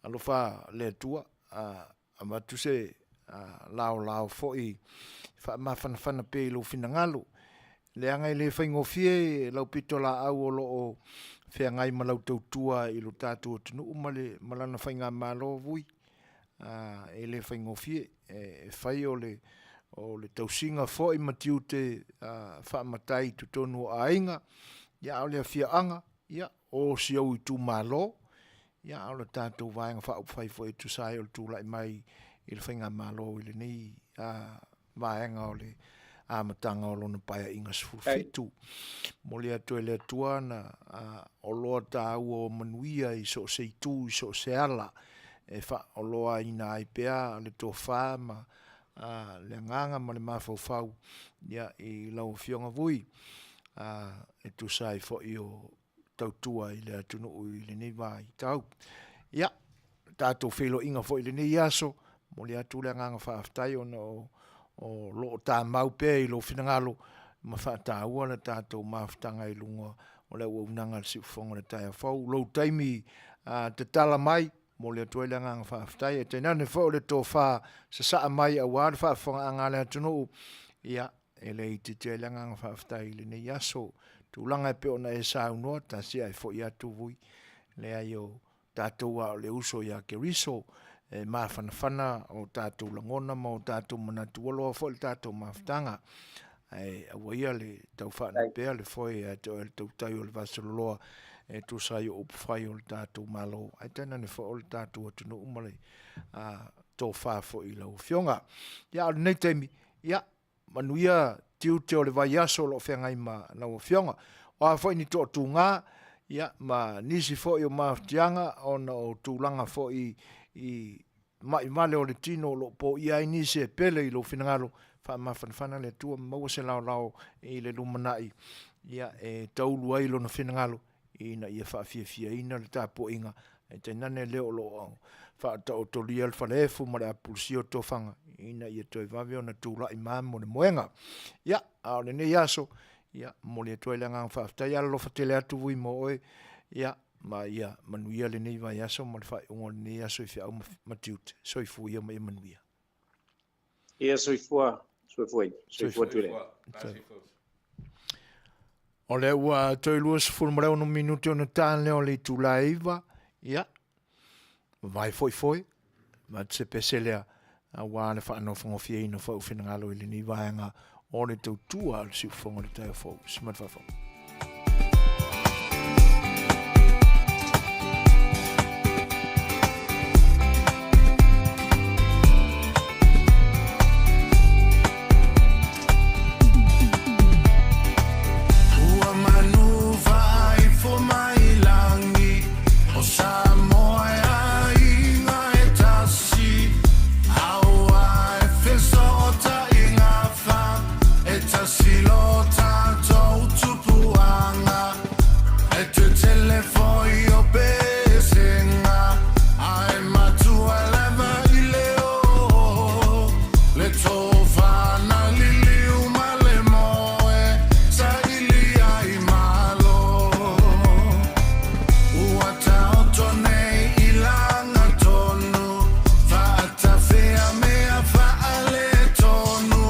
Alofa le Atua, avatu se laolao foi faamafanafana pea i lou finagalo, leaga e le faigofie lau pitolaau o lo o feagai ma lau tautua i lo tatou atunuu ma le ma lana faigamalo Vui. E le faigofie, e fai o le o le tausiga foi ma tiute faamatai i totonu o aiga, ia a o le afioaga, ia o si ou itumalo, ia a o le tatou Vaega Faaupufai foi e tusa ai o le tulai mai i le Faigamalo i lenei vaega o le amataga o lona Paeaiga 17. Momoli atu e le Atua ana oloa taua o manuia i so o se itu i so o se ala e faaoloaina ai pea le tofa ma le agaga ma le mafaufau i lau Afioga Vui e tusa ai foi o tautua i le atunuu i lenei vaitau. Ia, tatou feiloaiga foi i lenei aso, momoli atu le agaga faafetai ona o o lo o tamau pea i lou finagalo ma faataua le tatou mafutaga i luga o le auaunaga a le Siufofoga o le Taeao Fou. Lou taimi tatala mai, momoli atu ai le agaga faafetai, ae tainane foi o le tofa sasaa mai aua le faafofogaaga a le atunuu, ia, E le itiiti ai le agaga faafetai i lenei aso. Tulaga e pei ona e saunoa, tasi ae foi atu vui. Leai o tatou a o le uso ia Keriso, e mafanafana o tatou lagona ma o tatou manatu, ua loa foi le tatou mafutaga. Ae aua ia le tau faanapea le foe ia te oe le tautai o le vasaloloa. e tusa ai o upufai o le tatou Malo, ae tainane foi o le tatou atunuu ma le tofa foi i lau Afioga. Ia, a o lenei taimi, ia, manuia tiute o le vaiaso o lo o feagai ma lau Afioga. O a foi ni toatuga, ia, ma nisi foi o mafatiaga ona o tulaga foi i mai vale o le tino o lo o poia ai nisi e pele i lou finagalo, faamafanafana le Atua ma maua se laolao i le lumanai, ia, e taulu ai Lona finagalo ina ia faafiafiaina le tapuaiga, ae tainane lea o lo o faataotolia le falaefu ma le apulusia o tofaga ina ia toe vave ona tulai ma amo le moega. Ia, a o lenei aso, ia, momoli atu ai le agaga faafetai. Alolofa tele atu Vui mo oe, ia, ma ia manuia lenei vaiaso ma le faaiuga o lenei aso i feau ma tiute. Soifua ia ma ia manuia. Ia soifua, soifua, soifua Tuilaepa. O lea ua toe 26 minute ona ta lea o le itula e 9, ia, vavae foi foi, avatu se pese lea, aua le faanofogofieina foi o finagalo i lenei vaega o le tautua a le siufofoga o le taeao fou. Simanu faafou. Ua manu faaifo mai lagi o Samoa e aiga e tasi Aua e fesootaiga fa e tasi lo tatou tupuaga E tetele foi o pesega Ae matua lava i le o Le tofa na liliu ma le moe Saili ai malo Ua taoto nei i lagatonu Faatafea mea faaletonu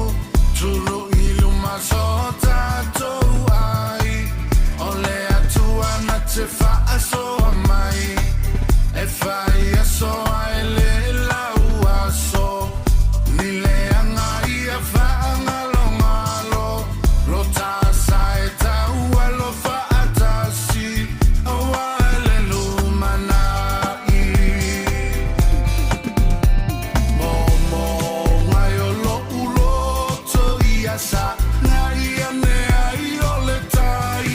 Tului luma so tatou ai O le Atua na te faasoa mai E fai aso ae le lau aso Ni leaga ia faagalogalo Lo tasa e tau alo faatasi Aua le lumanai Momoga o lo'u loto ia saga ia ane ai o le tai.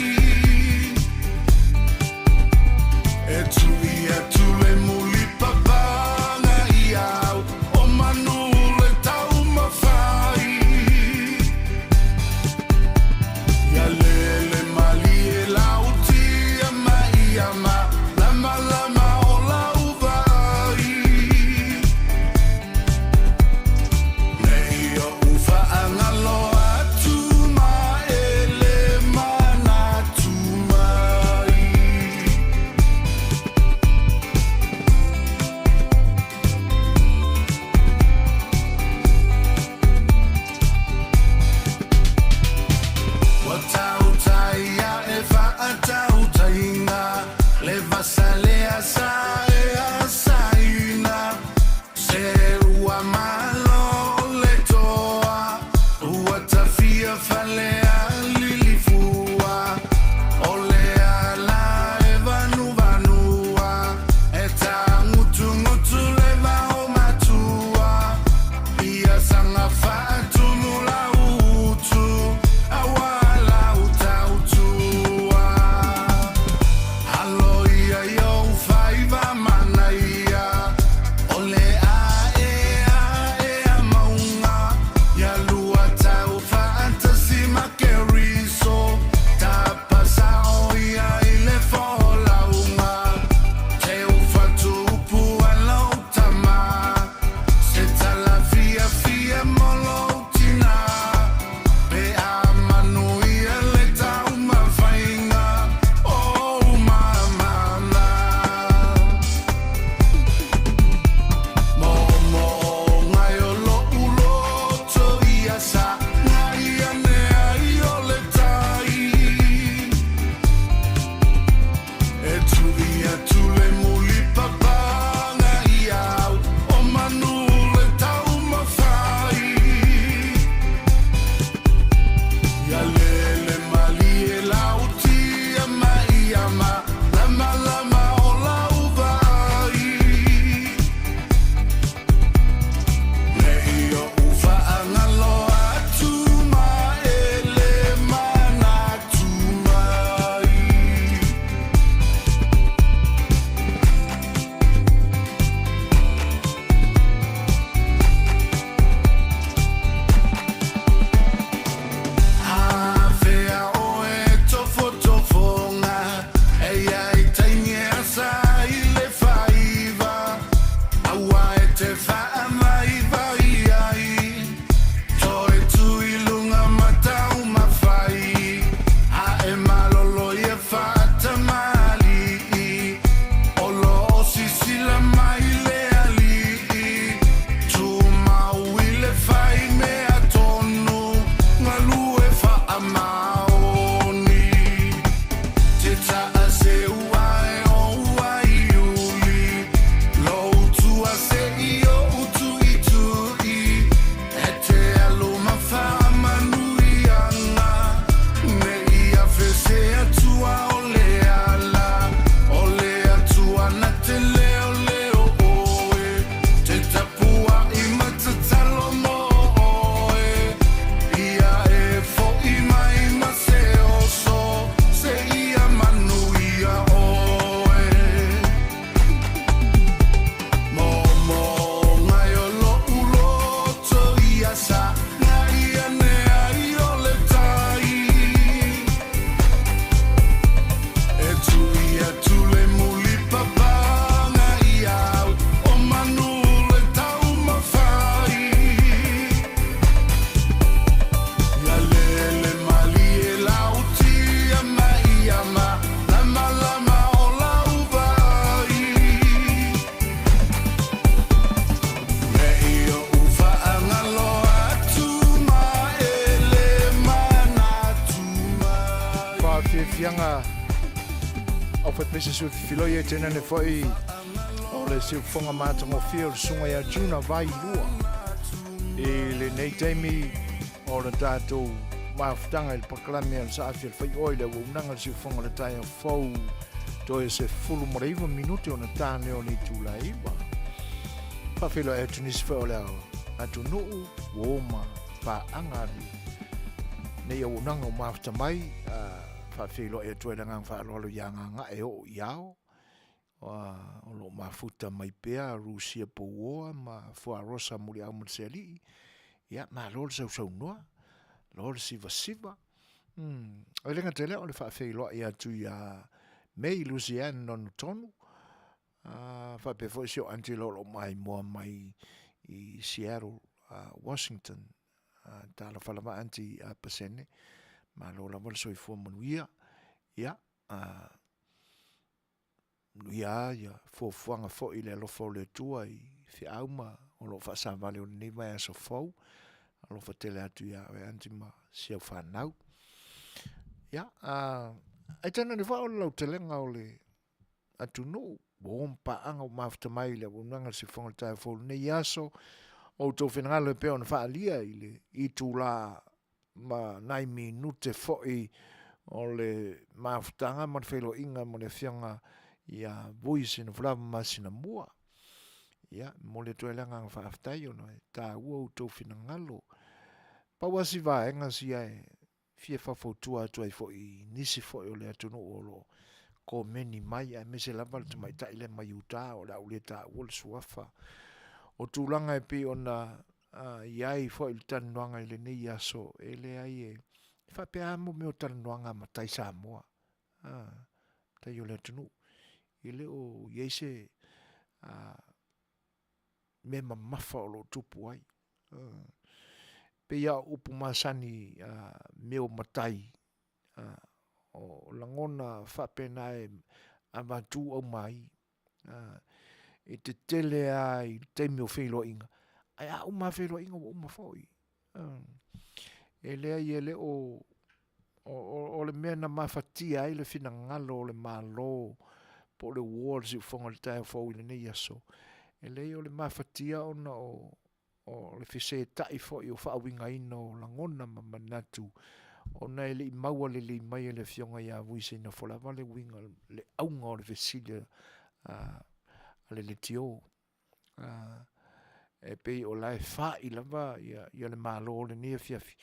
A o fiafiaga au faipese sui fifiloi e tenane foi o le siufofoga matagofie o le susuga ia Juna Vailua i lenei taimi o le tatou mafutaga i le polokalame a le Saafi a le Faioa i le auaunaga le siufofoga o le taeao fou toe 19 minute ona ta lea o le itula e 9. Faafeiloai atu nisi foi o le atunuu uo ma paaga le nei auaunaga o mafuta mai, faafeiloai atu ai le agaga faaaloalo ia Gagae oo i ao, o lo o mafuta mai pea Rusia Pouoa ma Fuarosa Muliau ma le Sealii, ia malo le sausaunoa, lo le sivasiva. E le gata i lea o le faafeiloai atu ia May Lucian Nonutonu, faapea foi si o aunty o lo o maimoa mai i Seattle, Washington. Talofa lava aunty Pasene, malo lava le soifua manuia. Ia, manuia ia fuafuaga foi i le alofa o le Atua i feau ma o lo o faasavali o lenei vaiaso fou. Alofa tele atu ia oe aunty ma si au fanau. Ia, ai tainane foi o le lautelega o le atunuu, ua ma paaga ua mafuta mai i le auaunaga a le Siufofoga o le Taeao Fou i lenei aso. O outou finagalo e pei ona faaalia i le itula ma nai minute foi o le mafutaga ma le feiloaiga ma le Afioga ia Vui Sinafulava Masinamua. Ia, momoli atu ai le agaga faafetai ona e taua outou finagalo. Pau lava si vaega sia e fia faufautua atu ai foi i nisi foi o le atunuu o lo o komeni mai, aemaise lava le tamaitai lea mai Utah o le a ou le taua le suafa. O tulaga e pei ona i ai foi le talanoaga i lenei aso, e leai e faapea lava mo mea o talanoaga a matai Samoa, matai o le atunuu. E le o i ai se mea mamafa o lo o tupu ai. Pei lava o upu masani a mea o matai, o lagona faapena e avatu aumai. E tetele lava i le taimi o feiloaiga, ae a uma lava feiloaiga ua uma foi. E leai e le o, o le mea na mafatia ai le finagalo o le Malo po o le uo a le siufofoga o le taeao fou i lenei aso, e leai o le mafatia ona o le fesetai foi o faauigaina o lagona ma manatu ona e le i maua lelei mai e le Afioga ia Vui Seinofo lava le uiga, le auga o le fesili a le leitio. E pei o la e fa'i lava le Malo i lenei afiafi,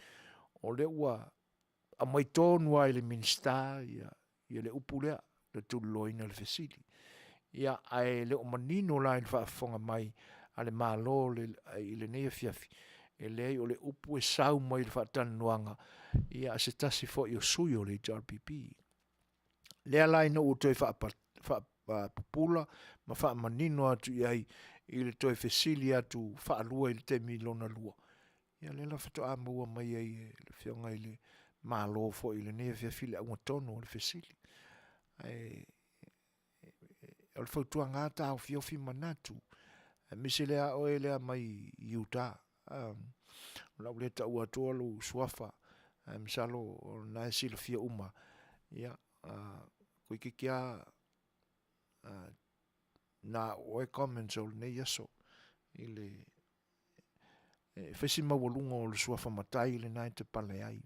o lea ua aumai tonu lava i le Minisita le upu lea, le tuliloaina o le fesili. Ia, ae le o manino la i le faafofoga mai a le Malo i lenei afiafi, e leai o le upu e sau mai le faatalanoaga a se tasi foi o sui o le HRPP. Lea la ina ua toe faapupula ma faamanino atu i ai i le toe fesili atu faalua i le taimi lona lua, ia lea la faatoa maua mai ai e le Afioga i le Malo foi i lenei afiafi le auga tonu o le fesili. Ae o le fautuaga lava taofiofi manatu, aemaise lea oe lea mai Utah. O le a ou le taua atua lou suafa, ae masalo o lena e silafia uma. Ia, toeitiiti lava na o oe comments o lenei aso i le e fai si maualuga o le suafa matai lena e te pale ai.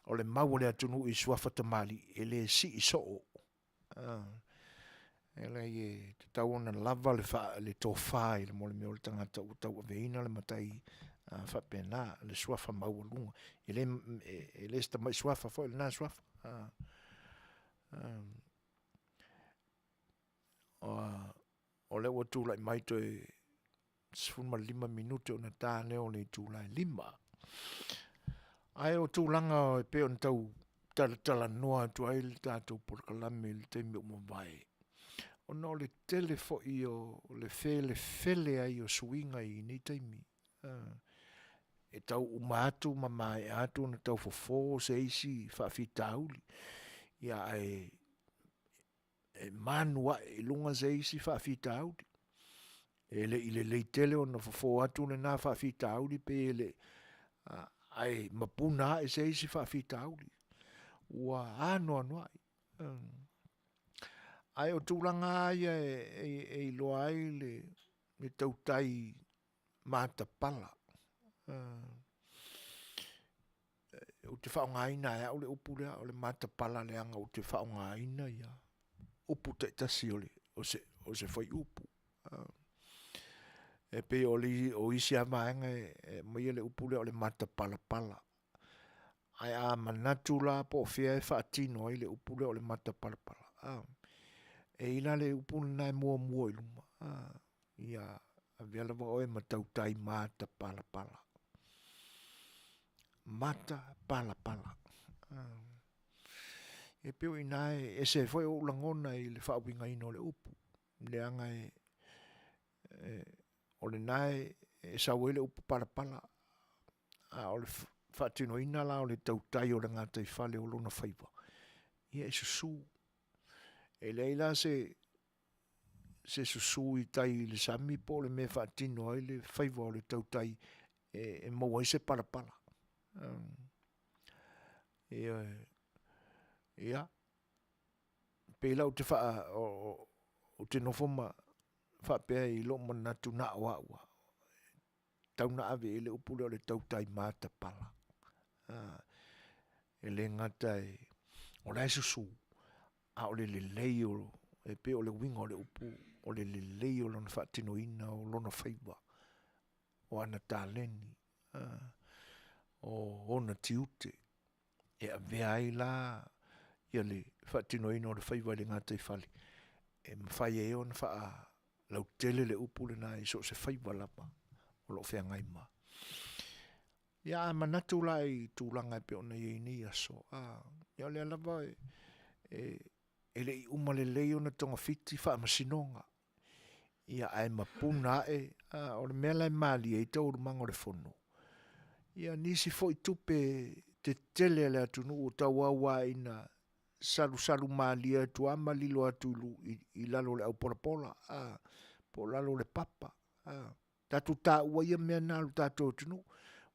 O le mau a le atunuu i suafa tamalii e le sii soo. E leai e tatau ona lava le, fa, le tofa i le mo le mea o le tagata ua tauaveina le matai faapena, le suafa maualuga. E le, e le se tamai suafa foi lena suafa. O lea ua tulai mai toe 15 minute ona ta lea o le itula e 5. Ae o tulaga e pei ona tau talatalanoa atu ai le tatou polokalame i le taimi ua mavae, ona o le tele foi o le felefele ai o suiga i nei taimi. E tau uma atu ma maea atu ona tau fofo se isi faafitauli. Ia ae e manu ae i luga se isi faafitauli. E le i lelei tele ona fofo atu lena faafitauli pe e le ae mapuna ae se isi faafitauli. Ua anoanoai. Ae o tulaga lava ia e iloa ai le tautai matapala. Ou te faaaogaina e au le upu lea o le matapala leaga ou te faaaogaina ia upu taitasi o se fuaiupu. E pei o isi lava vaega e aumaia le upu lea o le matapalapala. Ae a manatu la po o fea e faatino ai le upu lea o le matapalapala, e i ai la le upu lena e muamua i luma, ia avea lava oe ma tautai matapalapala. Matapalapala. E pei o i ina e ese ai foi ou lagona i le faauigaina o le upu, leaga e o lena e sau ai le upu palapala, a o le faatinoina la o le tautai o le gataifale o lona faiva, ia e susu. E leai la se susu i tai i le sami po o le mea e faatino ai le faiva o le tautai e maua ai se palapala. Ioe. Ia, pei la ou te faa, ou te nofo ma faapea i lou manatu na o au lava, e tatau ona ave i ai le upu lea o le tautai matapala. E le gata o la e susu, a o le lelei o, e pei o le uiga o le upu, o le lelei o lona faatinoina o lona faiva, o ana taleni, o ona tiute e avea ai la le faatinoina o le faiva i le gataifale e mafai ai ona faalautele le upu lena i so o se faiva lava o lo o feagai ma. Ia a manatu la i tulaga e pei ona i ai nei aso, a, ia o lea lava e le i uma lelei ona togafiti faamasinoga, ia ae mapuna ae, a, o le mea la e malie ai taualumaga o le Fono, ia nisi foi tupe tetele a le atunuu ua tauau lava ina salusalu malie atu lava ma lilo atu i lalo o le aupolapola, a, po o lalo o le papa, a. Tatou taua ia mea na a lo tatou atunuu,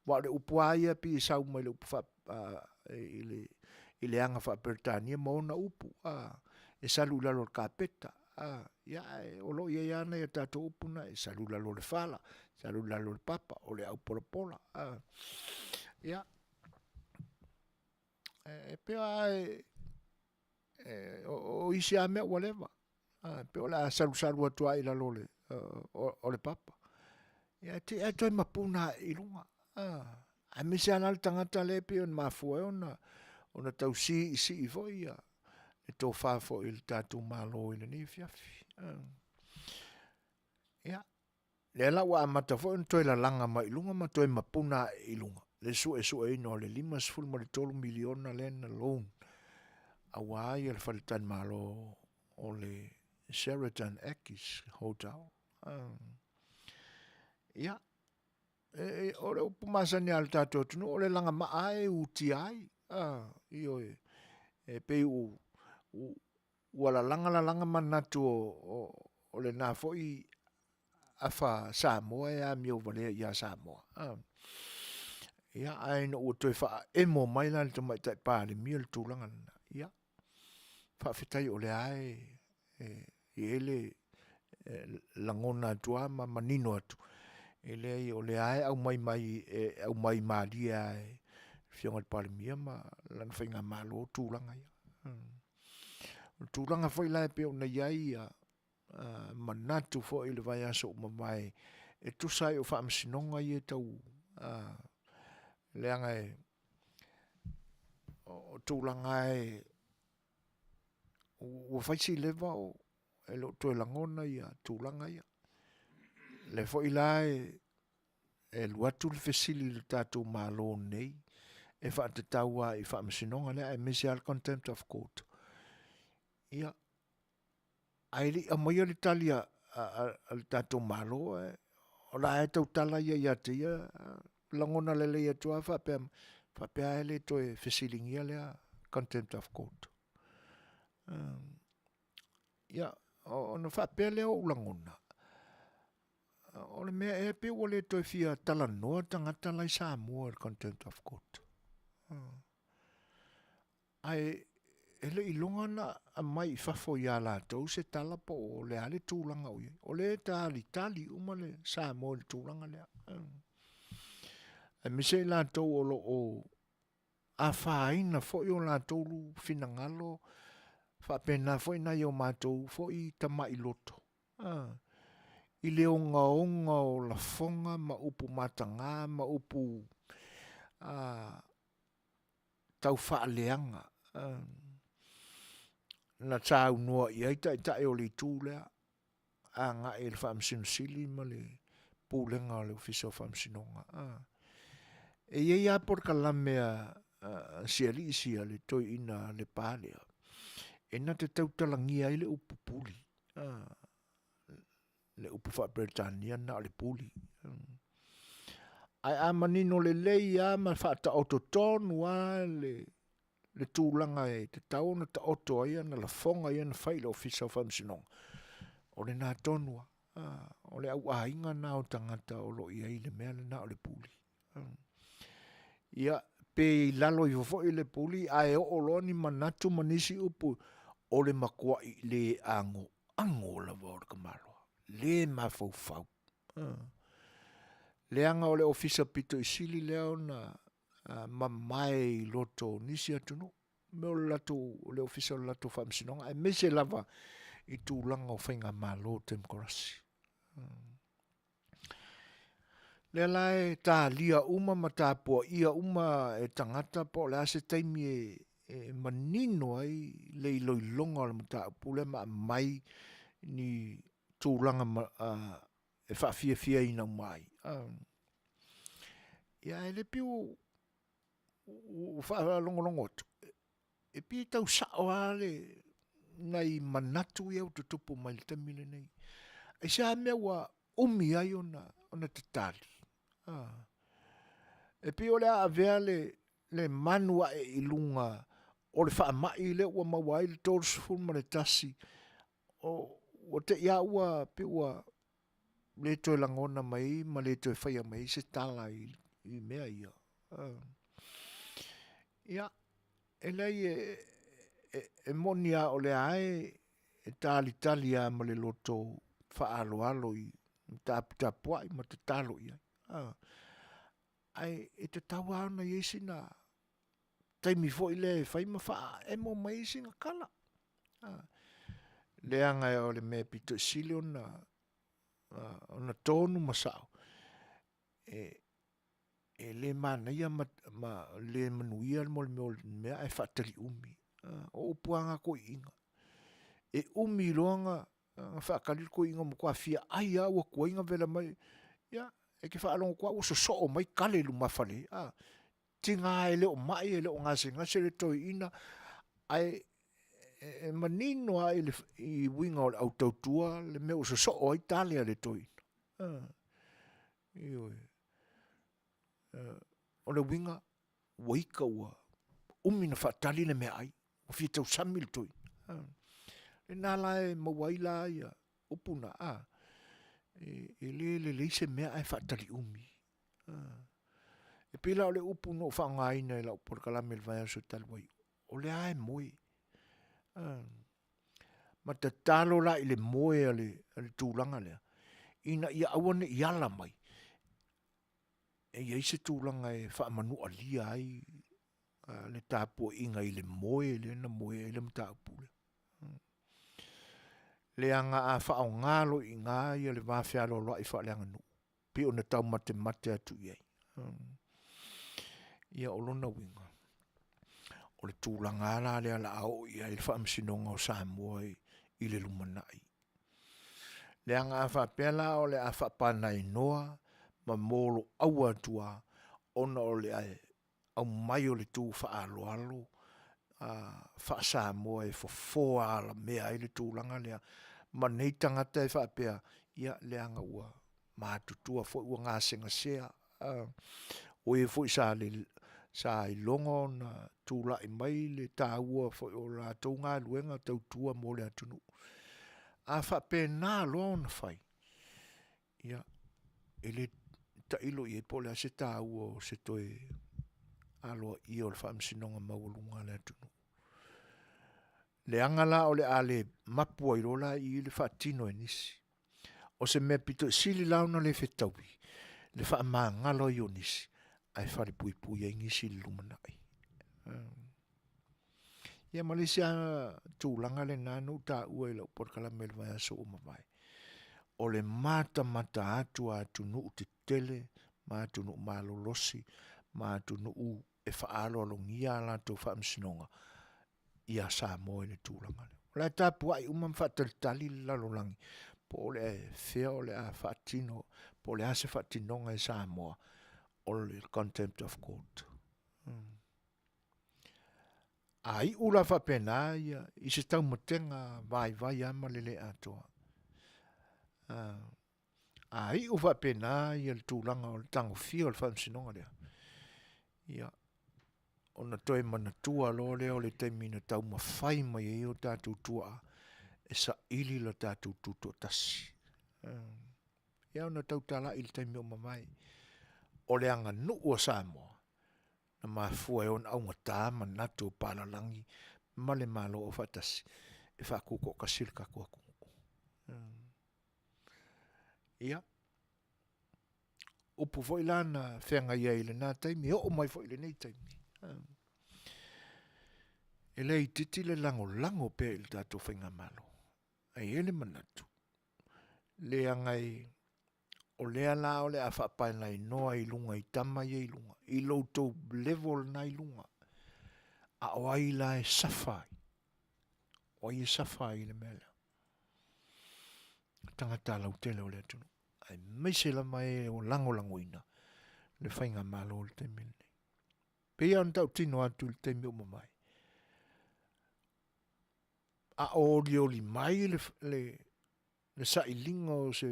aua o le upu lava ia pei e sau mai le upu i le aga faa-Peretania ma ona upu, e salu i lalo o le kapeta, ia ae o lo o i ai lava nai a tatou upu na, e salu i lalo o le fala, salu i lalo o le papa, o le aupolapola, a. Ia, e pei lava o isi lava mea ua leva, e pei o le a salusalu atu lava i lalo o le papa, ae te i lava toe mapuna ae i luga, aemaise lava la le tagata lea e pei ona mafua ai ona tau siisii foi le tofa foi i le tatou Malo i lenei afiafi. Ia, lea la ua amata foi ona toe lalaga mai i luga ma toe mapuna ae i luga le suesueina o le $53 miliona lea na loan aua le faletalimalo o le Sheraton Akis Hotel. Ia, o le upu masani a le tatou atunuu, o le lagamaa lava e utia ai. Ioe, e pei ua lalaga lalaga manatu o lena foi afa Samoa e amio valea ia Samoa. Ia, ae ina ua toe faaemo mai la e le Tamaitai Palemia le tulaga lena, ia, faafetai o lea lava e i ai le lagona atu lava ma manino atu, e leai o lea lava e aumai mai e aumai malie lava e le Afioga i le Palemia ma lana faigamalo tulaga ia. O le tulaga foi la e pei ona i ai manatu foi i le vaiaso ua mavae e tusa ai o faamasinoga ia tau leaga o tulaga e ua fai si leva e le o toe lagona ia tulaga ia. O lea foi la e alu atu le fesili i le tatou Malo nei e faatatau lava i faamasinoga lea aemaise lava le contempt of court. Ia, ae le i aumaia le tali a le tatou Malo, o la e tautala ia ia te ia, lagona lelei atu lava faapea, faapea e le toe fesiligia lea contempt of court. Ia, ona faapea lea o ou lagona, o le mea ea pei ua le toe fia talanoa tagata la i Samoa i le contempt of court. Ae e le i iloga ona aumai i fafo ia latou se tala po o le a le tulaga o i ai. O lea e talitali uma le Samoa i le tulaga lea. Aemaise i latou o lo o afaina foi o latou finagalo faapena foi nai o matou foi tamai loto i le ogaoga o lafoga ma upu mataga ma upu tau faaleaga na saunoa i ai taitai o le itu lea agai i le Faamasino Sili ma le Pulega o le Ofisa o Faamasinoga. E i ai lava polokalame a si alii sia le toeaina Lepa lea, e na te tautalagia ai le upu puli, le upu faa-Peretania na o le puli. Ae a manino lelei lava ma faataoto tonu lava le tulaga e tatau ona taoto ai ana lafoga ia na fai i le Ofisa o Faamasinoga, o lena tonu lava. O le au aiga lena o tagata o lo o i ai i le mea lena o le puli. Ia, pe i lalo ifo foi le puli ae oo loa ni manatu ma nisi upu, o le matuai le agoago lava o le tamaloa, le mafaufau. Leaga o le Ofisa pito i sili lea ona mamae i loto o nisi atunuu, mea o le latou, o le Ofisa o le latou Faamasinoga, aemaise lava i tulaga o faigamalo temokarasi. Lea la e talia uma ma tapuaia uma e tagata po o le a se taimi e manino ai le iloiloga o le mataupu lea ma aumai ni tulaga e faafiafiaina uma ai. Ia ae le pei ua faalogologo atu, e pei e tau sao lava le nai manatu ia ua tutupu mai i le taimi lenei. Aisea mea ua umi ai ona tatali? E pei o le a avea le manu ae i luga o le faamai lea ua maua ai le 31, ua te i lava ua pei ua le toe lagona mai ma le toe faia mai ai se tala i mea ia. Ia, e leai e moni lava o lea e talitali lava ma le loto faaaloalo i taputapuai ma tatalo i ai. Ae e tatau lava ona i ai sina taimi foi lea e fai ma faaemo mai ai sina tala. Leaga o le mea e pito i sili ona tonu ma sao, e le manaia ma le manuia le mea ae faataliumi. O upu lava na a toeaiina, e umi loa ona faatali le toeaina ua matua fia ai lava ua tuai ona vela mai, ia, e te faalogo atu lava ua sosoo mai tale i lumafale, a. Tiga e le o mai e le o gasegase le toeaina, ae e manino lava i uiga o le au tautua le mea ua sosoo ai tale a le toeaina. Ioe. O le uiga, ua ita ua umi ona faatali le meaai, ua fia tausami le toeaina. Lena la e maua ai la ia upu na, a, e le lelei se mea ae faatali umi. E pei la o le upu na ou faaaogaina i lau polokalame i le vaiaso talu ai, o lea lava e moe. Ma tatalo la i le moe a le tulaga lea, ina ia aua ne i ala mai e i ai se tulaga e faamanualia ai le tapuaiga i le moe lea na moe ai le mataupu lea. Leaga a faaaoga loa i ina ia le va fealoaloai faaleaganuu, pei ona taumatemate atu i ai. Ia o lona uiga, o le tulaga lava la lea o le a oo i ai le faamasinoga o Samoa i le lumanai. Leaga a faapea la o le a faapanainoa ma moloaua atu lava ona o le aumai o le tu faaaloalo faa-Samoa e fofo alamea ai le tulaga lea ma nei tagata e faapea, ia, leaga ua matutua foi ua gasegasea, o e foi sa iloga ona tulai mai le taua foi o latou galuega tautua mo le atunuu. A faapena loa ona fai, ia, e le tailo i ai po o le a se taua o se toe aloaia o le Faamasinoga Maualuga a le atunuu. Leaga la o le a le mapu ai loa la i i le faatino e nisi. O se mea pito i sili la ona le fetaui le faamagalo ai o nisi ae falepuipui ai nisi i le lumanai. Ia ma le isi lava tulaga lena na ou taua i lau polokalame i le vaiaso ua mavae, o le matamata atu a atunuu tetele ma atunuu malolosi ma atunuu e faaaloalogia a latou faamasinoga ia Samoa i le tulaga lea. O la e tapuai uma ma faatalitali le lalolagi po o le fea o le a faatino, po o le a se faatinoga e Samoa o le contempt of court. A iu la faapena ia i se taumatega vaivai lava ma le le atoa. A iu faapena ia le tulaga o le tagofia o le faamasinoga lea, ia, ona toe manatua loa lea o le taimi na taumafai mai ai o tatou tuaa e saili lo tatou tutoatasi. Ia ona tautalai i le taimi ua mavae. O le aganuu a Samoa, na mafua ai ona augata manatu o palalagi ma le Malo Aufaatasi e faatutoatasi le tatou atunuu. Ia, upu foi la na feagai ai i lena taimi e oo mai foi i lenei taimi. E le itiiti le lagolago pea i le tatou faigamalo. Ae i ai le manatu, leaga e, o lea la o le a faapaelainoa i luga i tama ia i luga, i lo outou level lena i luga. A o ai la e safa ai? O ai e safa ai i le mea lea? Tagata lautele o le atunuu, aemaise lava e o lagolagoina le faigamalo i le taimi lenei. Pei lava ona tautino atu i le taimi ua mavae, a o olioli mai le, le, le sailiga o se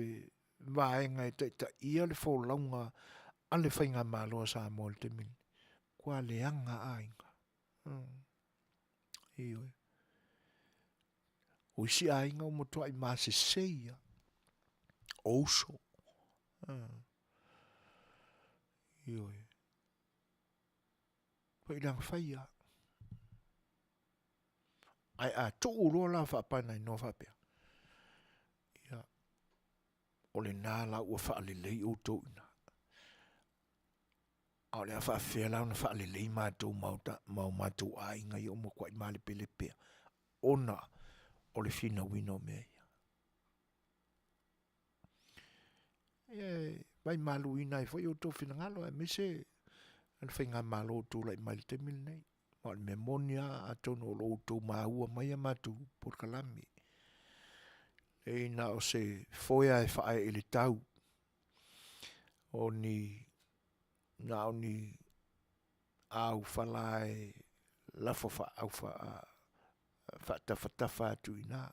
vaega e taitaia le folauga a le faigamalo a Samoa i le taimi lenei, ua leaga aiga. Ioe. O isi aiga ua matuai masesei lava. O uso. Ioe. Foi leaga fai lava. Ae a tuu loa la faapainainoa faapea, ia, o lena la ua faalelei outou i ina. A o le a faafefea la ona faalelei matou ma o matou aiga ia ua matuai malepelepe ona o le finauina o mea ia. Ia e vaimaluina ai foi outou finagalo aemaise le faigamalo o tulai mai i le taimi lenei. Ma o le mea moni lava atonu o lo o outou maua mai a matou polokalame. E na o se foe lava e faaee i le tau o ni na o ni aufala e lafo faatafatafa atu i ina.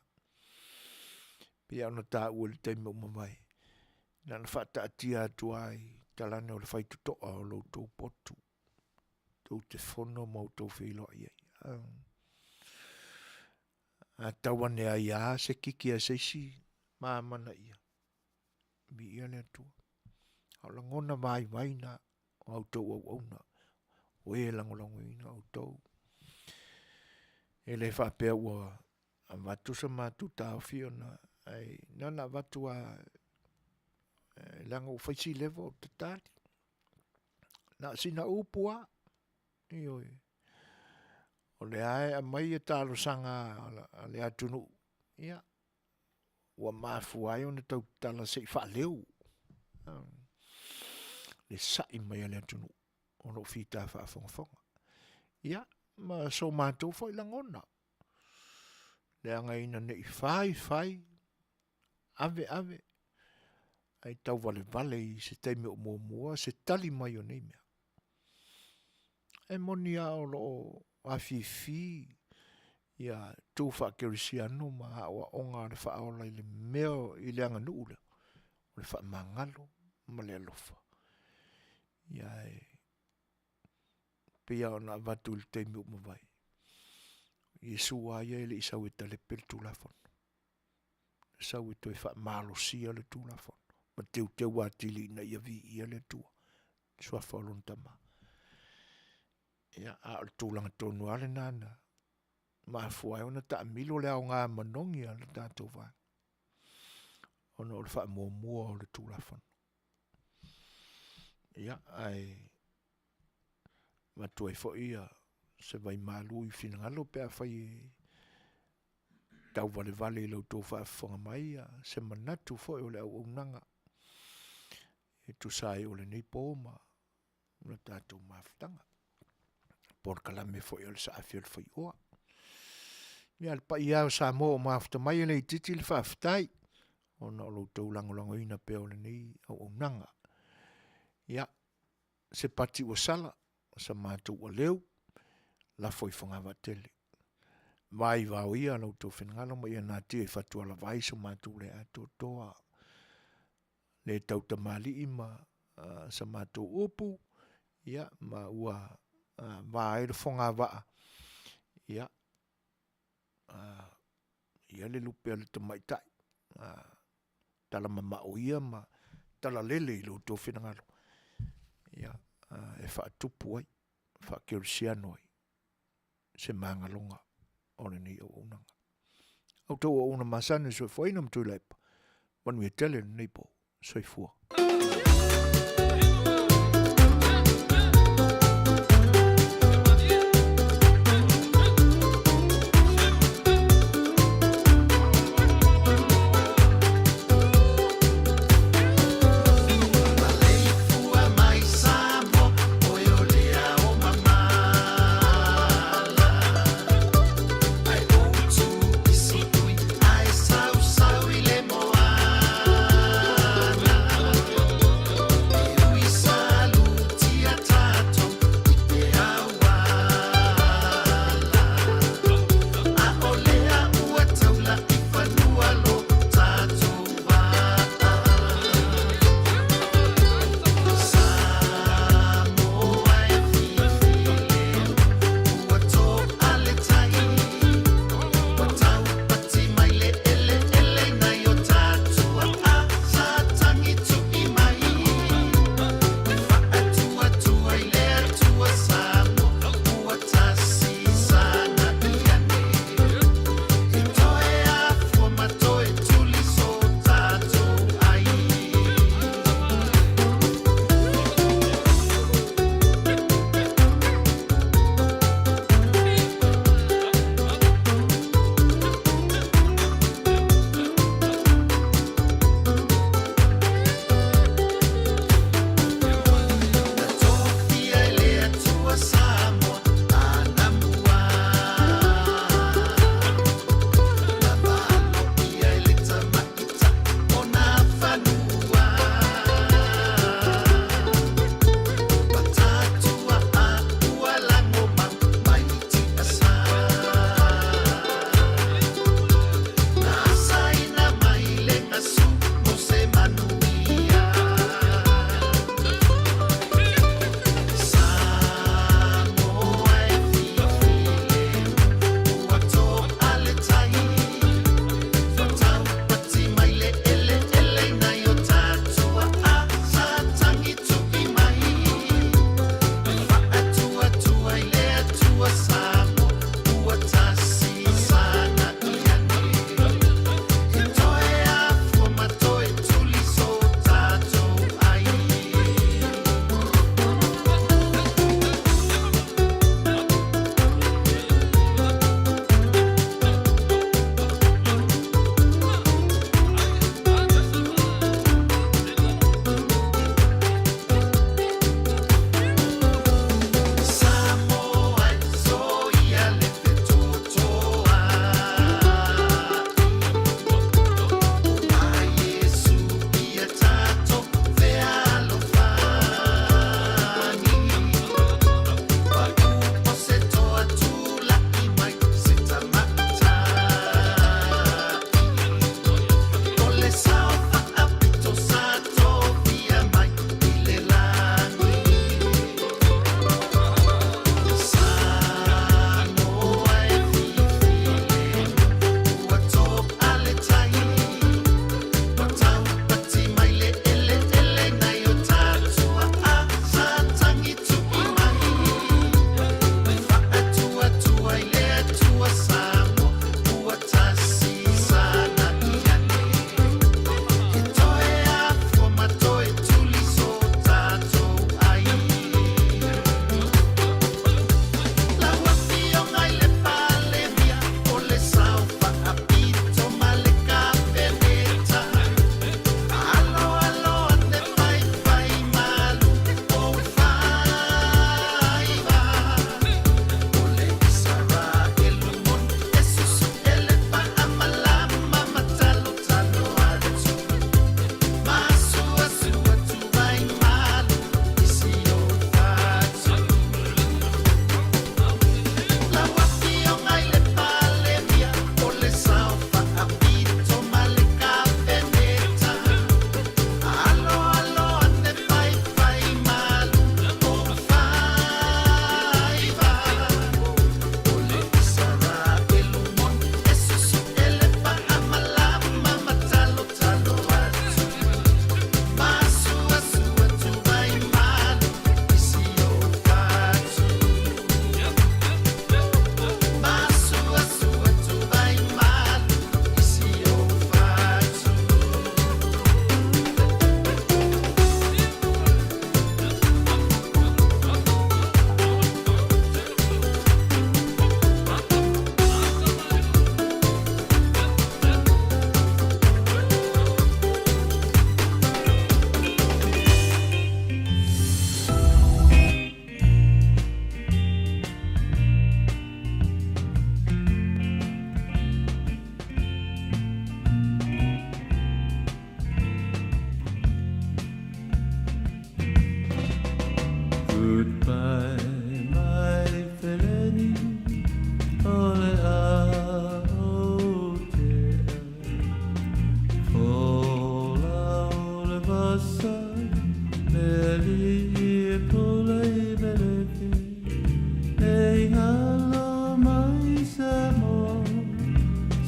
Pei ona taua i le taimi ua mavae, na ona faataatia atu lava i talane o le faitotoa o lo outou potu, tou te fono ma outou feiloai ai. A tau ane ai lava se kiki a se isi ma amanaia, viia le Atua. A o lagona vaivai na o a outou auauna, o e lagolagoina outou. E le faapea ua avatu sa matou taofi ona, ae na ona avatu lava leaga ua fai si leva o tatali. Na o sina upu lava, ioe. O lea e aumai talosaga a le atunuu, ia, ua mafua ai ona tau tatala se i faaleo le sai mai a le atunuu o lo o fita faafogafoga. Ia, ma so matou foi lagona, leaga ina ne i fai fai, ave ave, ae tauvalevale i se taimi o muamua se tali mai o nei mea. E moni lava o lo o afifi ia tu faakerisiano ma aoaoga a le faaola i le mea i le aganuu lea, o le faamagalo ma le alofa. Ia e pei lava ona avatu i le taimi ua mavae, o Iesu lava ia e le i sau e talepe le Tulafono, na sau e toe faamalosia le Tulafono ma teuteu atili ina ia viia le Atua i le Suafa o Lona Tama. Ia, a o le tulaga tonu lava lena na Mafua ai ona taamilo le aoga manogi a le tatou vaega ona o le faamuamua o le Tulafono. Ia, ae avatu ai foi ia se vaimalu i finagalo pe afai e tauvalevale i la outou faafofoga mai ia se manatu foi o le auaunaga e tusa ai o lenei po ma le tatou mafutaga. Polokalame foi o le saafi o le faioa. Ia le paia o Samoa o mafuta mai e le itiiti le faafetai ona o lo outou lagolagoina pea o lenei auaunaga. Ia, se pati ua sala, sa matou aleu, lafo i fogavaa tele. Vaivao ia lo outou finagalo ma ia natia i fatualavai so matou le atoatoa le tautamalii ma sa matou upu, ia, ma ua va ai le fogavaa, ia, ia le lupe a le tamaitai, talamamao ia ma talalele i lo outou finagalo, ia, e faatupu ai, faakerisiano ai se magaloga o lenei auaunaga. La outou auauna masani o le soifuaina ma Tuilaepa, manuia tele lenei po. Soifua.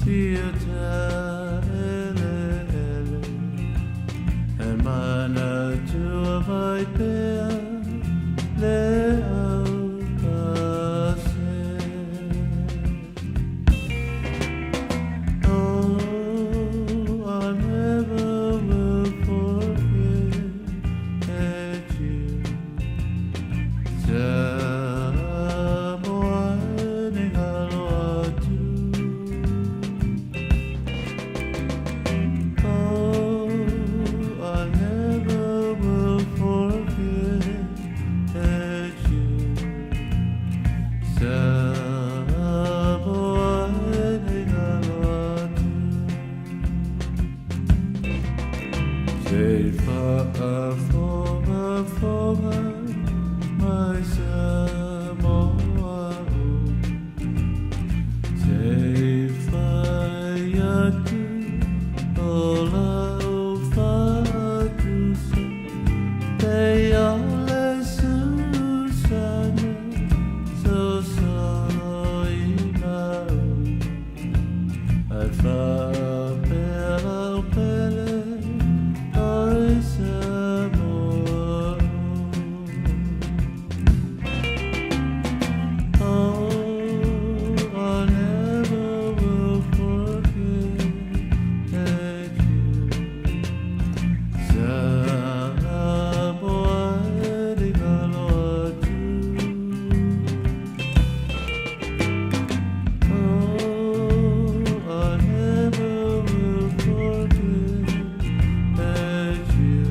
I uta eleele E manatua mai pea le aupase. Oh, I never will forget you. Samoa ni alo atu. Oh, I never will forget you. Samoa ni alo atu. Se faafogafoga mai Samoa o. Se fai atu o lau faatusa Pe o le susana sosolo i mau Ai faapea lau pele oe Samoa o. Oh, I never will forget you. Samoa ni alo atu. Oh, I never will forget you.